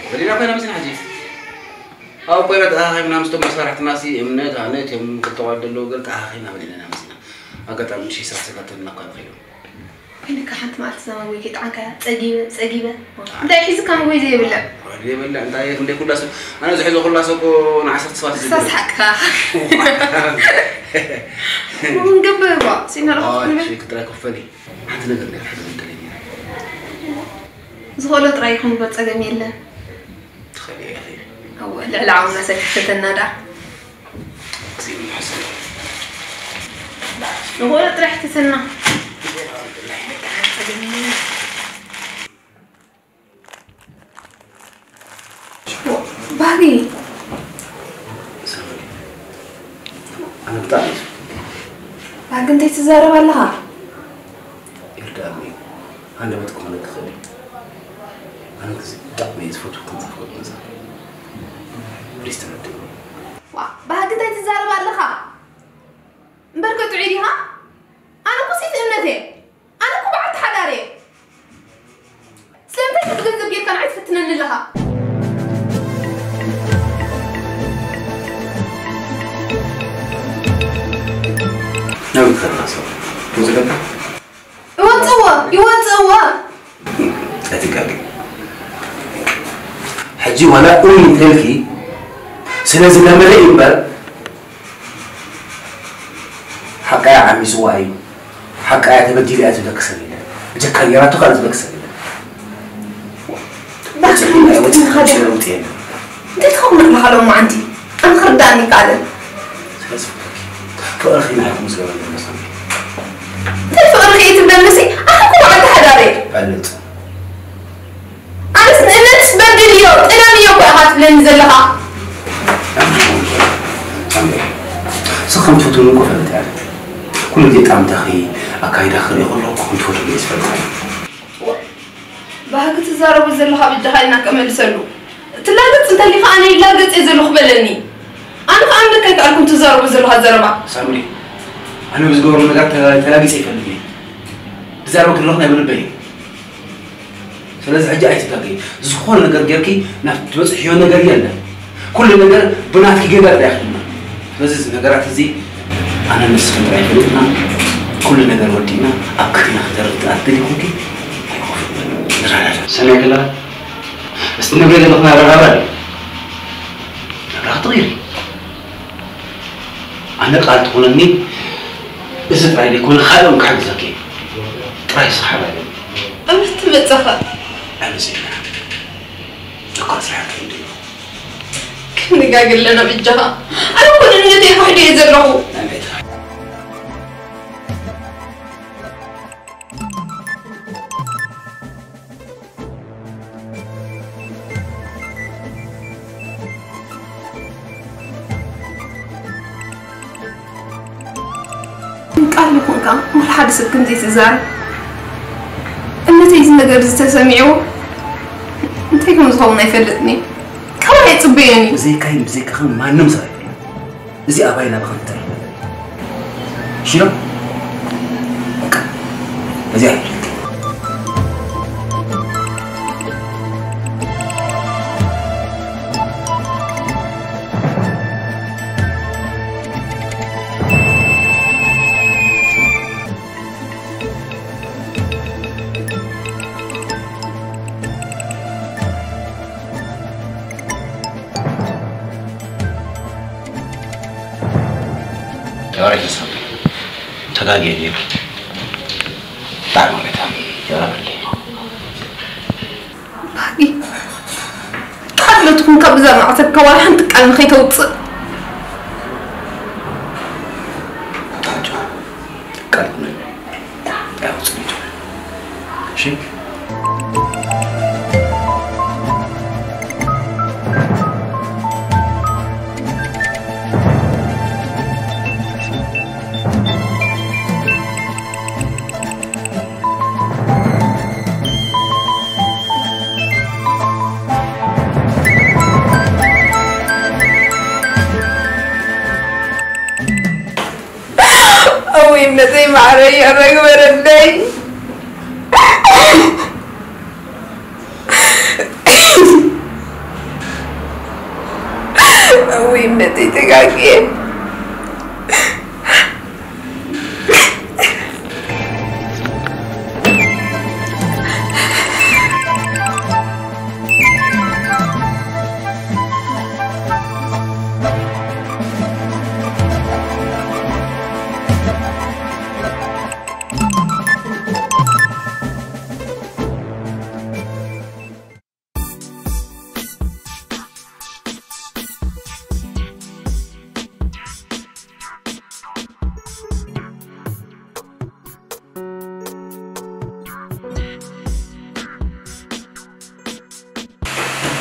በሊና ኮይና መሲና ሕጂ ኣብ ኮይና ተኣኻኺብና ምስቶም መሳርሕትና ሲ እምነት ኣነት እዮም ክልተ ዋልድ ኣለዉ ገል ተኣኻኺብና በሊና ኢና መሲና ኣጋጣሚ ምሽ ስራሕ ሰጋተልና እኳ ንኸይዶም ኮይንካ ሓንቲ መዓልቲ እዛ መግበይ ከይጠዓምካያ ጸጊበ ጸጊበ እንታይ ሒዝካ መግበይ ዘይብለ የብላ እንታይ እንደ ኩላሶ ኣነ ዝሕዞ ኩላሶ እኮ ንዓሰርተ ሰባት ዝብል። ሳስሓቅካ። ምን ገበባ ሲና ረኸብኩ ንበል። ሽክ ጥራይ ክፈሊ ሓንቲ ነገር እንደ ሓደ እንደ ለኛ ዝኸሎ ጥራይ ይኹን በጸገም የለን። ትኸሊ ያኺ ኣወ ልዕሊ ዓውና ሰክተተና ዳ ሲም ሓሰብ ንኸሎ ጥራይ ሕተተና። ባጊ ኣነ ብጣዕሚ ባጊ እንታይ ትዛረብ ኣለኻ? ይርዳእኒ። ሃንደበት ክኾነ ክኽእል እዩ። ኣነ ግዜ ብጣዕሚ እየ ዝፈትወኩም ዝፈትወኩም መዛ ፕሊስ ተረድእኒ። ዋ፣ ባህጊ እንታይ ትዛረብ ኣለኻ? እምበር ከ ጥዑይ ዲኻ? ኣነ እኮ ሴት እምነት እየ። ኣነ እኮ በዓልቲ ሓዳር እየ። ስለምንታይ ነቲ ገንዘብ ጌርካ ንዓይ ትፍትነኒ ኣለኻ? ናብት ከለኻ ሰብ ትወፅእ ይወፅእዎ ይወፅእዎ ኣይትጋገ ሕጂ ዋላ እውን እንተልኪ ስለ ዝለመደ እዩ እምበር ሓቃያ ዓሚፅዋ እዩ ሓቃያ ተበዲሉ እያ ዝብለኪ ሰብ የለን እጀካ ጌራቶ ካልእ ዝብለኪ ሰብ የለን ባክን ወፅእ ትንኻደ ለውጥ የለን እንታይ ትኸውን ኣለኻ ሎም መዓንቲ ኣነ ክርዳእኒ ይከኣለን ፍቕርኺ ንዓኹም ዝገበረ መሳሚ እንታይ ፍቕርኺ ትብለንሲ ኣነ እኮ በዓልቲ ሓዳር እየ ፈልጥ ኣነስ ንእነትስ በድል እዮ ጥለም እዮ እኮ ኢኻ ትብለኒ ዘለኻ ስኽም ትፈትውኒ እኮ ፈልጥ እያ ኩሉ ግዜ ጣምታኺ ኣካይዳኺ ክርኢ ከለኹ ከም ትፈትውኒ እየ ዝፈልጥ ባህጊ ትዛረቦ ዘለኻ በጃኻ ኢልና ከመልሰሉ ትላገጽ እንተሊኻ ኣነ ይላገጽ እየ ዘለኹ በለኒ ኣነ ከኣ እምልክ ኣይከኣልኩን ትዛረቦ ዘለኻ ዘረባ ሳምሪ ኣነ ብዝገበሩ ነገር ተላጊፀ ይፈልግ እየ ብዛረበ ከለኹ ናይ ብልበይ እዩ ስለዚ ሕጂ ኣይትጋገይ ዝኾነ ነገር ጌርኪ ናብ ትበፅሕዮ ነገር የለን ኩሉ ነገር ብናትኪ ጌጋ ጥራይ ክድማ ስለዚ እዚ ነገራት እዚ ኣነ ንስኽን ጥራይ ፈሊጥና ኩሉ ነገር ወዲእና ኣብ ክልቴና ክተርፍ ጥራት ደሊኹምኪ ኣይኮፍን ንረዳዳ ሰሚዕክላ እስቲ ንብለ ዘለኹ ናረዳዳ ናብራ ክትቕይሪ ኣነ ቃል ትኾነኒ እዚ ጥራይ ዘይኮነ ካልኦም ክሕግዘኪ ጥራይ ስሓባለ ኣመት ትመጸኻ ኣመዚና እኳ ስራሕካ እንድዮ ክንጋገ ኣለና ብጃኻ ኣነ እኮ ንእምነተይ ክሕዶ እየ ዘለኹ ቃል ይኹንካ ምር ሓደ ሰብ ከምዘይ ትዛረብ እምነተይ እዚ ነገር ዝተሰሚዕዎ እንታይ ከም ዝኸውን ኣይፈልጥን እዩ ካባይ ኣይፅበዮን እዩ ብዘይካይ ብዘይካኽን ማንም ሰብ ኣይፈልጥ እዚ ኣባይ ናባኽን ተረፈ ሽሎ በቃ እዚኣ ተጋጊየ ነይረ። ብጣዕሚ ይቕሬታ። ይቕረ በለይ። ባጊ ጣዕለትኩም ካብዛ ማዕተብካ ዋላ ሓንቲ ቃል ንኸይተውፅእ ታንጆ ቃል ኣይወፅእን እዩ። እሺ? እውይ እምነተይ ማዕረይ ኣረ ግበረለይ እውይ እምነተይ ተጋግየ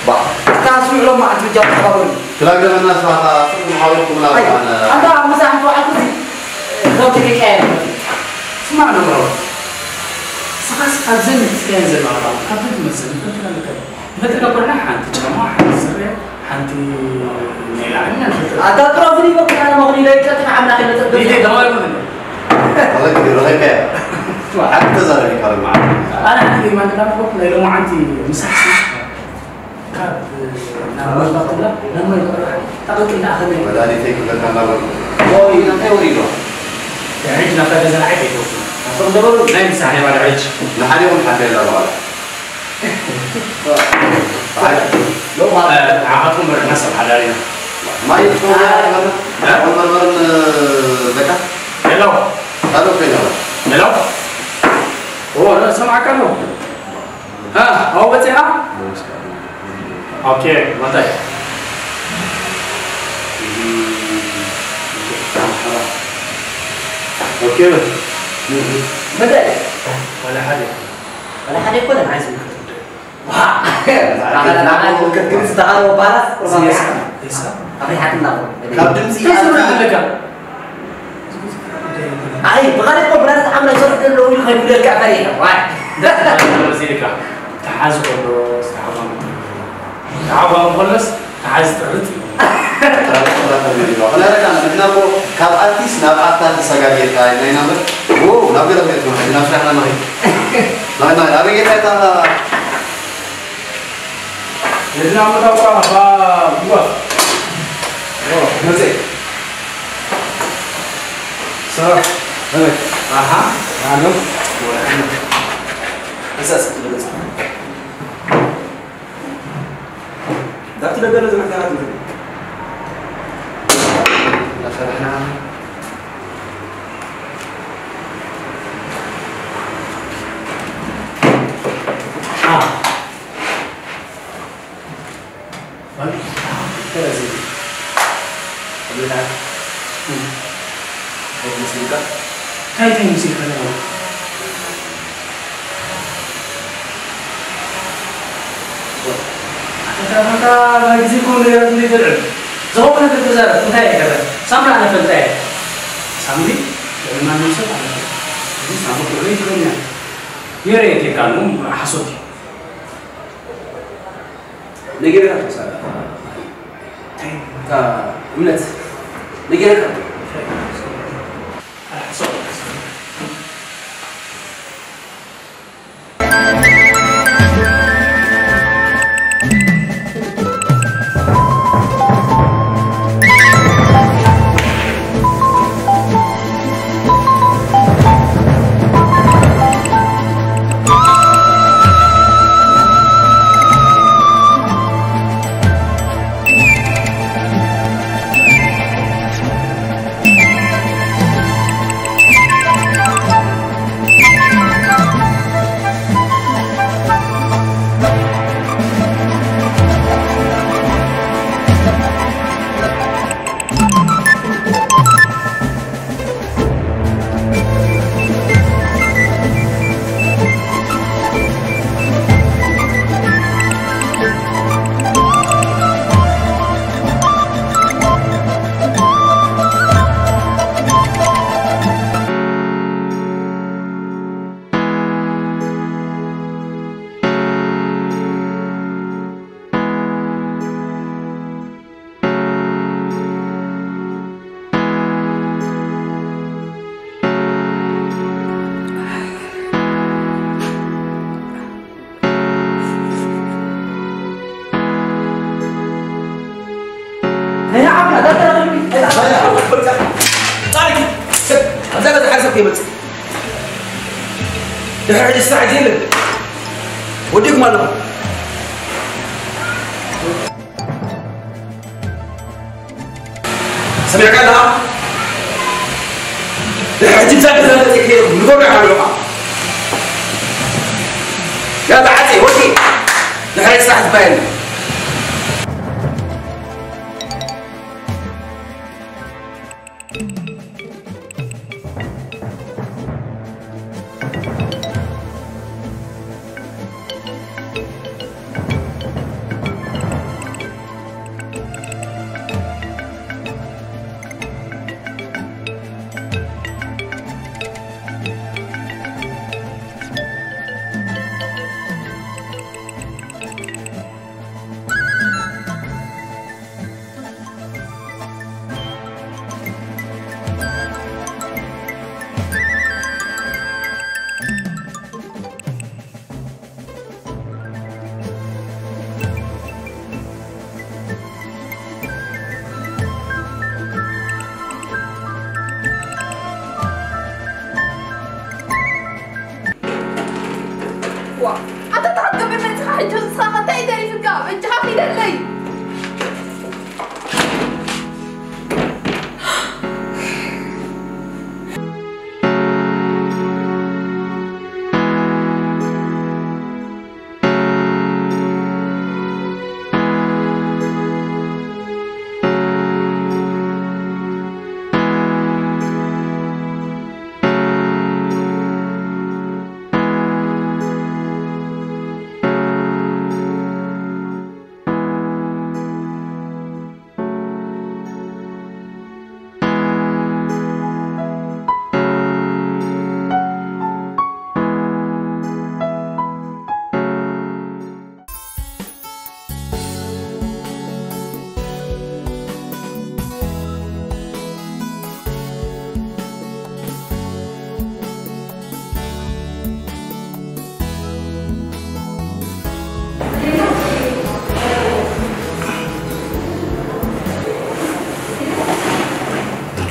ኣታ ስምዑ ሎም መዓልቲ ብጃ ተሓባበሩ። ክላግረመና ስማዕካ ጽቡቕ ሓወርኩም ኣይ፣ ላባነ። ኣታ ምሳሕ ተዋዕኩ ሲ። ዶክተር ይቀየር። ስማዕ ነው። ስኻ ስኻ ዘን ስካን ዘን ኣባ። ካብቲ ትመስል ንፈልጥና ንከ። ንፈልጥና ኮና ሓንቲ ጫማ፣ ሓንቲ ስረ፣ ሓንቲ ናይ ላዕሊ፣ ሓንቲ ኣታ ጥራፉ ይበቃ፣ ኣነ መኹኒ ለይቀጥና ኣምላኽ ይመጸ። ይሄ ደዋይ ምን? ረኸብካያ? ሓንቲ ተዛረቢ ካልእ መዓልቲ። ኣነ ሓንቲ ማንታ ኮ ናይ ሎማዓንቲ ምሳሕ ካብ ናብ መርካቶና ናብ መርካቶ ጠቕልቅልና ኣኸለ። መድሃኒተይ ክብለካ እናበልኩ። ኦይ፣ እንታይ ወሪዶ? ሕጂ ናብታ ገዛ ንዓይ ከይተውኩ። ኣቶም ደበሩ? ናይ ምሳሕ ናይ ባዳ ሕጂ። ንሓዲኦም ሓደላ በኋላ። ሎ፣ እ፣ ንዓኻትኩም በርሕና ሰብ ሓዳር ኢና። ማይ ትኸውን? እ? ወንበርበርን፣ እ፣ በቃ? ሄሎ። ሄሎ፣ ኮይና። ሄሎ። ኦ፣ ሎ፣ ሰማዕካ ኣሎ። እ፣ ኣብኡ በጺኻ? ኦኬ፣ መታይ? ኦኬ፣ መታይ? ዋላ ሓደ። ዋላ ሓደ ኣይኮነን። ኣይ፣ ዝምልከት ጉዳይ። ዋ! ዝምልከት ግን ዝተሃረወ ባላስ ቁርባን ሬሳ፣ ሬሳ። ኣፍሪሓትና እኮ። ካብ ድምፂ እንታይ ዝብላ ኣለካ? ኣይ፣ ብኻልእ እኮ ብራስ ዓምላ ይሰርሑ ዘለዉ ኢሉ ከይጉደልካ ፈሪሐ። ዋይ። በዚ ኢልካ ተሓዝ ከሎ ዝተሓባሙ። ተሓባሙ ከሎስ ተሓዝ ጥርት እዩ። ጥራት፣ ጥራት ተመሊኡ። ክንረካ ንሕና እኮ ካብ ኣርቲስት ናብ ኣክተር ተሰጋጊርካ ኢልና ኢና እምበር፣ ዎ፣ ናብ ገለ ከይትኮን ሕጂ ናብ ስራሕና ንኸይድ። ናይ፣ ናይ፣ ኣበይ ጌርካ እታ ንሕና መታወቃ ባ-፣ ዋ። ኦ፣ መጽእ። ሰላም። ኣበይ? ኣሃ። ኣሎ። ወላ። እዛ ስልክ ልገጽ። ዳክተር ደበለ ዝመሓዳራት እንትን። ዳክተር ኣሕና። አ። ማለት? አ፣ ስለዚህ። ሁኔታ። እ። እንታይ ትመስል ኢልካ? እንታይ እንታይ ይመስል ኢልካ? ኣታ፣ ኣታ፣ ኣታ፣ ናይ ግዜ እኮ ነይራት እንደ ይፈልዕል። ዝኸውን ነገር ተዛረብ፣ እንታይ ይገርም? ሳምሪ ኣነ ፈልጣ እየ። ሳምሪ? ልዕሊ ማንም ሰብ ኣነ ፈልጣ። እዚ ሳምሪ ቁርበይ ትግርኛ። የረ የቴካሉ፣ ሓሶት እዩ። ነጊረካ ትመሳለ። እንታይ? እታ እምነት። ነጊረካ። ኣነ ሓሶት። ድሕሪ ሕጂ ስራሕ የለን። ወዲእኩም ኣለኹም። ሰሚዕካ ኣለኻ? ድሕሪ ሕጂ ብዛ ገዛ መጺእካ ንገብሮ ኢኻ ኣለኻ። ያላ ዓጺ፣ ወዲ። ድሕሪ ሕጂ ስራሕ ዝበሃል የለን። ኣታ ተሓቀብ መጽኻ ሕጂ ንስኻ እንታይ ተሪፍካ? በጃኻ ኪደለይ።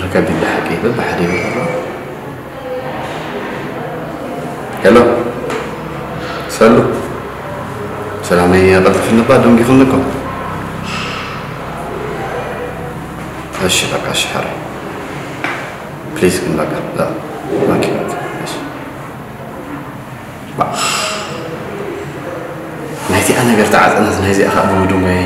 ረከብ ብሓቂ በብሓደ ይበል ኣሎ። ሄሎ፣ ሰሉ፣ ሰላመይ፣ ቀልጥፍኒ እባ ደንጊኹኒ እኮ። እሺ፣ በቃ፣ እሺ፣ ሓራይ። ፕሊዝ፣ ግን በቃ፣ በቃ፣ ኦኬ፣ ኦኬ፣ እሺ። ባ-፣ ናይዚኣ ነገር ተዓጸነት፣ ናይዚኣ ኸኣ ብምድንጓይ።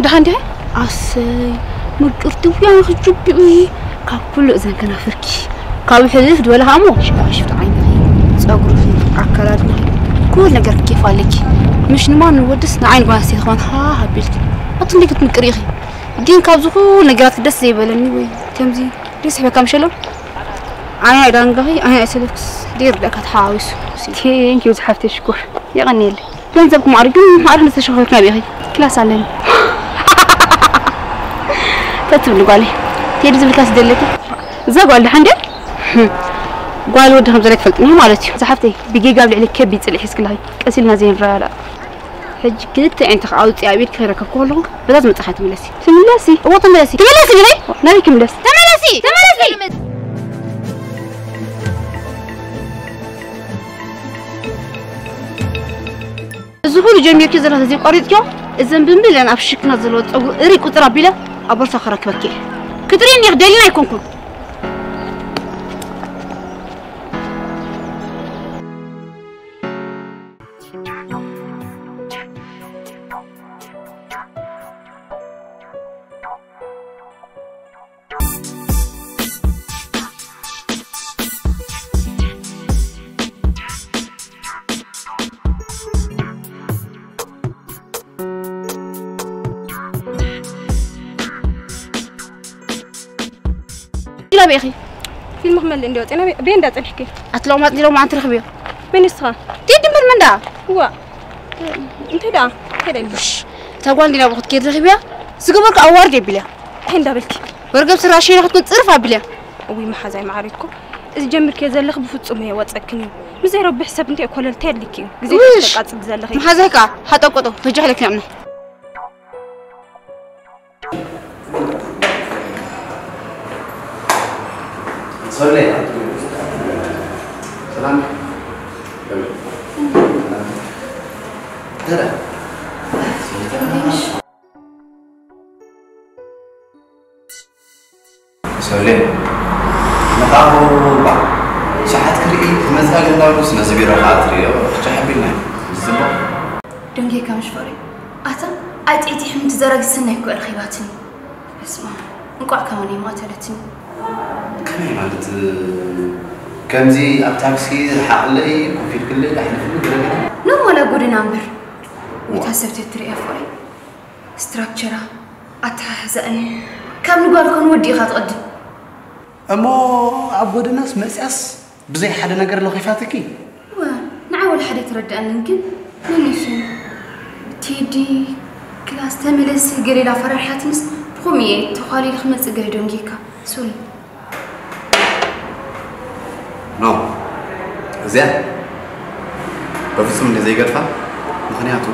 ደሓን ዲኻ? ኣሰይ፣ ምቅርቲ ውያን ክጅብኡ። ካብ ኩሉ እዘን ከናፍርኪ፣ ካብ ሕልፍ ዝበለ ኸኣ እሞ ሽፋሽፍቲ ዓይንኺ፣ ጸጉርኺ፣ ኣከዳድናኺ፣ ኩሉ ነገር ክኬፍ ኣለኪ። ምሽ ንማን ንወድስ ንዓይን ጓል ኣንስተይቲ ኸማን ሃ ሃቢልኪ። ኣቲ እንዴት ክትምቅሪ ኢኺ? ግን ካብዚ ኩሉ ነገራት ደስ ዘይበለኒ ወይ ከምዚ ደስ ይበካ ምሸሎ? ኣነ ዳንጋኺ፣ ኣነ ኣይሰለክስ፣ ደይ ርዳእካ ተሓዋዊሱ። ቴንክ ዩ ዝሓፍተይ ሽኮር። የቐንየለይ። ገንዘብኩም ኣርግን ማዕረ ንዝተሸፈርኩ ናበይ ኢኺ? ክላስ ኣለኒ። ተትብሊ ጓለይ። ቴዲ ዝብልካ ስደለኪ? እዛ ጓል ደሓን ድያ? ጓል ወዲ ከም ዘላ ትፈልጥኒ ማለት እዩ። ዝሓፍተይ፣ ብጌጋ ኣብ ልዕሊ ከቢድ ጽልኢ ሒዝክላኺ። ቀስ ኢልና ዘይንረዳዳእ። ሕጂ ክልተ ኣዒንቲ ከኣ ኣውጺኣ ኣብ ኢድኪ ከይረከብኩ ከለኹ፣ በዛ ዝመጻኻ ትምለሲ። ትምለሲ? እወ ትምለሲ። ትምለሲ ኢለይ? ናበይ ክምለስ? ተመለሲ! ተመለሲ! እዚ ኩሉ ጀሚርኪ ዘለኺ እዚ ቆሪጽክዮ፣ እዘን ብምልአን ኣብ ሽክና ዘለዎ ጸጉሪ እሪ ቁጽር ኣቢለ ኣብ ቦርሳ ክረክበኪ እየ። ክትርእይኒ ኢኺ ደሊና ኣይኮንኩን። ኢላ ቤኺ ፊልም ክመልእ እንዲ ወፂና ቤ-፣ ቤ እንዳ ፀኒሕኪ። ኣትለውማጥ ዲሎም ኣንቲ ረኽብዮ። መን ንስኻ? ቴዲ እምበር መን ደኣ? እዋ። እንታይ ደኣ? እንታይ ደኣ ኢልኪ? እታ ጓል እንዲና ብኹት ከይድ ረኺብያ? ዝገበርኩ ኣዋርድ የቢልያ። እንታይ እንዳበልኪ? ወርገብ ስራ ሸይና ክትኮን ፅርፍ ኣቢልያ። እውይ መሓዛይ መዓረይ እኮ። እዚ ጀምርክዮ ዘለኺ ብፍጹም እየ ወፀክኒ። ምስ ዘይረብሕ ሰብ እንታይ ኮለልቲ ኣድልኪ እዩ? ግዜ ውሽ! ተቃጽል ዘለኺ። መሓዛይ ከኣ ሃጠቆጦ በጃ ለኪ ናምና። ሰብለ። ሰላም። ተራ። ሰብለ። መጣኹ ባ። ሰዓት ክርኢ ክመጽኣ ገንዳሉ ስለዚ ቢሮ ኸኣ ትርእዮ። ብቻ ሓቢልና። ዝጽቡቕ። ደንጌካ ምሽ ፍቕሪ። ኣታ፣ ኣይ ጥዒቲ ሕምንቲ ዘረግ ሰናይ እኮ ረኺባትኒ። በስመ ኣብ። እንቋዕ ከማን የማእተለትኒ። ከመይ ማለት? ከምዚ ኣብ ታክሲ ሓቕለይ፣ ኮፍ ኢልክለይ፣ ዳሕልፍኒ፣ ገለገለ? ኖርማል ኣብ ጎደና እምበር። ዋ። እታ ሰብ ተትርእያ ፍቕሪ። ስትራክቸራ፣ ኣተሓሕዛእን ካብ ንጓል ኮን ወዲ ኢኻ ትቕድም። እሞ ኣብ ጎደናስ መጽያስ ብዘይ ሓደ ነገር ለኺፋትኪ? እወ፣ ንዓ ወላ ሓደ ኣይተረድኣንን ግን ነኒሱ ቴዲ ክላስ ተመለሲ ገለ ኢላ ፈራርሓትንስ ብኸምኡ እየ ተዃሊለ ክመጽእ ገለ ደንጊካ። ሶሪ። ኖ፣ እዚኣ በፍጹም እንደ ዘይገድፋ። ምኽንያቱ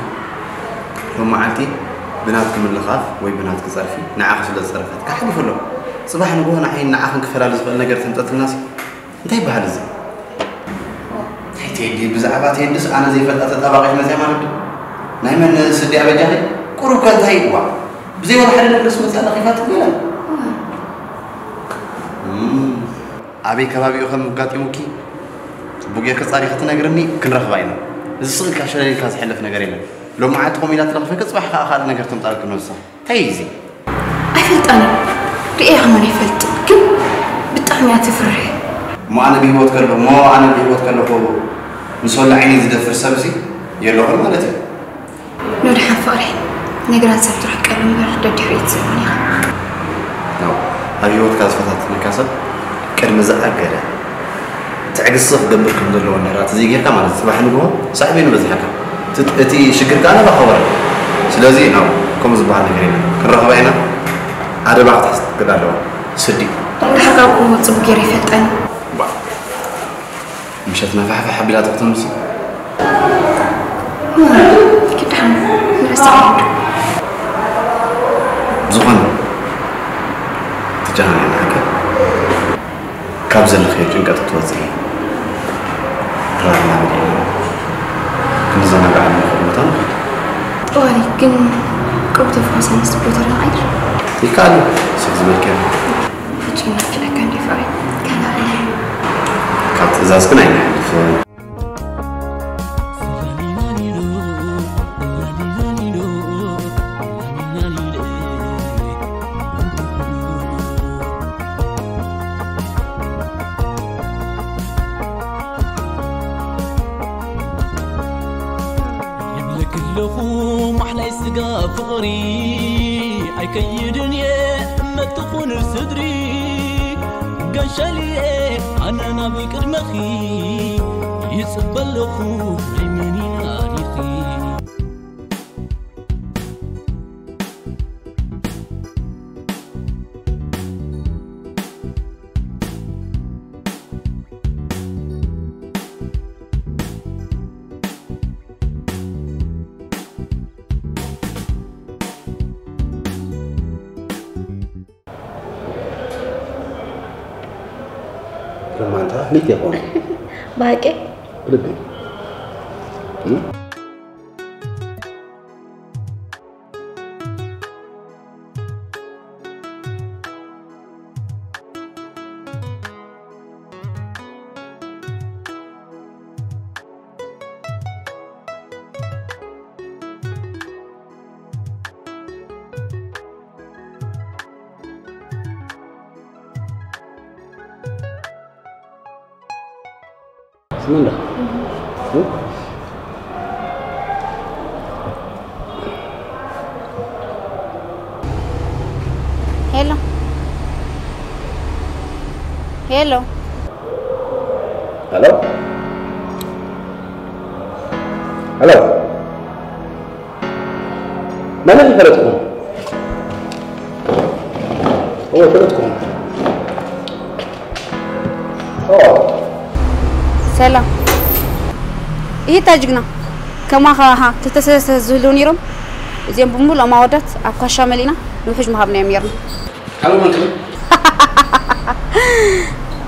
ሎም መዓልቲ ብናትኪ ምልኻፍ ወይ ብናትኪ ጸርፊ ንዓኺ ስለ ዝጸረፈት ክሓልፍ ኣሎ። ጽባሕ ንግሆ ንዓይን ንዓኽን ክፈላለ ዝኽእል ነገር ተምጸትልናሲ እንታይ ይበሃል እዚ? እንታይ ቴዲ፣ ብዛዕባ ቴድስ ኣነ ዘይፈልጣ ተጣባቒት መጽያ ማለት ድዩ? ናይ መን ስዲ ኣበጃኺ? ቁሩብ ከ እንታይ ይዋ? ብዘይ ወላ ሓደ ነገርስ መጽያ ለኺፋት ገለን። እም፣ ኣበይ ከባቢ እዩ ከም ኣጋጢሙኪ ጽቡቅ ጌርኪ ጻሪኺ ትነግርኒ፣ ክንረኽባ ኢና። እዚ ስቕ ኢልካ ሸለል ኢልካ ዝሕለፍ ነገር የለን። ሎሚ መዓልቲ ከምኡ ኢላ ትለኽፈኪ፣ ጽባሕ ከኣ ካልእ ነገር ተምጻልኪ ነብሳ። እንታይ እዩ እዚ? ኣይፈልጣን እየ። ርእየ ከማን ኣይፈልጥን፣ ግን ብጣዕሚ እያ ትፍርሕ። እሞ ኣነ ብህይወት ከለኹ፣ እሞ ኣነ ብህይወት ከለኹ ምስ ወላ ዓይኒ ዝደፍር ሰብ እዚ የለኹን ማለት እዩ። ኖ፣ ደሓን ፍቕሪ፣ ነገራት ሰብ ትርሕቀሉ እምበር ደድሕሪኡ ትስእኖን ኢኻ። ያው ኣብ ህይወትካ ዝፈታተነካ ሰብ ቅድሚ ዝኣገደ ትዕግስቲ ክገብር ከም ዘለዎ እንድሕር ዘይጌርካ ማለት እዩ፣ ጽባሕ ንግሆ ሳዕቤኑ በዝሓካ። እቲ፣ እቲ ሽግር ከኣ ናባኻ ወረደ። ስለዚ ነው ከምኡ ዝበሃል ነገር የለን። ክንራኸባ ኢና። ኣደባ ክትሕዝ ክትክእል ኣለዋ። ስዲ። እንድሕር ካብ ቁሞ ጽቡቅ ገይረ ይፈልጠኒ። ባ። ምሸት ነፋሕፋሕ ኣቢላ ትኽተምሲ። ክድሓን ንረስዕ። ዝኾነ ትጨናነቂ ሓቂ ካብ ዘለኽዮ ጭንቀት ክትወፅኢ ራር እናበልና ክንዘናጋዕ ንኽእል ቦታ ንኸይድ። እዋይ ግን ቅሩብ ተፍኩስ ኣነስ ቦታ ዶ ኣይድር? ይከኣል እዩ። ስቕ ዝበልክዮ። ፍጹም ናፍቂናካ እንዴ ፍቕረይ? ከላበይ። ካብ ትእዛዝ ግን ኣይንሓልፍን። ይብለኪ ኣለኹ ማሕላይ ስጋ ፍቕሪ ኣይከይድን እየ እመትኹን ስድሪ ገንሸልየ ኣነ ናብ ቅድመኺ ይጽበ ኣለኹ ናይ መን ኢና ዲኺ። ለማንታ ሊት የኾነ ብሓቂ ብልቢ። ስመንዳ። ሄሎ። ሄሎ። ሄሎ። ሄሎ። መን እዩ ፈለጥኩም? እወ፣ ፈለጥኩም። ኦ። ሰላም። ይህ ታጅግና ከማኻ፣ ሃ፣ ክልተ ሰለስተ ዝህልው ነይሮም። እዚኦም ብምሉኦም ኣወዳት ኣብ ካሻ መሊእና ንውሕጅ ምሃብናዮም ነይርና። ካልእ መን ትብል?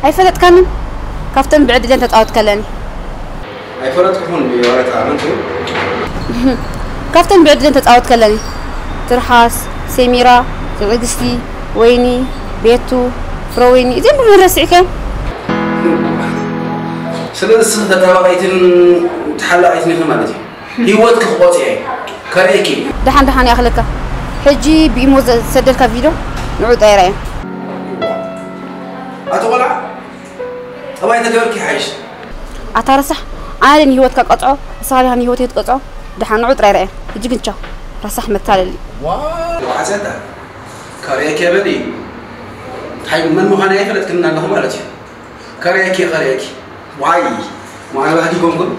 ኣይፈለጥካንን? ካብተን ብዕድለን ተጻወት ከለኒ። ኣይፈለጥኩኹን ብወረታ መን ትብል? ካብተን ብዕድለን ተጻወት ከለኒ። ትርሓስ፣ ሴሚራ፣ ትዕግስቲ፣ ወይኒ፣ ቤቱ፣ ፍረወይኒ፣ እዚኦም ብምሉኦም ረሲዕካዮም? ስለዚ ንስኺ ተጣባቒትን ተሓላቒትን ኢኺ ማለት እዩ። ህይወትኪ ክቆጽየ ከርእየኪ። ደሓን ደሓን ይኣኽለካ። ሕጂ ብኢሞ ዘ-፣ ዝሰደልካ ቪድዮ ንዑ ጠይራ እያ። ኣቶ ቆልዓ፣ ጠባይ ተገበርኪ ይሓይሽ። ኣታ ረሳሕ፣ ኣነ ድየ ንህይወትካ ቀጽዖ፣ ንስኻ ዲኻ ንህይወተይ ትቀጽዖ? ደሓን ንዑ ጥራይ ርኣየ። ሕጂ ግን ቻው። ረሳሕ መታለሊ። ዋው፣ ዓጸታ። ከርእየኪ እየ በሊ። እንታይ መን ምዃነይ ኣይፈለጥክን ኣለኹ ማለት እዩ። ከርእየኪ እየ፣ ከርእየኪ። ዋይ፣ ማዕረ ባህጊ ኮንኩን።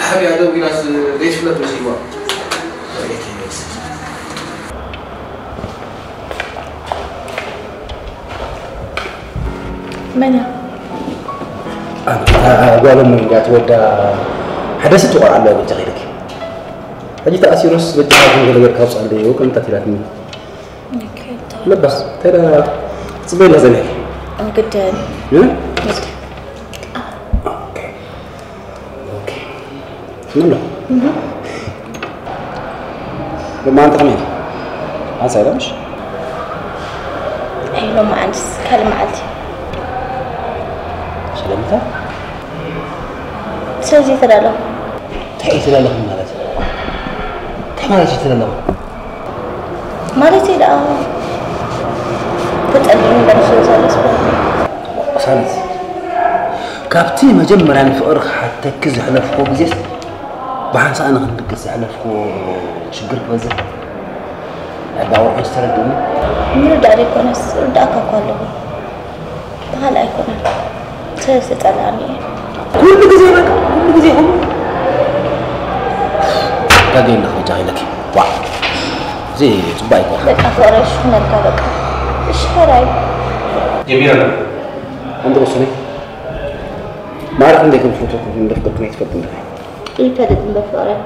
ሓቢኣ ደው ኢላስ ዘይትፍለጥ መሲልዋ። መን እያ? ኣንታ ጓሎም እንዲያ ትወዳ ሓደ ስቲ ቆልዓ ኣለዋ በጃ ከይደኪ። ሕጂ ተኣሲሩስ በጃ ከም ገለ ገርካ ውፅኣለይ ከምታት ኢላትኒ። ለባስ ተዳ ፅበላ ዘለ ግደን እ? ምሎ ብማን ተኸሜን ኣሳይዳ ምሽ ሄሎ መዓንስ ካልእ መዓልቲ ስለምታ ስለዚ ተዳለኹ እንታይ እዩ ተዳለኹ ማለት እንታይ ማለት እዩ ተዳለኹ ማለት እዩ ደኣ ተጠሊኒ በርሶ ዘሎ ስፖርት ሳነት ካብቲ መጀመርያ ንፍቕሪ ክሓተኪ ዘሕለፍኮ ግዜስ ብሓንሳእ ንክንድቅስ ዘሕለፍኮ ሽግር ክበዝሕ ኣዳወርሖ ዝተረድእኒ ምርዳእ ዘይኮነስ ርዳእካ እኳ ኣለኹ ብኻልእ ኣይኮነን ስለ ዝተጸላእኒ እየ ኩሉ ግዜ በቃ ኩሉ ግዜ ኹሉ ጋገ ኣለኹ በጃ ኢለኪ ዋ እዚ ጽቡቅ ኣይኮነ በቃ ፍቕረይ ሽኩነልካ በቃ እሺ ሕራይ ጀሚረና ኣንተ ወስነይ ማዕረ ክንደይ ከም ዝፈትወኩም እንደፍቅርኩም ኣይትፈልጡ እንደ ይፈልጥ እምበር ፍቕረይ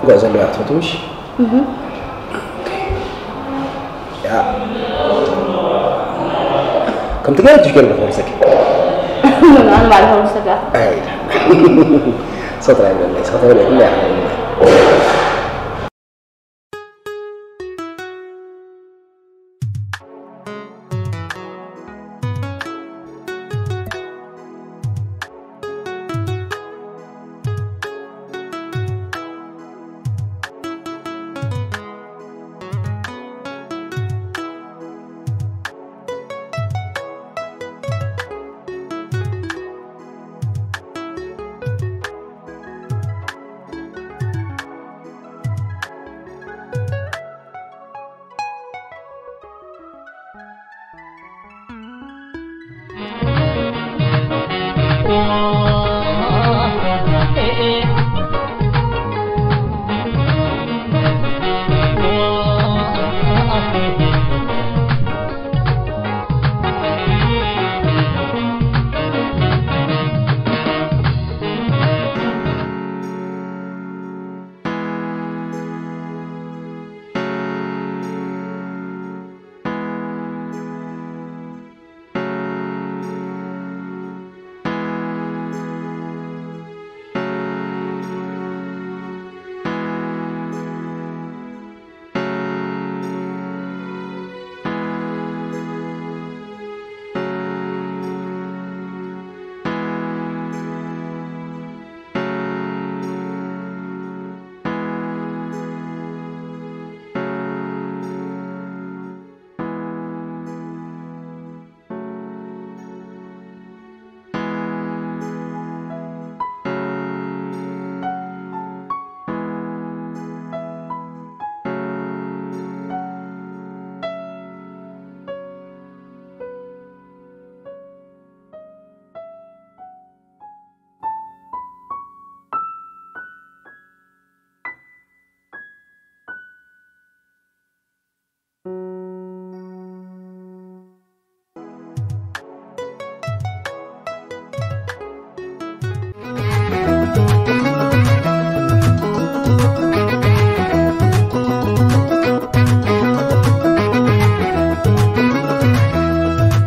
ጓዕ ዘለዋ ትፈትውሽ ከምቲ ገይረ ትሽገር ብፈርሰኪ ኣነ ማለት ፈርሰካ ሰጥራ ይብለለይ ሰጥራ ይብለለይ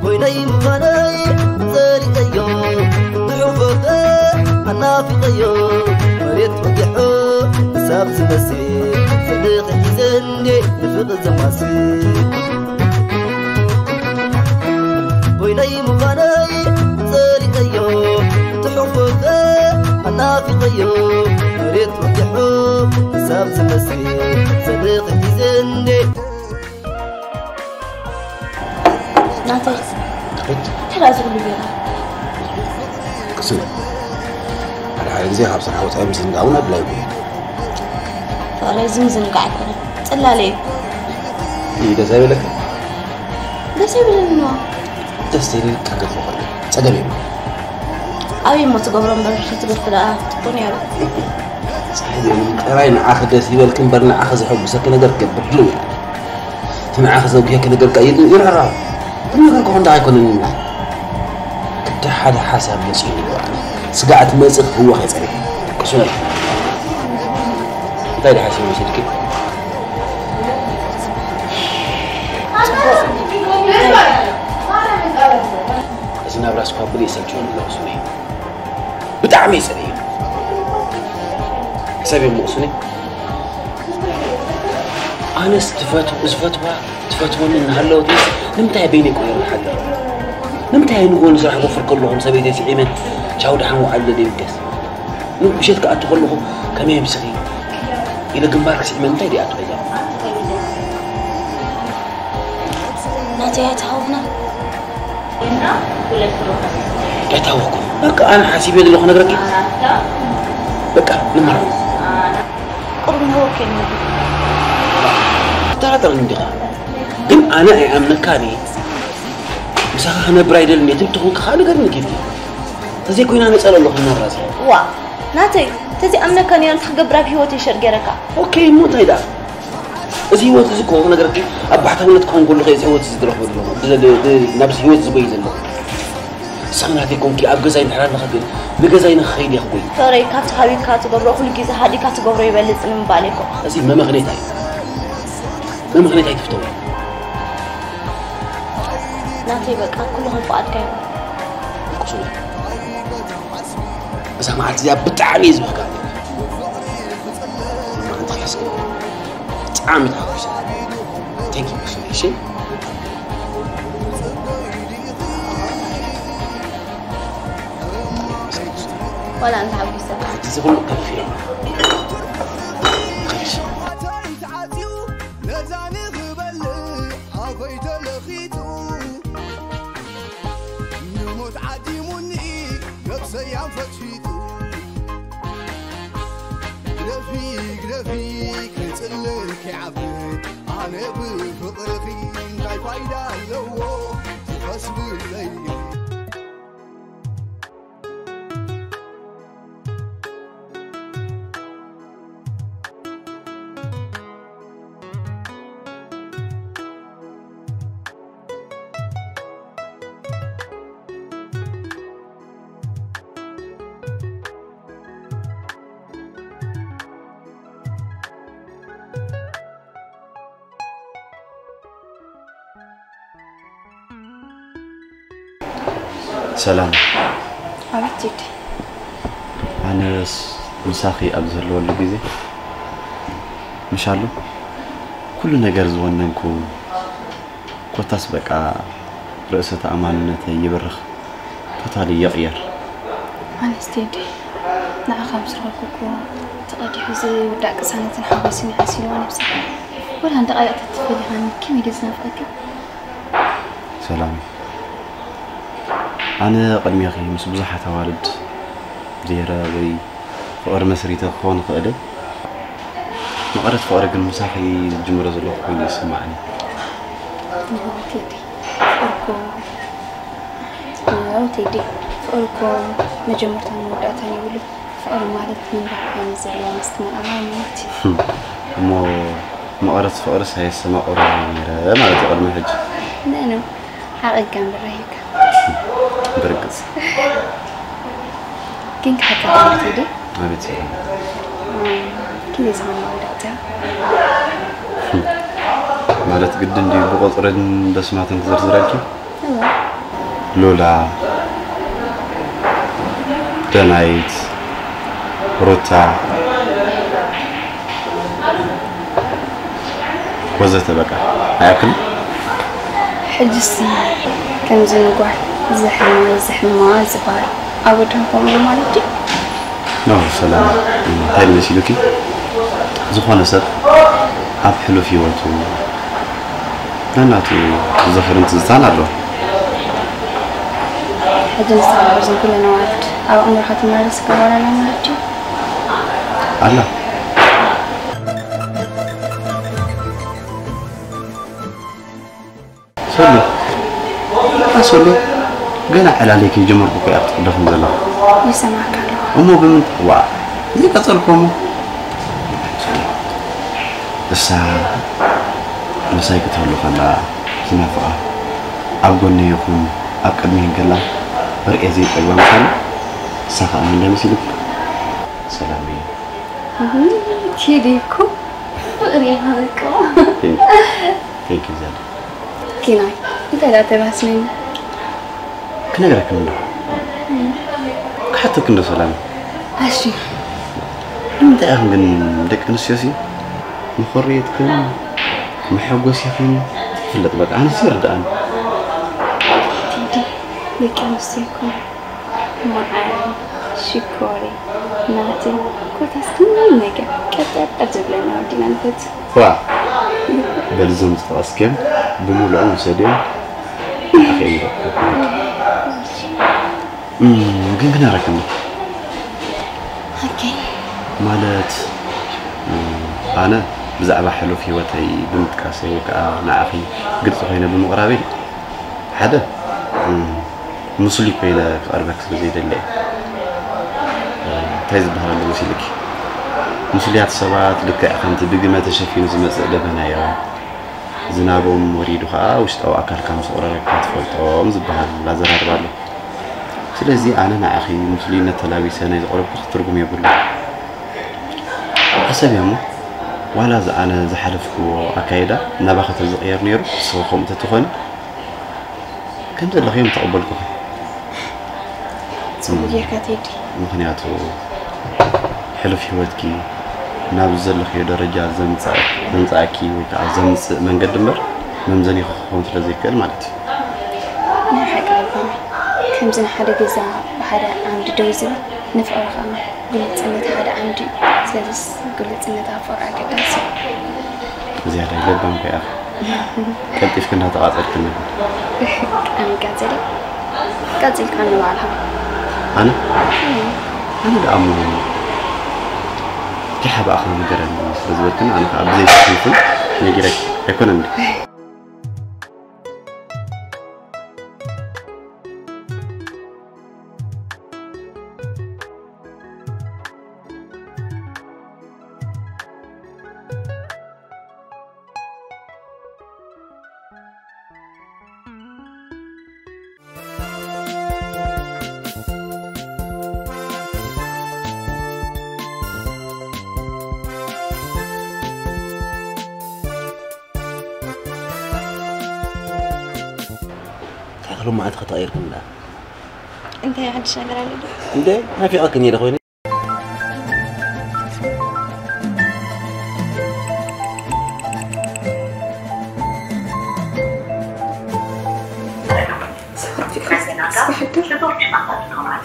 ኮይነይ ምዃነይ ጸሊቐዮ ብሕጎተ ኣናፊቐዮ መሬት ወጊሑ ክሳብ ዝመስል ፍቕሪ ሒዘ እንዴ ንፍቕሪ ዘማስል ኮይነይ ምዃነይ ጸሊቐዮ ትሕጎተ ኣናፊቐዮ መሬት ወጊሑ ክሳብ ዝመስል ፍቕሪ ሒዘ እንዴ ናተይ ተራ ዝብሉ ገይራ ክስብ ሓደ ሓደ ግዜ ካብ ስራሕ ወፃኢ ምዝንጋዕ እውን ኣድላይ እዩ ፍቕረይ እዚ ምዝንጋዕ ኣይኮነን ፅላለ እዩ ይህ ደስ ኣይበለካ ደስ ኣይብለኒ ነዋ ደስ ዘይብለካ ክትገድፎ ከሎ ፀገም የብሉ ኣበይ እሞ ትገብሮ እምበር ክትገድፎ ደኣ ትኾን እያ ጥራይ ንዓኺ ደስ ይበልኪ እምበር ንዓኺ ዘሐጉሰኪ ነገር ክገብር ድልው እየ ንዓኺ ዘጉየኪ ነገር ከ ይርሕራ። ትነግር ከሆን ደኣ ኣይኮነን። ክልተ ሓደ ሓሳብ መጺኡ ኣሎ። ስጋዕ ትመጽእ ክህወኽ እየ ጸኒሐ። ቅሱነይ። እንታይ ደኣ ሓሲቡ መሲልኪ? እዚ ናብራስ እኳ ብልይ ሰልችወኒ ኣሎ፣ ቅሱነይ። ብጣዕሚ እየ ጸሊኤ። ሕሰብ እየ፣ ቅሱነይ። ኣነስ ትፈትው-፣ ዝፈትዋ፣ ትፈትወኒ እናሃለወት፣ ንምንታይ በይነይ ቆየሩ ሓድር? ንምንታይ ንግሆ ንስራሕ ክወፍር ከለኹ ሰበይተይ ስዒመ፣ ቻው ደሓን ውዓል ደደይ ምገስ? ምሸት ክኣቱ ከለኹ ከመይ ኣምስኺ? ኢለ ግንባር ክስዕመ እንታይ ደኣ ትበዛ? ናተይ ኣይትሃውና። ኣይታወኩም። በቃ ኣነ ሓሲበ ዘለኹ ነግረኪ። በቃ ንመርዖ። ቁሩብ ንህወከ ይነግር። ትጠራጠር እንዲኻ። ግን ኣነ ኣይኣምነካን እየ። ምሳኻ ክነብር ኣይደልን እየ ትብል ተኾንካ ከዓ ንገርኒ ጊፍቲ። ተዘይኮይና ነጸለ ኣለኹ እናብራዚ። ዋ፣ ናተይ፣ ተዘይኣምነካን እየ፣ እንታይ ክገብር ኣብ ህይወተይ ሸር ገይረካ? ኦኬ፣ እሞ እንታይ ደኣ? እዚ ህይወት እዚ እኮ ክነግረኪ፣ ኣብ ባሕታውነት ክኸውን ከለኹ እየ እዚ ህይወት እዚ ዝረኽቦ ዘለኹ። ብ-፣ ብ-፣ ብ-፣ ናብዚ ህይወት እዚ ጎይ ዘለኹ። ንስኺ ናተይ ኮንኪ ኣብ ገዛይ እንድሕር ኣለኺ ግን፣ ንገዛይ ንኽኸይድ እየ ክጎይ። ፍቕረይ ካብቲ ሃቢብካ ትገብሮ፣ ኩሉ ግዜ ሃዲካ ትገብሮ ይበልጽ ንምባል እኮ። እዚ መመኽኔታ እዩ። መመኽኔታ ኣይትፍተዊ። ናተይ በቃ፣ ኩሉ ከም ፍቓድካ ይኹን። ቁሱና። እዛ መዓልቲ እዚኣ ብጣዕሚ እየ ዝበህጋ። መዓልቲ ክሕስብ ብጣዕሚ ተሓጒሰ። Thank you ቁሱና፣ እሺ? ዋላ እንተ ሓጒሰ። ሕጂ እዚ ኩሉ ከፊሎም። እሺ። ተዓጽዩ ነዛ ንኽበልዕ ኣፈይ ተለኺቱ። ንሞት ዓዲሙኒ ነብሰይ ኣንፈትፊጡ። ግደፊ፣ ግደፊ፣ ከይጽልል ከይዓብድ። ኣነ ብፍቕርኺ እንታይ ፋይዳ ኣለዎ ትኸስብለይ? ሰላም። ኣቤት ቴዲ። ኣነስ ምሳኺ ኣብ ዝህልወሉ ግዜ ምሻሉ ኩሉ ነገር ዝወነንኩ፣ ኮታስ በቃ ርእሰ ተኣማንነተይ ይብርኽ፣ ቶታሊ ይቕየር። ኣነስ ቴዲ፣ ንዓኻ ምስ ረኸብኩ እኮ ተቐዲሑ ዘይውዳእ ቅሳነትን ሓጎስን ይዓሲልዋ ነብሰይ። ወላ ንደቓይቕ ተትፈሊኻኒ ከመይ ድየ ዝናፍቐካ? ሰላም፣ ኣነ ቅድሜኺ ምስ ብዙሓት ኣዋልድ ዘይረ ወይ ፍቕሪ መስሪተ ክኸውን ይኽእል እየ። መቐረት ፍቕሪ ግን ምሳኺ ዝጅምሮ ዘለኹ ኮይኑ ይስማዓኒ። ቴዲ፣ ፍቕሪ እኮ፣ ዋው ቴዲ፣ ፍቕሪ እኮ መጀመርታን መወዳእታን የብሉን። ፍቕሪ ማለት ምንባር ዓይነት ዘለዋ ምስትምቓር ማለት እዩ። እሞ መቐረት ፍቕርስ ኣየስተማቕሮ ነይረ ማለት እዩ ቅድሚ ሕጂ? ንእኑ ሓቒ ጋምብራ ሂብካ። ብርግጽ። ግን ክሓተካ ቴዲ? ኣቤት ሰላም። እም፣ ክንደይ ዝኾነ መወዳእታ? ማለት ግድን ድዩ ብቑጽርን በስማትን ክዝርዝረልኪ? እወ። ሉላ፣ ደናይት፣ ሩታ፣ ወዘተ በቃ ኣይኣክልን? ሕጅስ ከምዚ ንጓል እዚ ሕልማ፣ እዚ ሕልማ ዝበሃል ኣብ ወድን ከምኡ ማለት ድዩ? ኖ፣ ሰላም፣ እንታይ ኢሉ መሲሉኪ? ዝኾነ ሰብ ኣብ ሕሉፍ ህይወቱ ነናቱ ዝኽርን ትዝታን ኣለዎ። ሕጂ ንስኻ እዞም ኩለን ኣዋልድ ኣብ ኣእምሮኻ ትመላለስ ጓል ኣላ ማለት ድዩ? ኣላ። ሶሎ፣ ኣታ ሶሎ፣ ገና ዕላለይ ከይጀመርኩ እኮ እያ ክትቅደፍኒ ዘለኻ። ይሰማዕካ ኣለኹ። እሞ ብምንታይ? ዋ፣ ዘይቀጸልኩ እሞ። እሳ ምሳይ ክትህሉ ከላ ዝናፍቓ፣ ኣብ ጎነይ ይኹን ኣብ ቅድመይ እንከላ ብርኤ ዘይጠግባ ምዃኑ ንሳ ኸኣ ምን ደምሲልክ ሰላም እዩ። ቴዲ እኮ ፍቕሪ እዩ በቃ። Thank you ዘላ። ኪናይ እንታይ ደኣ ተባስነኒ? ክነግረክን እንዶ ክሓተክን እንዶ ሰላም። ኣሺ ንምንታይ ኢኽን ግን ደቂ ኣንስትዮሲ ንኾርየትክን መሐጎሲኽን ትፍለጥ በቃ ኣነሲ ይርድኣኒ። ቴዲ ደቂ ኣንስትዮ እኮ መዓረይ ሽኮሪ ናተይ ኮታስ ኩሉ ነገር ቀጠር ዝብለና ወዲና ንፈት ዋ በልዞም ዝጠቐስክዮም ብምሉኦም ውሰድዮም ንዓኺ እዮም ደቂ ግን ክነግረክን እንዶ ኦኬ ማለት ኣነ ብዛዕባ ሕሉፍ ህይወተይ ብምጥቃሰይ ወይ ከዓ ንዓኺ ግልፂ ኮይነ ብምቕራበይ ሓደ ምስሉይ ኮይነ ክቐርበኪ ስለ ዘይደሊ እየ። እንታይ ዝበሃል ኣሎ መሲልኪ? ምስሉያት ሰባት ልክዕ ከምቲ ብግመ ተሸፊኑ ዝመፅእ ደበና እዮም። ዝናቦም ወሪዱ ከዓ ውሽጣዊ ኣካልካ ምስ ቑረረካ ትፈልጦም ዝበሃል ኣዘራርባ ኣሎ። ስለዚ ኣነ ንዓኺ ምስሉይነት ተላቢሰ ናይ ዘቕረብኩኺ ትርጉም የብሉን። ሕሰብዮ እሞ ዋላ እዚ ኣነ ዝሓለፍክዎ ኣካይዳ ናባኺ ተዝቕየር ነይሩ ንስኺ ከምኡ ተትኾኒ ከም ዘለኽዮ ምተቐበልኩኺ። ፅቡቕ ጌርካ ቴዲ። ምኽንያቱ ሕሉፍ ህይወትኪ ናብዚ ዘለኽዮ ደረጃ ዘምፀኣኪ ወይ ከዓ ዘምፅእ መንገዲ እምበር መምዘኒኺ ክኸውን ስለ ዘይክእል ማለት እዩ። ናይ ሓቂ ልቦና ከምዚ ንሓደ ገዛ ብሓደ ዓምዲ ደው ዝብል ንፍቕሪ ከዓ ግልፅነት ሓደ ዓምዲ እዩ። ስለዚስ ግልፅነት ኣብ ፍቕሪ ኣገዳሲ እዩ። ዝያዳይ ለባም ኮ ኢኺ። ቀልጢፍኪ እንዳተቓፀልክኒ። ኣነ ቀፂለ ቀፂልካ ንባዕልኻ። ኣነ ኣነ ደኣ እሞ ዲሓ ብኣኻ ንገረኒ ስለ ዝበልክኒ ኣነ ከዓ ብዘይ ስሒትን ነጊረኪ ኣይኮነን ድዩ? እንታይ ክሉ መዓልቲ ከተቐይርኩም ደኣ? እንታይ ሓድሽ ነገር ኣሎ ዶ? እንደ ናፊቐክን እየ ዶ ኮይኑ መዘናጋት ብዙዎችን አሳጥቶናል።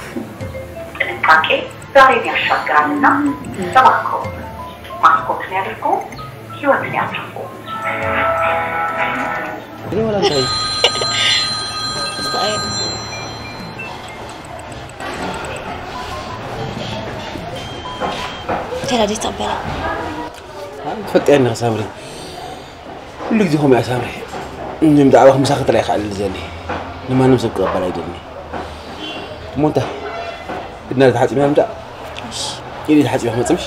ጥንቃቄ ዛሬን ያሻግራልና እባክዎ ማስኮትን ያድርጉ፣ ህይወትን ያትርፉ። እኔ ወላ እንታይ ተላዲ ተቐበለ ትፈልጥያ እንዲኻ ሳምሪ ኩሉ ግዜ ከምኡ እያ ሳምሪ እንም ብዛዕባ ምሳኺ ጥራይ ይኽእል ዘኒ ንማንም ሰብ ክቐበል ኣይደልኒ እሞ እንታይ ኢድና ተሓፂብና ምፃእ ኢድ ተሓፂባ ክመፅእ ምሽ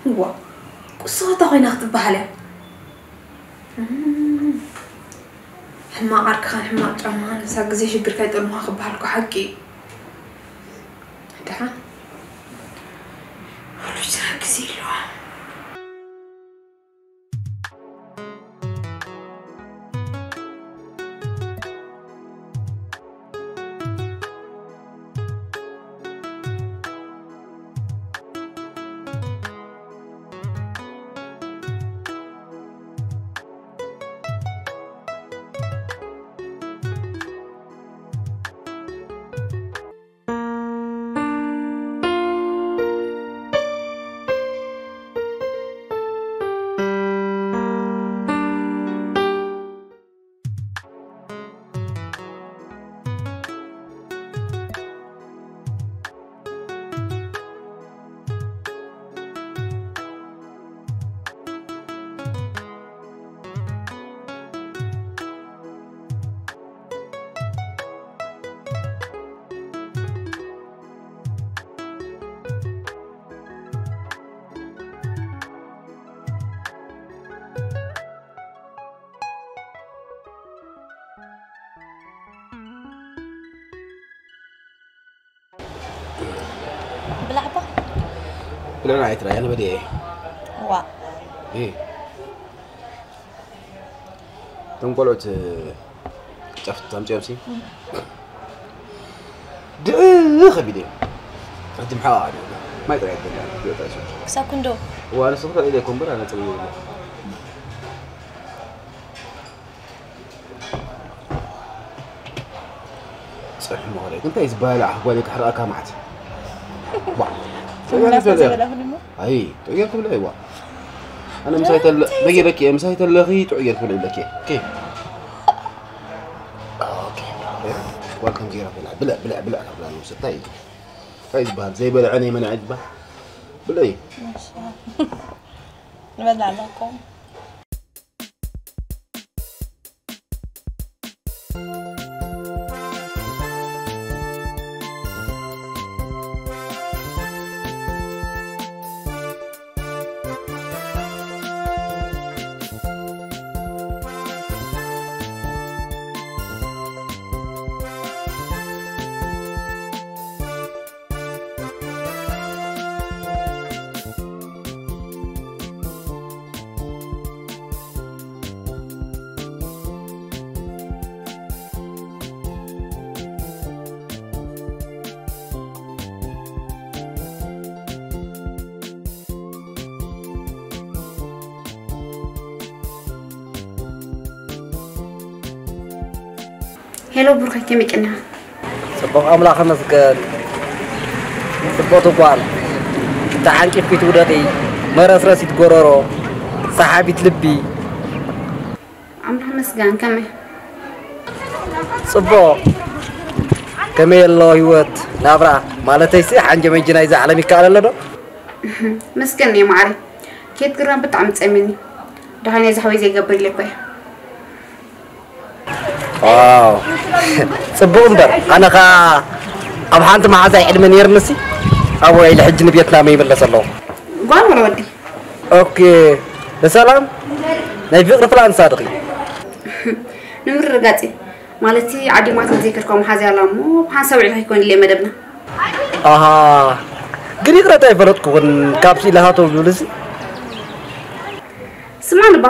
እዋ ቁስኸታ ኮይና ክትበሃል እያ ሕማቕ ዓርክኻን ሕማቕ ጫማኻን ክሳብ ግዜ ሽግር ከይጠልሙኻ ክበሃል እኮ ሓቂ እዩ ደሓን ኩሉ ስራሕ ግዜ ኣለዋ ብልዕና ኣይትርኣያ ነበዲ እየ። ዋ። እየ። እቶም ቆልዑት ጨፍት ኣምፅኦም ሲ ድእ ከቢድ እዮም። ሕጂ ምሓ ማይ ጥራይ ይበላ። ክሳብ ክንዶ? እዋ ንስኹ ተለኢለ ይኮን በር ኣነ ፅብይ ይብላ። ጽንሕ መኸረ እንታይ ዝበላ ጓል ክሕረኣካ ማዓት። ባ። ተመላሰ ዝበላ ሁሉ። ኣይ ጥዑይ ጌርክ ብለይ ዋ። ኣነ ምሳይ ተለ በጌረኪ ምሳይ ተለኺ ጥዑይ ጌርክ ብለይ ብለኪ። ኦኬ። ኦኬ። ጓል ከም ጌራ ብላ ብላ ብላ ብላ ብላ ነው ስታይ። እንታይ ዝበሃል ዘይበልዐ ናይ መን ዕጅባ ብለይ። ንበላ ኣለኩም። ሄሎ ብሩኸይ፣ ከመይ ቀኒኻ? ጽቡቕ ኣምላኽ ይመስገን። ጽቡቕቲ ጓል፣ ተዓንቂፍኪ ትውደቂ፣ መረስረሲት ጎረሮ፣ ሰሓቢት ልቢ። ኣምላኽ ይመስገን፣ ከመይ? ጽቡቕ። ከመይ ኣሎ ህይወት፣ ናብራ? ማለተይሲ ሓንጀ መንጂ ናይዛ ዓለም ይከኣል ኣሎ ዶ? መስገን እየ ማዓረይ። ኬት ግራም ብጣዕሚ ጸሚኒ። ደሓን እየ ዝሓወይ ዘይገብር ኢለ እኮ እየ። ዋው። ጽቡቕ እምበር፣ ኣነ ኸኣ ኣብ ሓንቲ መሓዛይ ዕድመ ነይርንሲ፣ ኣብኡ ኢለ ሕጂ ንቤትና መይምለስ ኣለኹ። ጓል ወላ ወዲ? ኦኬ። ብሰላም? ናይ ፍቕሪ ፕላን ሳድኺ? ንምርግጋጽ፣ ማለትሲ ዓዲማት ንዘይከድካ መሓዛ ኣላ እሞ፣ ብሓንሳብ ውዒልካ ይኮን ኢለ መደብና። ኣሃ። ግን ይቕረታ ኣይፈለጥኩኽን፣ ካብሲ ኢልኻ ተው ዝብልሲ? ስማዕ ንባ።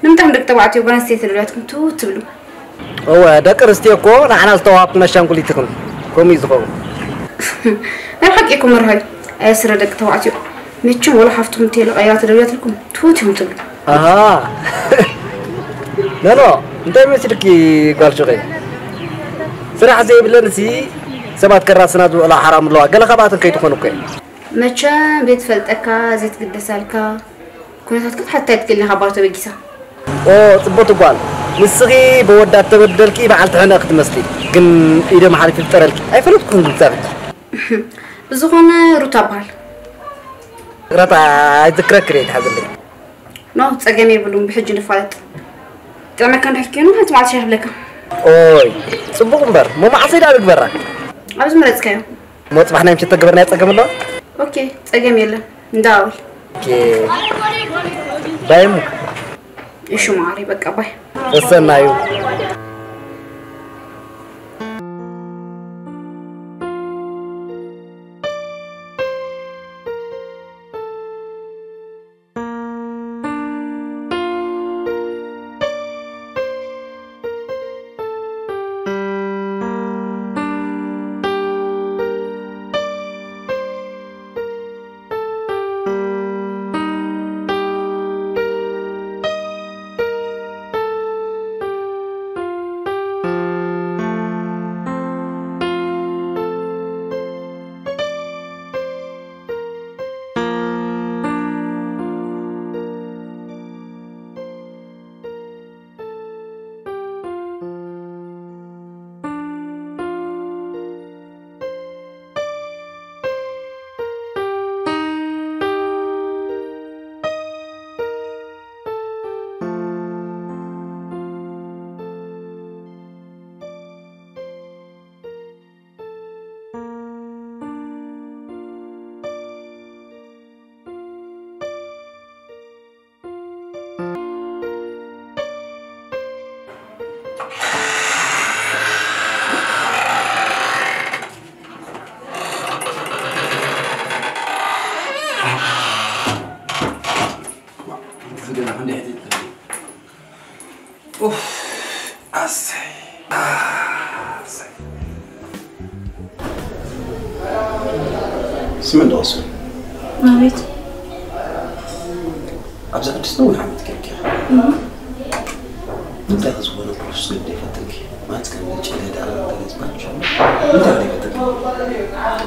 ንምንታይ ደቂ ተባዕትዮ ጓል ኣንስተይቲ ደውያትኩም ትው ትብሉ? እወ፣ ደቂ ኣንስትዮ እኮ ንዓና ዝተዋሃብኩን ኣሻንጉሊት ኢኽን። ከምኡ እዩ ዝኸውን። ናይ ሓቂ እኮ መርሃዊ። ኣየ ስረ ደቂ ተባዕትዮ። መቸም ወላ ሓፍትኩም ቴለ ቀይራ ተደውያትልኩም ትውት እዮም ትብሉ። ኣሃ። ኖ፣ ኖ፣ እንታይ መሲልኪ ጓል ሹቐይ? ስራሕ ዘይብለንሲ ሰባት ከራስና ዝውዕላ ሓራም ኣለዋ። ገለ ካብኣተን ከይትኾን እኮ እየ። መቸም ቤት ፈልጠካ፣ ዘይትግደሳልካ፣ ኩነታትካ ክትሓትት ኣይትክእልን ኢኻ ባር ተበጊሳ። ኦ፣ ጽብቕቲ ጓል፣ ንስኺ ብወዳት ተበደልኪ በዓልቲ ሕነ ክትመስሊ፣ ግን ኢደ መሓሊፍ ይፍጠረልኪ። ኣይፈለጥኩን ግን ጸርኪ። ብዝኾነ ሩታ በሃል። ይቕረታ ኣይዝክረክን እየ ትሓዝለይ። ኖ፣ ጸገም የብሉን፣ ብሕጂ ንፋለጥ። ጥዕመካ እንድሕር ኮይኑ፣ ሓንቲ መዓልቲ ሻሂ ክብለካ። ኦይ፣ ጽቡቕ እምበር፣ እሞ መዓሰይ ደኣ ንግበራ? ኣብ ዝመረጽካዮ። እሞ ጽባሕ ናይ ምሸት ተገበርናዮ ጸገም ኣሎ? ኦኬ፣ ጸገም የለን። እንዳውል። ኦኬ። ባይ እሞ። እሺ ማሪ፣ በቃ ባይ። እሰናዩ። ዝገና ክንደይ ሕዚ ትልኒ? ኡፍ፣ ኣሰይ፣ ኣሰይ። ስሚ እንዶ፣ ስሚ። ኣቤት። ኣብዚ ዓዲ ነዊሕ ዓመት ጌርኪ ኢኺ። እም። እንታይ ከ ዝኾነ ፕሮሰስ ግዲ ይፈትንኪ? ማለት ከም ጨለዳ፣ ገለ ዝበሃል ሽሙ። እንታይ ግዲ ይፈትንኪ?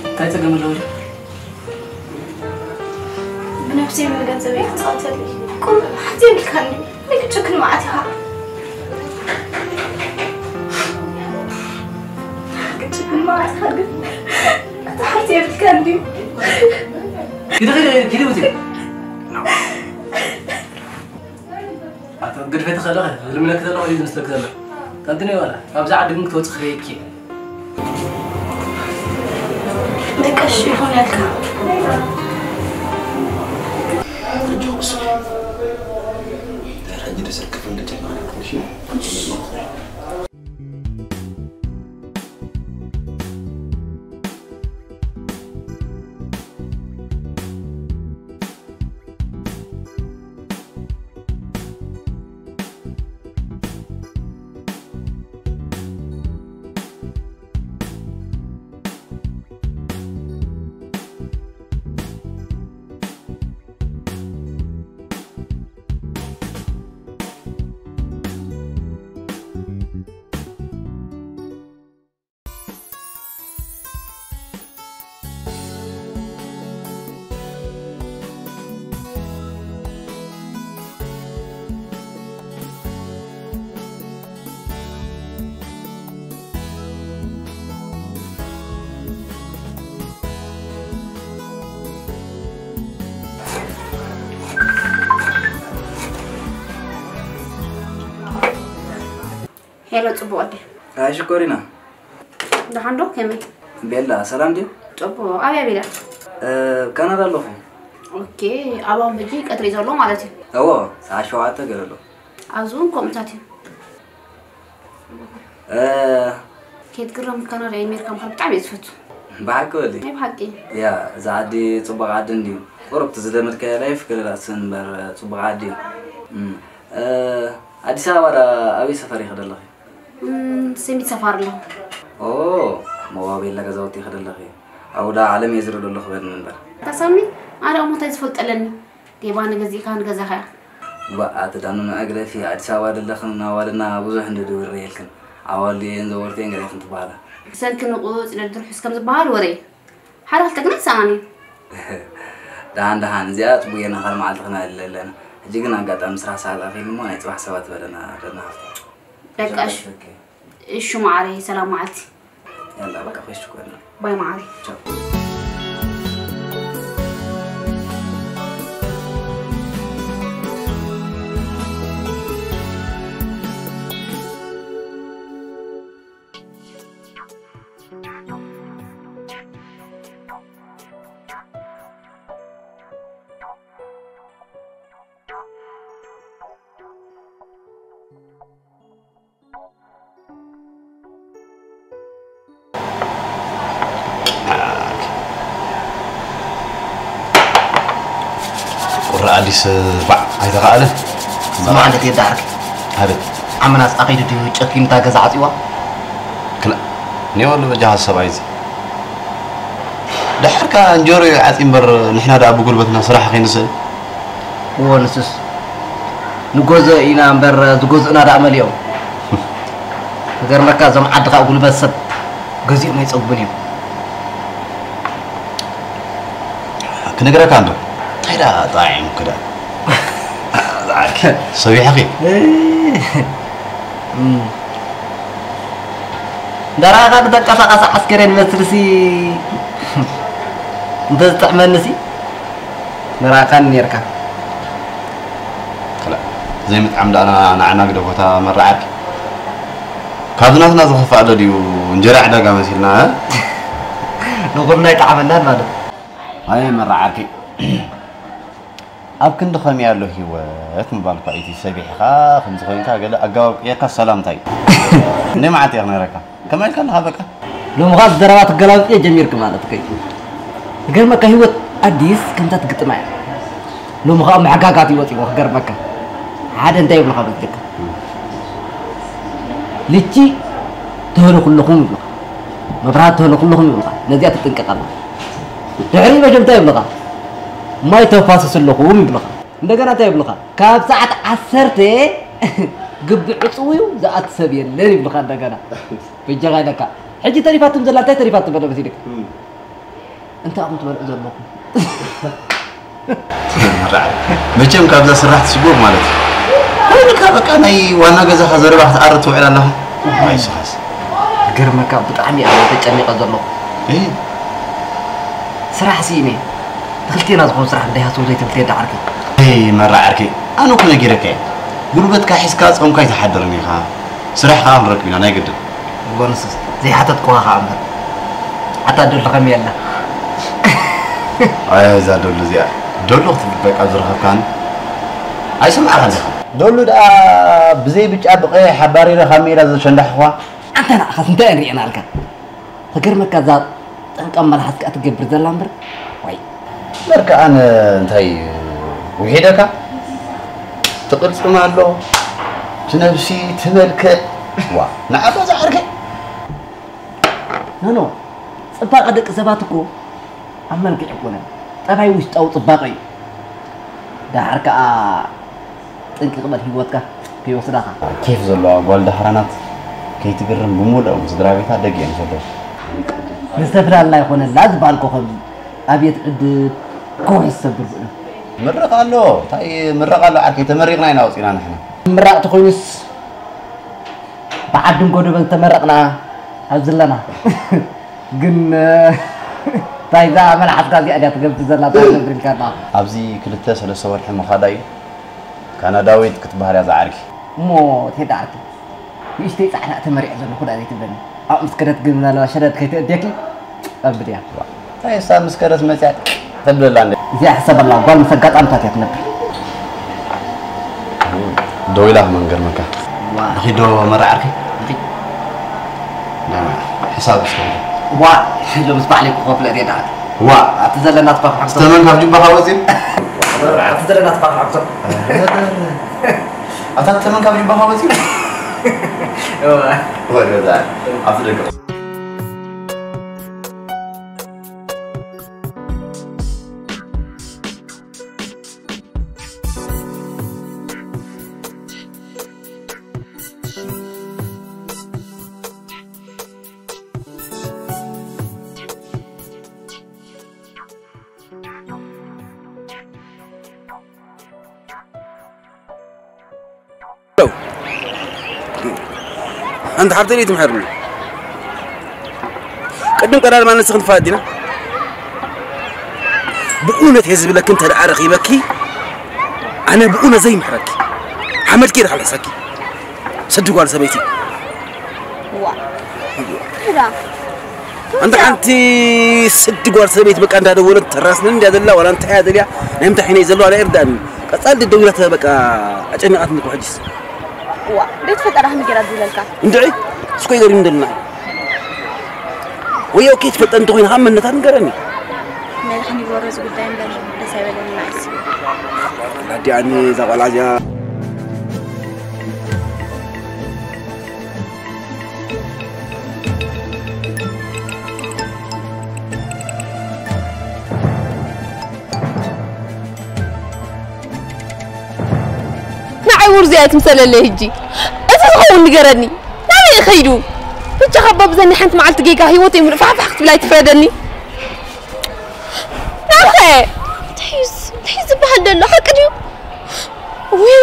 እንታይ ጸገም ኣለዎ? ብነብሰይ ብገንዘበይ ክትጻወተለይ ቁሩብ ሓንቲ የብልካን ድዩ? ናይ ክትጭክን መዓት ኢኻ። ክትጭክን መዓት ኢኻ ግን፣ እታ ሓንቲ የብልካን ድዩ? ኪዲ፣ ኪዲ፣ ኪዲ ውጺ። ኣቶ ግድፈት ከለኸ፣ ዝልምነክ ዘለኹ እዩ ዝመስለክ ዘሎ። ጠንጥነ ይዋላ፣ ካብዛ ዓዲ ግን ክትወጽእ ክርእየኪ እየ። ደቀሽ ይኹን ያልካ። ሕጂ ቁስል። ሕጂ ደሰክፍ እንደ ጀማሪ ትንሽ። ሄሎ፣ ጽቡቕ ወዲ። ኣይ፣ ሽኮሪና። ደሓን ዶ? ከመይ? ቤላ፣ ሰላም ድዩ? ጽቡቕ። ኣበይ ኣቢላ? እ፣ ካናዳ ኣለኹ። ኦኬ፣ ኣብኦም ሕጂ ቀትሪ ዘሎ ማለት እዩ። እዎ፣ ሰዓት ሸውዓተ ገለ ኣሎ። ኣብዚ እውን ከምኡታት እዩ። እ፣ ከይትግረም፣ ካናዳ ኣሜሪካ ምዃን ብጣዕሚ እየ ዝፈቱ። ብሓቂ በሊ? ናይ ብሓቂ። ያ፣ እዛ ዓዲ ጽቡቕ ዓዲ እንድዩ። ቁሩብ እቲ ዝለመድካዮ ላይፍ ገለ ላስን እምበር ጽቡቕ ዓዲ እዩ። እም። እ፣ ኣዲስ ኣበባ ዳ ኣበይ ሰፈር ኢኺ ደለኺ? እም፣ ሰሚት ሰፈር ኣለኹ። ኦ፣ ሞባቤላ ገዛውቲ ኢኺ ደለኺ። ኣብኡ ዳ ዓለም እየ ዝርኢ ደለኹ በልኒ እምበር። ኣታ ሳሚ፣ ኣነ እሞ እንታይ ዝፈልጥ ኣለኒ? ጌባ ንገዚእካ ንገዛኻ እያ። ዋ፣ ኣቲ ዳኑ ንዕግለፊ፣ ኣዲስ ኣበባ ደለኽን ኣዋልና ብዙሕ እንድድውር የልክን። ኣዋልዱ እየን ዘወርቱ እየን ገለ ኢኽን ትበሃላ። ብሰንኪ ንቑጽ ነድርሑስ ከም ዝበሃል ወረ። ሓደ ክልተ ግን ኣይሰኣናን እዩ። ደሓን ደሓን፣ እዚኣ ጽቡቕ ጌርና ካልእ መዓልቲ ክነዕልል ኣለና። ሕጂ ግን ኣጋጣሚ ስራሕ ሰዓት ኣኺሉ እሞ ናይ ጽባሕ ሰባት በለና፣ ደና ሃፍቲ። ደቃሽ። ኦኬ። እሺ መዓረይ፣ ሰላም መዓልቲ። ያላ በቃ፣ ፌስት ኮነ። ባይ መዓረይ። ቻው። ቁሪ ኣዲስ ባዕ ኣይተኻእለን። ስማዕ፣ እንዴት የዳርክ? ኣቤት። ዓመናስ ኣኺዱ ድዩ ጨኪኑ እታ ገዛ ዓጽዋ? ክላ-፣ ኔወሉ በጃኻ ሰብኣይ እዚ። ድሓርካ እንጀሮ እዩ ዓጽዩ እምበር፣ ንሕና ደኣ ብጉልበትና ስራሕ ከይንስእል። እዎ፣ ንሱስ ንገዝኦ ኢና እምበር፣ ዝገዝኡና ደኣ መሊኦም። ክገርመካ፣ እዞም ዓድኻ ጉልበት ሰብ ገዚኦም ኣይጸግቡን እዮም። ክነግረካ እንዶ። እንታይ ደኣ ጣዒሙኪ ደኣ? ሰቢሕኺ? እም። እንዳረኣኻ ብተንቀሳቓሲ ዓስከሬን መስልሲ እንተዝጥዕመንሲ ምራኻን ኔርካ። ክላ-፣ ዘይምጥዓም ደኣ ንዓና ግደፎታ መራዓርኪ። ካብዚ ናትና ዝኸፍእ ኣሎ ድዩ? እንጀራ ዕዳጋ መሲልና፣ እ? ንኹልና ኣይጠዓመናን ማለት። ኣየ መራዓርኪ ኣብ ክንዲ ከመይ ኣሎ ህይወት ምባልኳ እቲ ሰቢሕካ ከምዚ ኮይንካ ገለ ኣጋባብ ቅየካ ሰላምታይ እንደ መዓት እየ ክነግረካ ከመይ ኢልካ ኣለካ በቃ ሎሚ ኸዓ ዘረባ ትገላብጥዮ ጀሚርክ ማለት እኮ እዩ። ክገርመካ ህይወት ኣዲስ ከምታ ትግጥማ እያ። ሎሚ ኸዓ መሕጋጋት ይወፅዎ ክገርመካ። ሓደ እንታይ ይብሉኻ በትልካ ልቺ ትህሉ ኩልኹም ይብሉኻ። መብራት ትህሉ ኩልኹም ይብሉኻ። ነዚኣ ትጥንቀቕ ኣለኻ። ድሕሪ መሸ እንታይ ይብሉኻ? ማይ ተፋስሱ ኣለኹም ይብሉኻ። እንደገና እንታይ ይብሉኻ? ካብ ሰዓት ዓሰርተ ግቢ ዕፅው እዩ ዝኣቱ ሰብ የለን ይብሉኻ እንደገና። በጃኻ ኢለካ። ሕጂ ተሪፋትም ዘላ እንታይ ተሪፋትም በለ መሲልክ? እንታይ ኣኹም ትበልዑ ዘለኹም? መቸም ካብዛ ስራሕ ትስጎግ ማለት እዩ። ኮይንካ በቃ ናይ ዋና ገዛኻ ዘረባ ክትዓርድ ትውዕል ኣለኻ። ኣይ ስኻስ። ገርመካ ብጣዕሚ እየ ተጨኒቐ ዘለኹ። እይ ስራሕ ስኢነ። ንክልቴና ዝኾን ስራሕ እንዳይሃስቡ ዘይትብል ቴዳ ዓርከይ። ኣይ መራ ዓርከይ ኣነ እኮ ነጊረካ እየ። ጉልበትካ ሒዝካ ጾምካ ኣይትሓድርን ኢኻ። ስራሕ ከኣ ክንረክብ ኢና ናይ ግድን። እወ ንሱስ ዘይሓተትኩኻ ከኣ እምበር። ኣታ ዶሎ ከመይ ኣላ? ኣያ እዛ ዶሎ እዚኣ ዶሎ ክትብል በቃ ዝረኸብካኒ ኣይሰማዕካን ዲኻ? ዶሎ ደኣ ብዘይ ብጫ ብቐይሕ ኣባሪረ ካብ ሜዳ ዘሸንዳሕኹዋ። ኣንታ ንዓኻስ እንታይ እየ ንሪኤናልካ? ክገርመካ እዛ ጠምጣም መልሓስካ ትገብር ዘላ እምበር ዋይ። እምበር ከኣ እንታይ ውሒደካ ትቕልጽም ኣሎ ትነብሲ ትመልክዕ ዋ ንዓኻ ዝዓርከይ ኖኖ ጽባቐ ደቂ ሰባት እኮ ኣብ መልክዕ ኣይኮነን ጠባይ ውሽጣዊ ጽባቐ እዩ። ደሓር ከኣ ጥንቅቕ በል ህይወትካ ከይወስዳኻ። ኬፍ ዘለዋ ጓል ዳሕራናት ከይትግርም ብምሉኦም ስድራ ቤታ ደግ እዮም ዘለዉ። ንዝተፈላለ ኣይኮነላ ዝበሃል ኮኸብ ኣብየት ዕድል ከውሒ ዝሰብር ብእኡ። ምርቕ ኣሎ እንታይ ምረቕ ኣሎ ዓርከይ ተመሪቕና ኢና ወፂና ንሕና። ምራቕ ተኾይኑስ ብዓድን ጎደበን ዝተመረቕና ኣብዚ ኣለና። ግን እንታይ እዛ መልሓስካ እዚኣ ድያ ትገብር ዘላ እንታይ ትገብር ኢልካ ኣለኻ? ኣብዚ ክልተ ሰለስተ ወርሒ ምኻዳ እዩ። ካናዳዊት ክትበሃል እያ ዝዓርኪ። እሞ ቴዲ ዓርኪ ንእሽተይ ጻዕዳ ተመሪዐ ዘለኹ ደኣ ዘይትብለኒ። ኣብኡ ምስ ከደት ግን ምናልባት ሸረድ ከይተእድየኪ ጸብድ እያ። እንታይ እሳ ምስ ከደት መጽያ ተብለላ እንደ እዚኣ ሕሰበላ ጓል ምስ ኣጋጣምታት እያ ትነብር። ደው ኢላ ክመን ገርመካ። ዋ ንኺዶ መራ ዓርኪ። ሕሳብ እስከ ዋ ሎምስ ባዕለይ ክኸፍሎ እየ ደኣ ዋ ኣብቲ ዘለና ትፋፍሕ ክሰብ ተመን ካብ ጅባኻ ወፂኡ ኣብቲ ዘለና ትፋፍሕ ክሰብ ኣታ ተመን ካብ ጅባኻ ወፂኡ ወደዛ ኣብቲ ደገ ሓንቲ ሓብተይ ትምሕርኒ ቅድም ቀዳድማ ንስኺ ንፋለጥ ዲና ብእውነት እየ ዝብለኪ እንተ ደኣ ረኺበኪ ኣነ ብእውነት ዘይምሕረኪ ሓመድኪ እየ ዝሓልሕሰኪ ስዲ ጓል ሰበይቲ ዋ ራ ኣንታ ሓንቲ ስዲ ጓል ሰበይቲ በቃ እንዳደወለት ተራስነን እንድያ ዘላ ዋላ እንታይ እያ ደልያ ናይ ምንታይ ሕነ እዩ ዘለዋ ናይ እርዳእኒ ቀጻል ደዊላ በቃ ኣጨነቃትኒ እኮ ሕጂስ ዋ ደይትፈልጣ ዳኣ ከመይ ገይራ ትብለልካ እንድዒ እስኮ ይገርም እንደልና ወይ ኦኬ ትፈልጠ እንተኮይንካ መነታ ንገረኒ መልካ ንግበሮ እዚ ጉዳይ እምበር ደስ ኣይበለኒ ናይስ ኣዲኣኒ እዛ ቆልዓ እዚኣ ንዓይ ውርዙይ ኣይትምሰለለይ ህጂ እቲ ዝኸውን ንገረኒ ናበይ እዩ ከይዱ በጃኻ ኣባ ብዘኒ ሓንቲ መዓልቲ ጌጋ ህይወተይ ምሉእ ፋሕፋሕ ክትብል ኣይትፍረደኒ ናብኸ እንታይ እዩ ዝበሃል ዘሎ ሓቂ ድዩ ውይ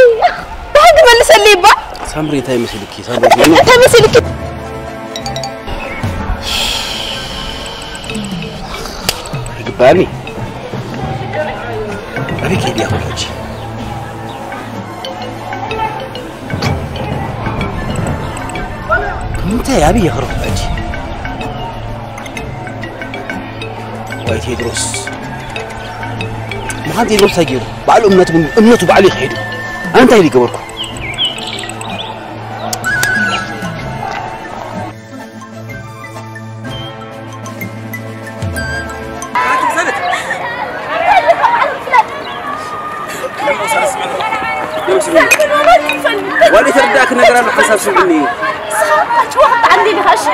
ባህጊ መልሰለይ እባ ሳምሪ እንታይ መሲልኪ ሳምሪ እንታይ መሲልኪ ይግባኒ ኣበይ ከይድያ ኩላች እንታይ ኣበይ የኽርብ ሕጂ ዋይ ቴድሮስ ኣንተ ኢልኩም እንታይ ገይሩ? ባዕሉ እምነቱ እምነቱ ባዕሉ ይኸይዱ። ኣንተ ኢሊ ገበርኩ። ዋላ ተረዳእክ ነገር ኣሎ ሓሳብ ስምዕኒ። ስኻ ኣጭዋኽ ብጣዕሚ ደሊኻ እሺ።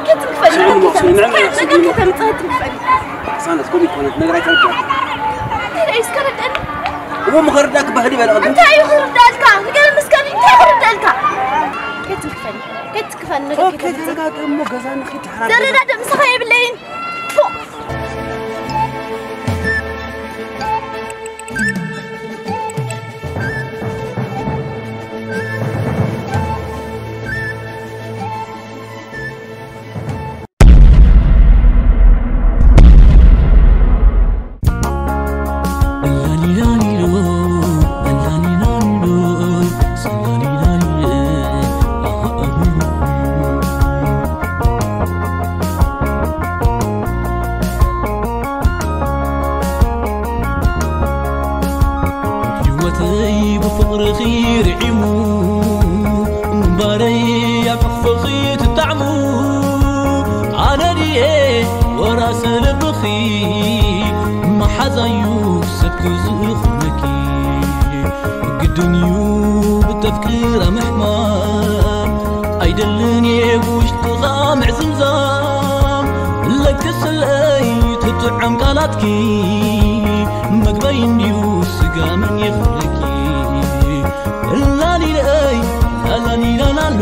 ከትንክፈል ስምዕኒ ሞ ስምዕኒ ነገር ከተምጽእ ትንክፈል። ሳነት ኮም ይኮነት ነገር ኣይተረዳእክ። እንታይ እስከ ረዳእኒ። እሞ ምኸርዳእክ ባህሊ በለ ቅድም። እንታይ እዩ ክርዳእልካ? ንገረኒ እስከ እንታይ ክርዳእልካ? ከትንክፈል ከትንክፈል ነገር ኦኬ ከተምጽእ። ተረጋግእ እሞ ገዛ ንኺድ ተሓራገ። ዘረዳድእ ምሳኻ የብለይን። ፎእ። ህይወተይ ብፍቕርኺ ርዒሙ፣ ምንባረይ ኣብ ሕቕፍኺ ትጣዕሙ። ኣነ ድየ ወራሲ ልብኺ፣ መሓዛዩ ሰብኪ ዝኾነኪ። ግድን እዩ ብተፍቅራ ምሕማም፣ ኣይደልን እየ ብውሽጥኻ ምዕዝምዛም። ለግስለይ ትጥዕም ቃላትኪ፣ መግበይ እንድዩ ስጋ መን ይኽለኪ። ላሊለይ ላላሊላላሎ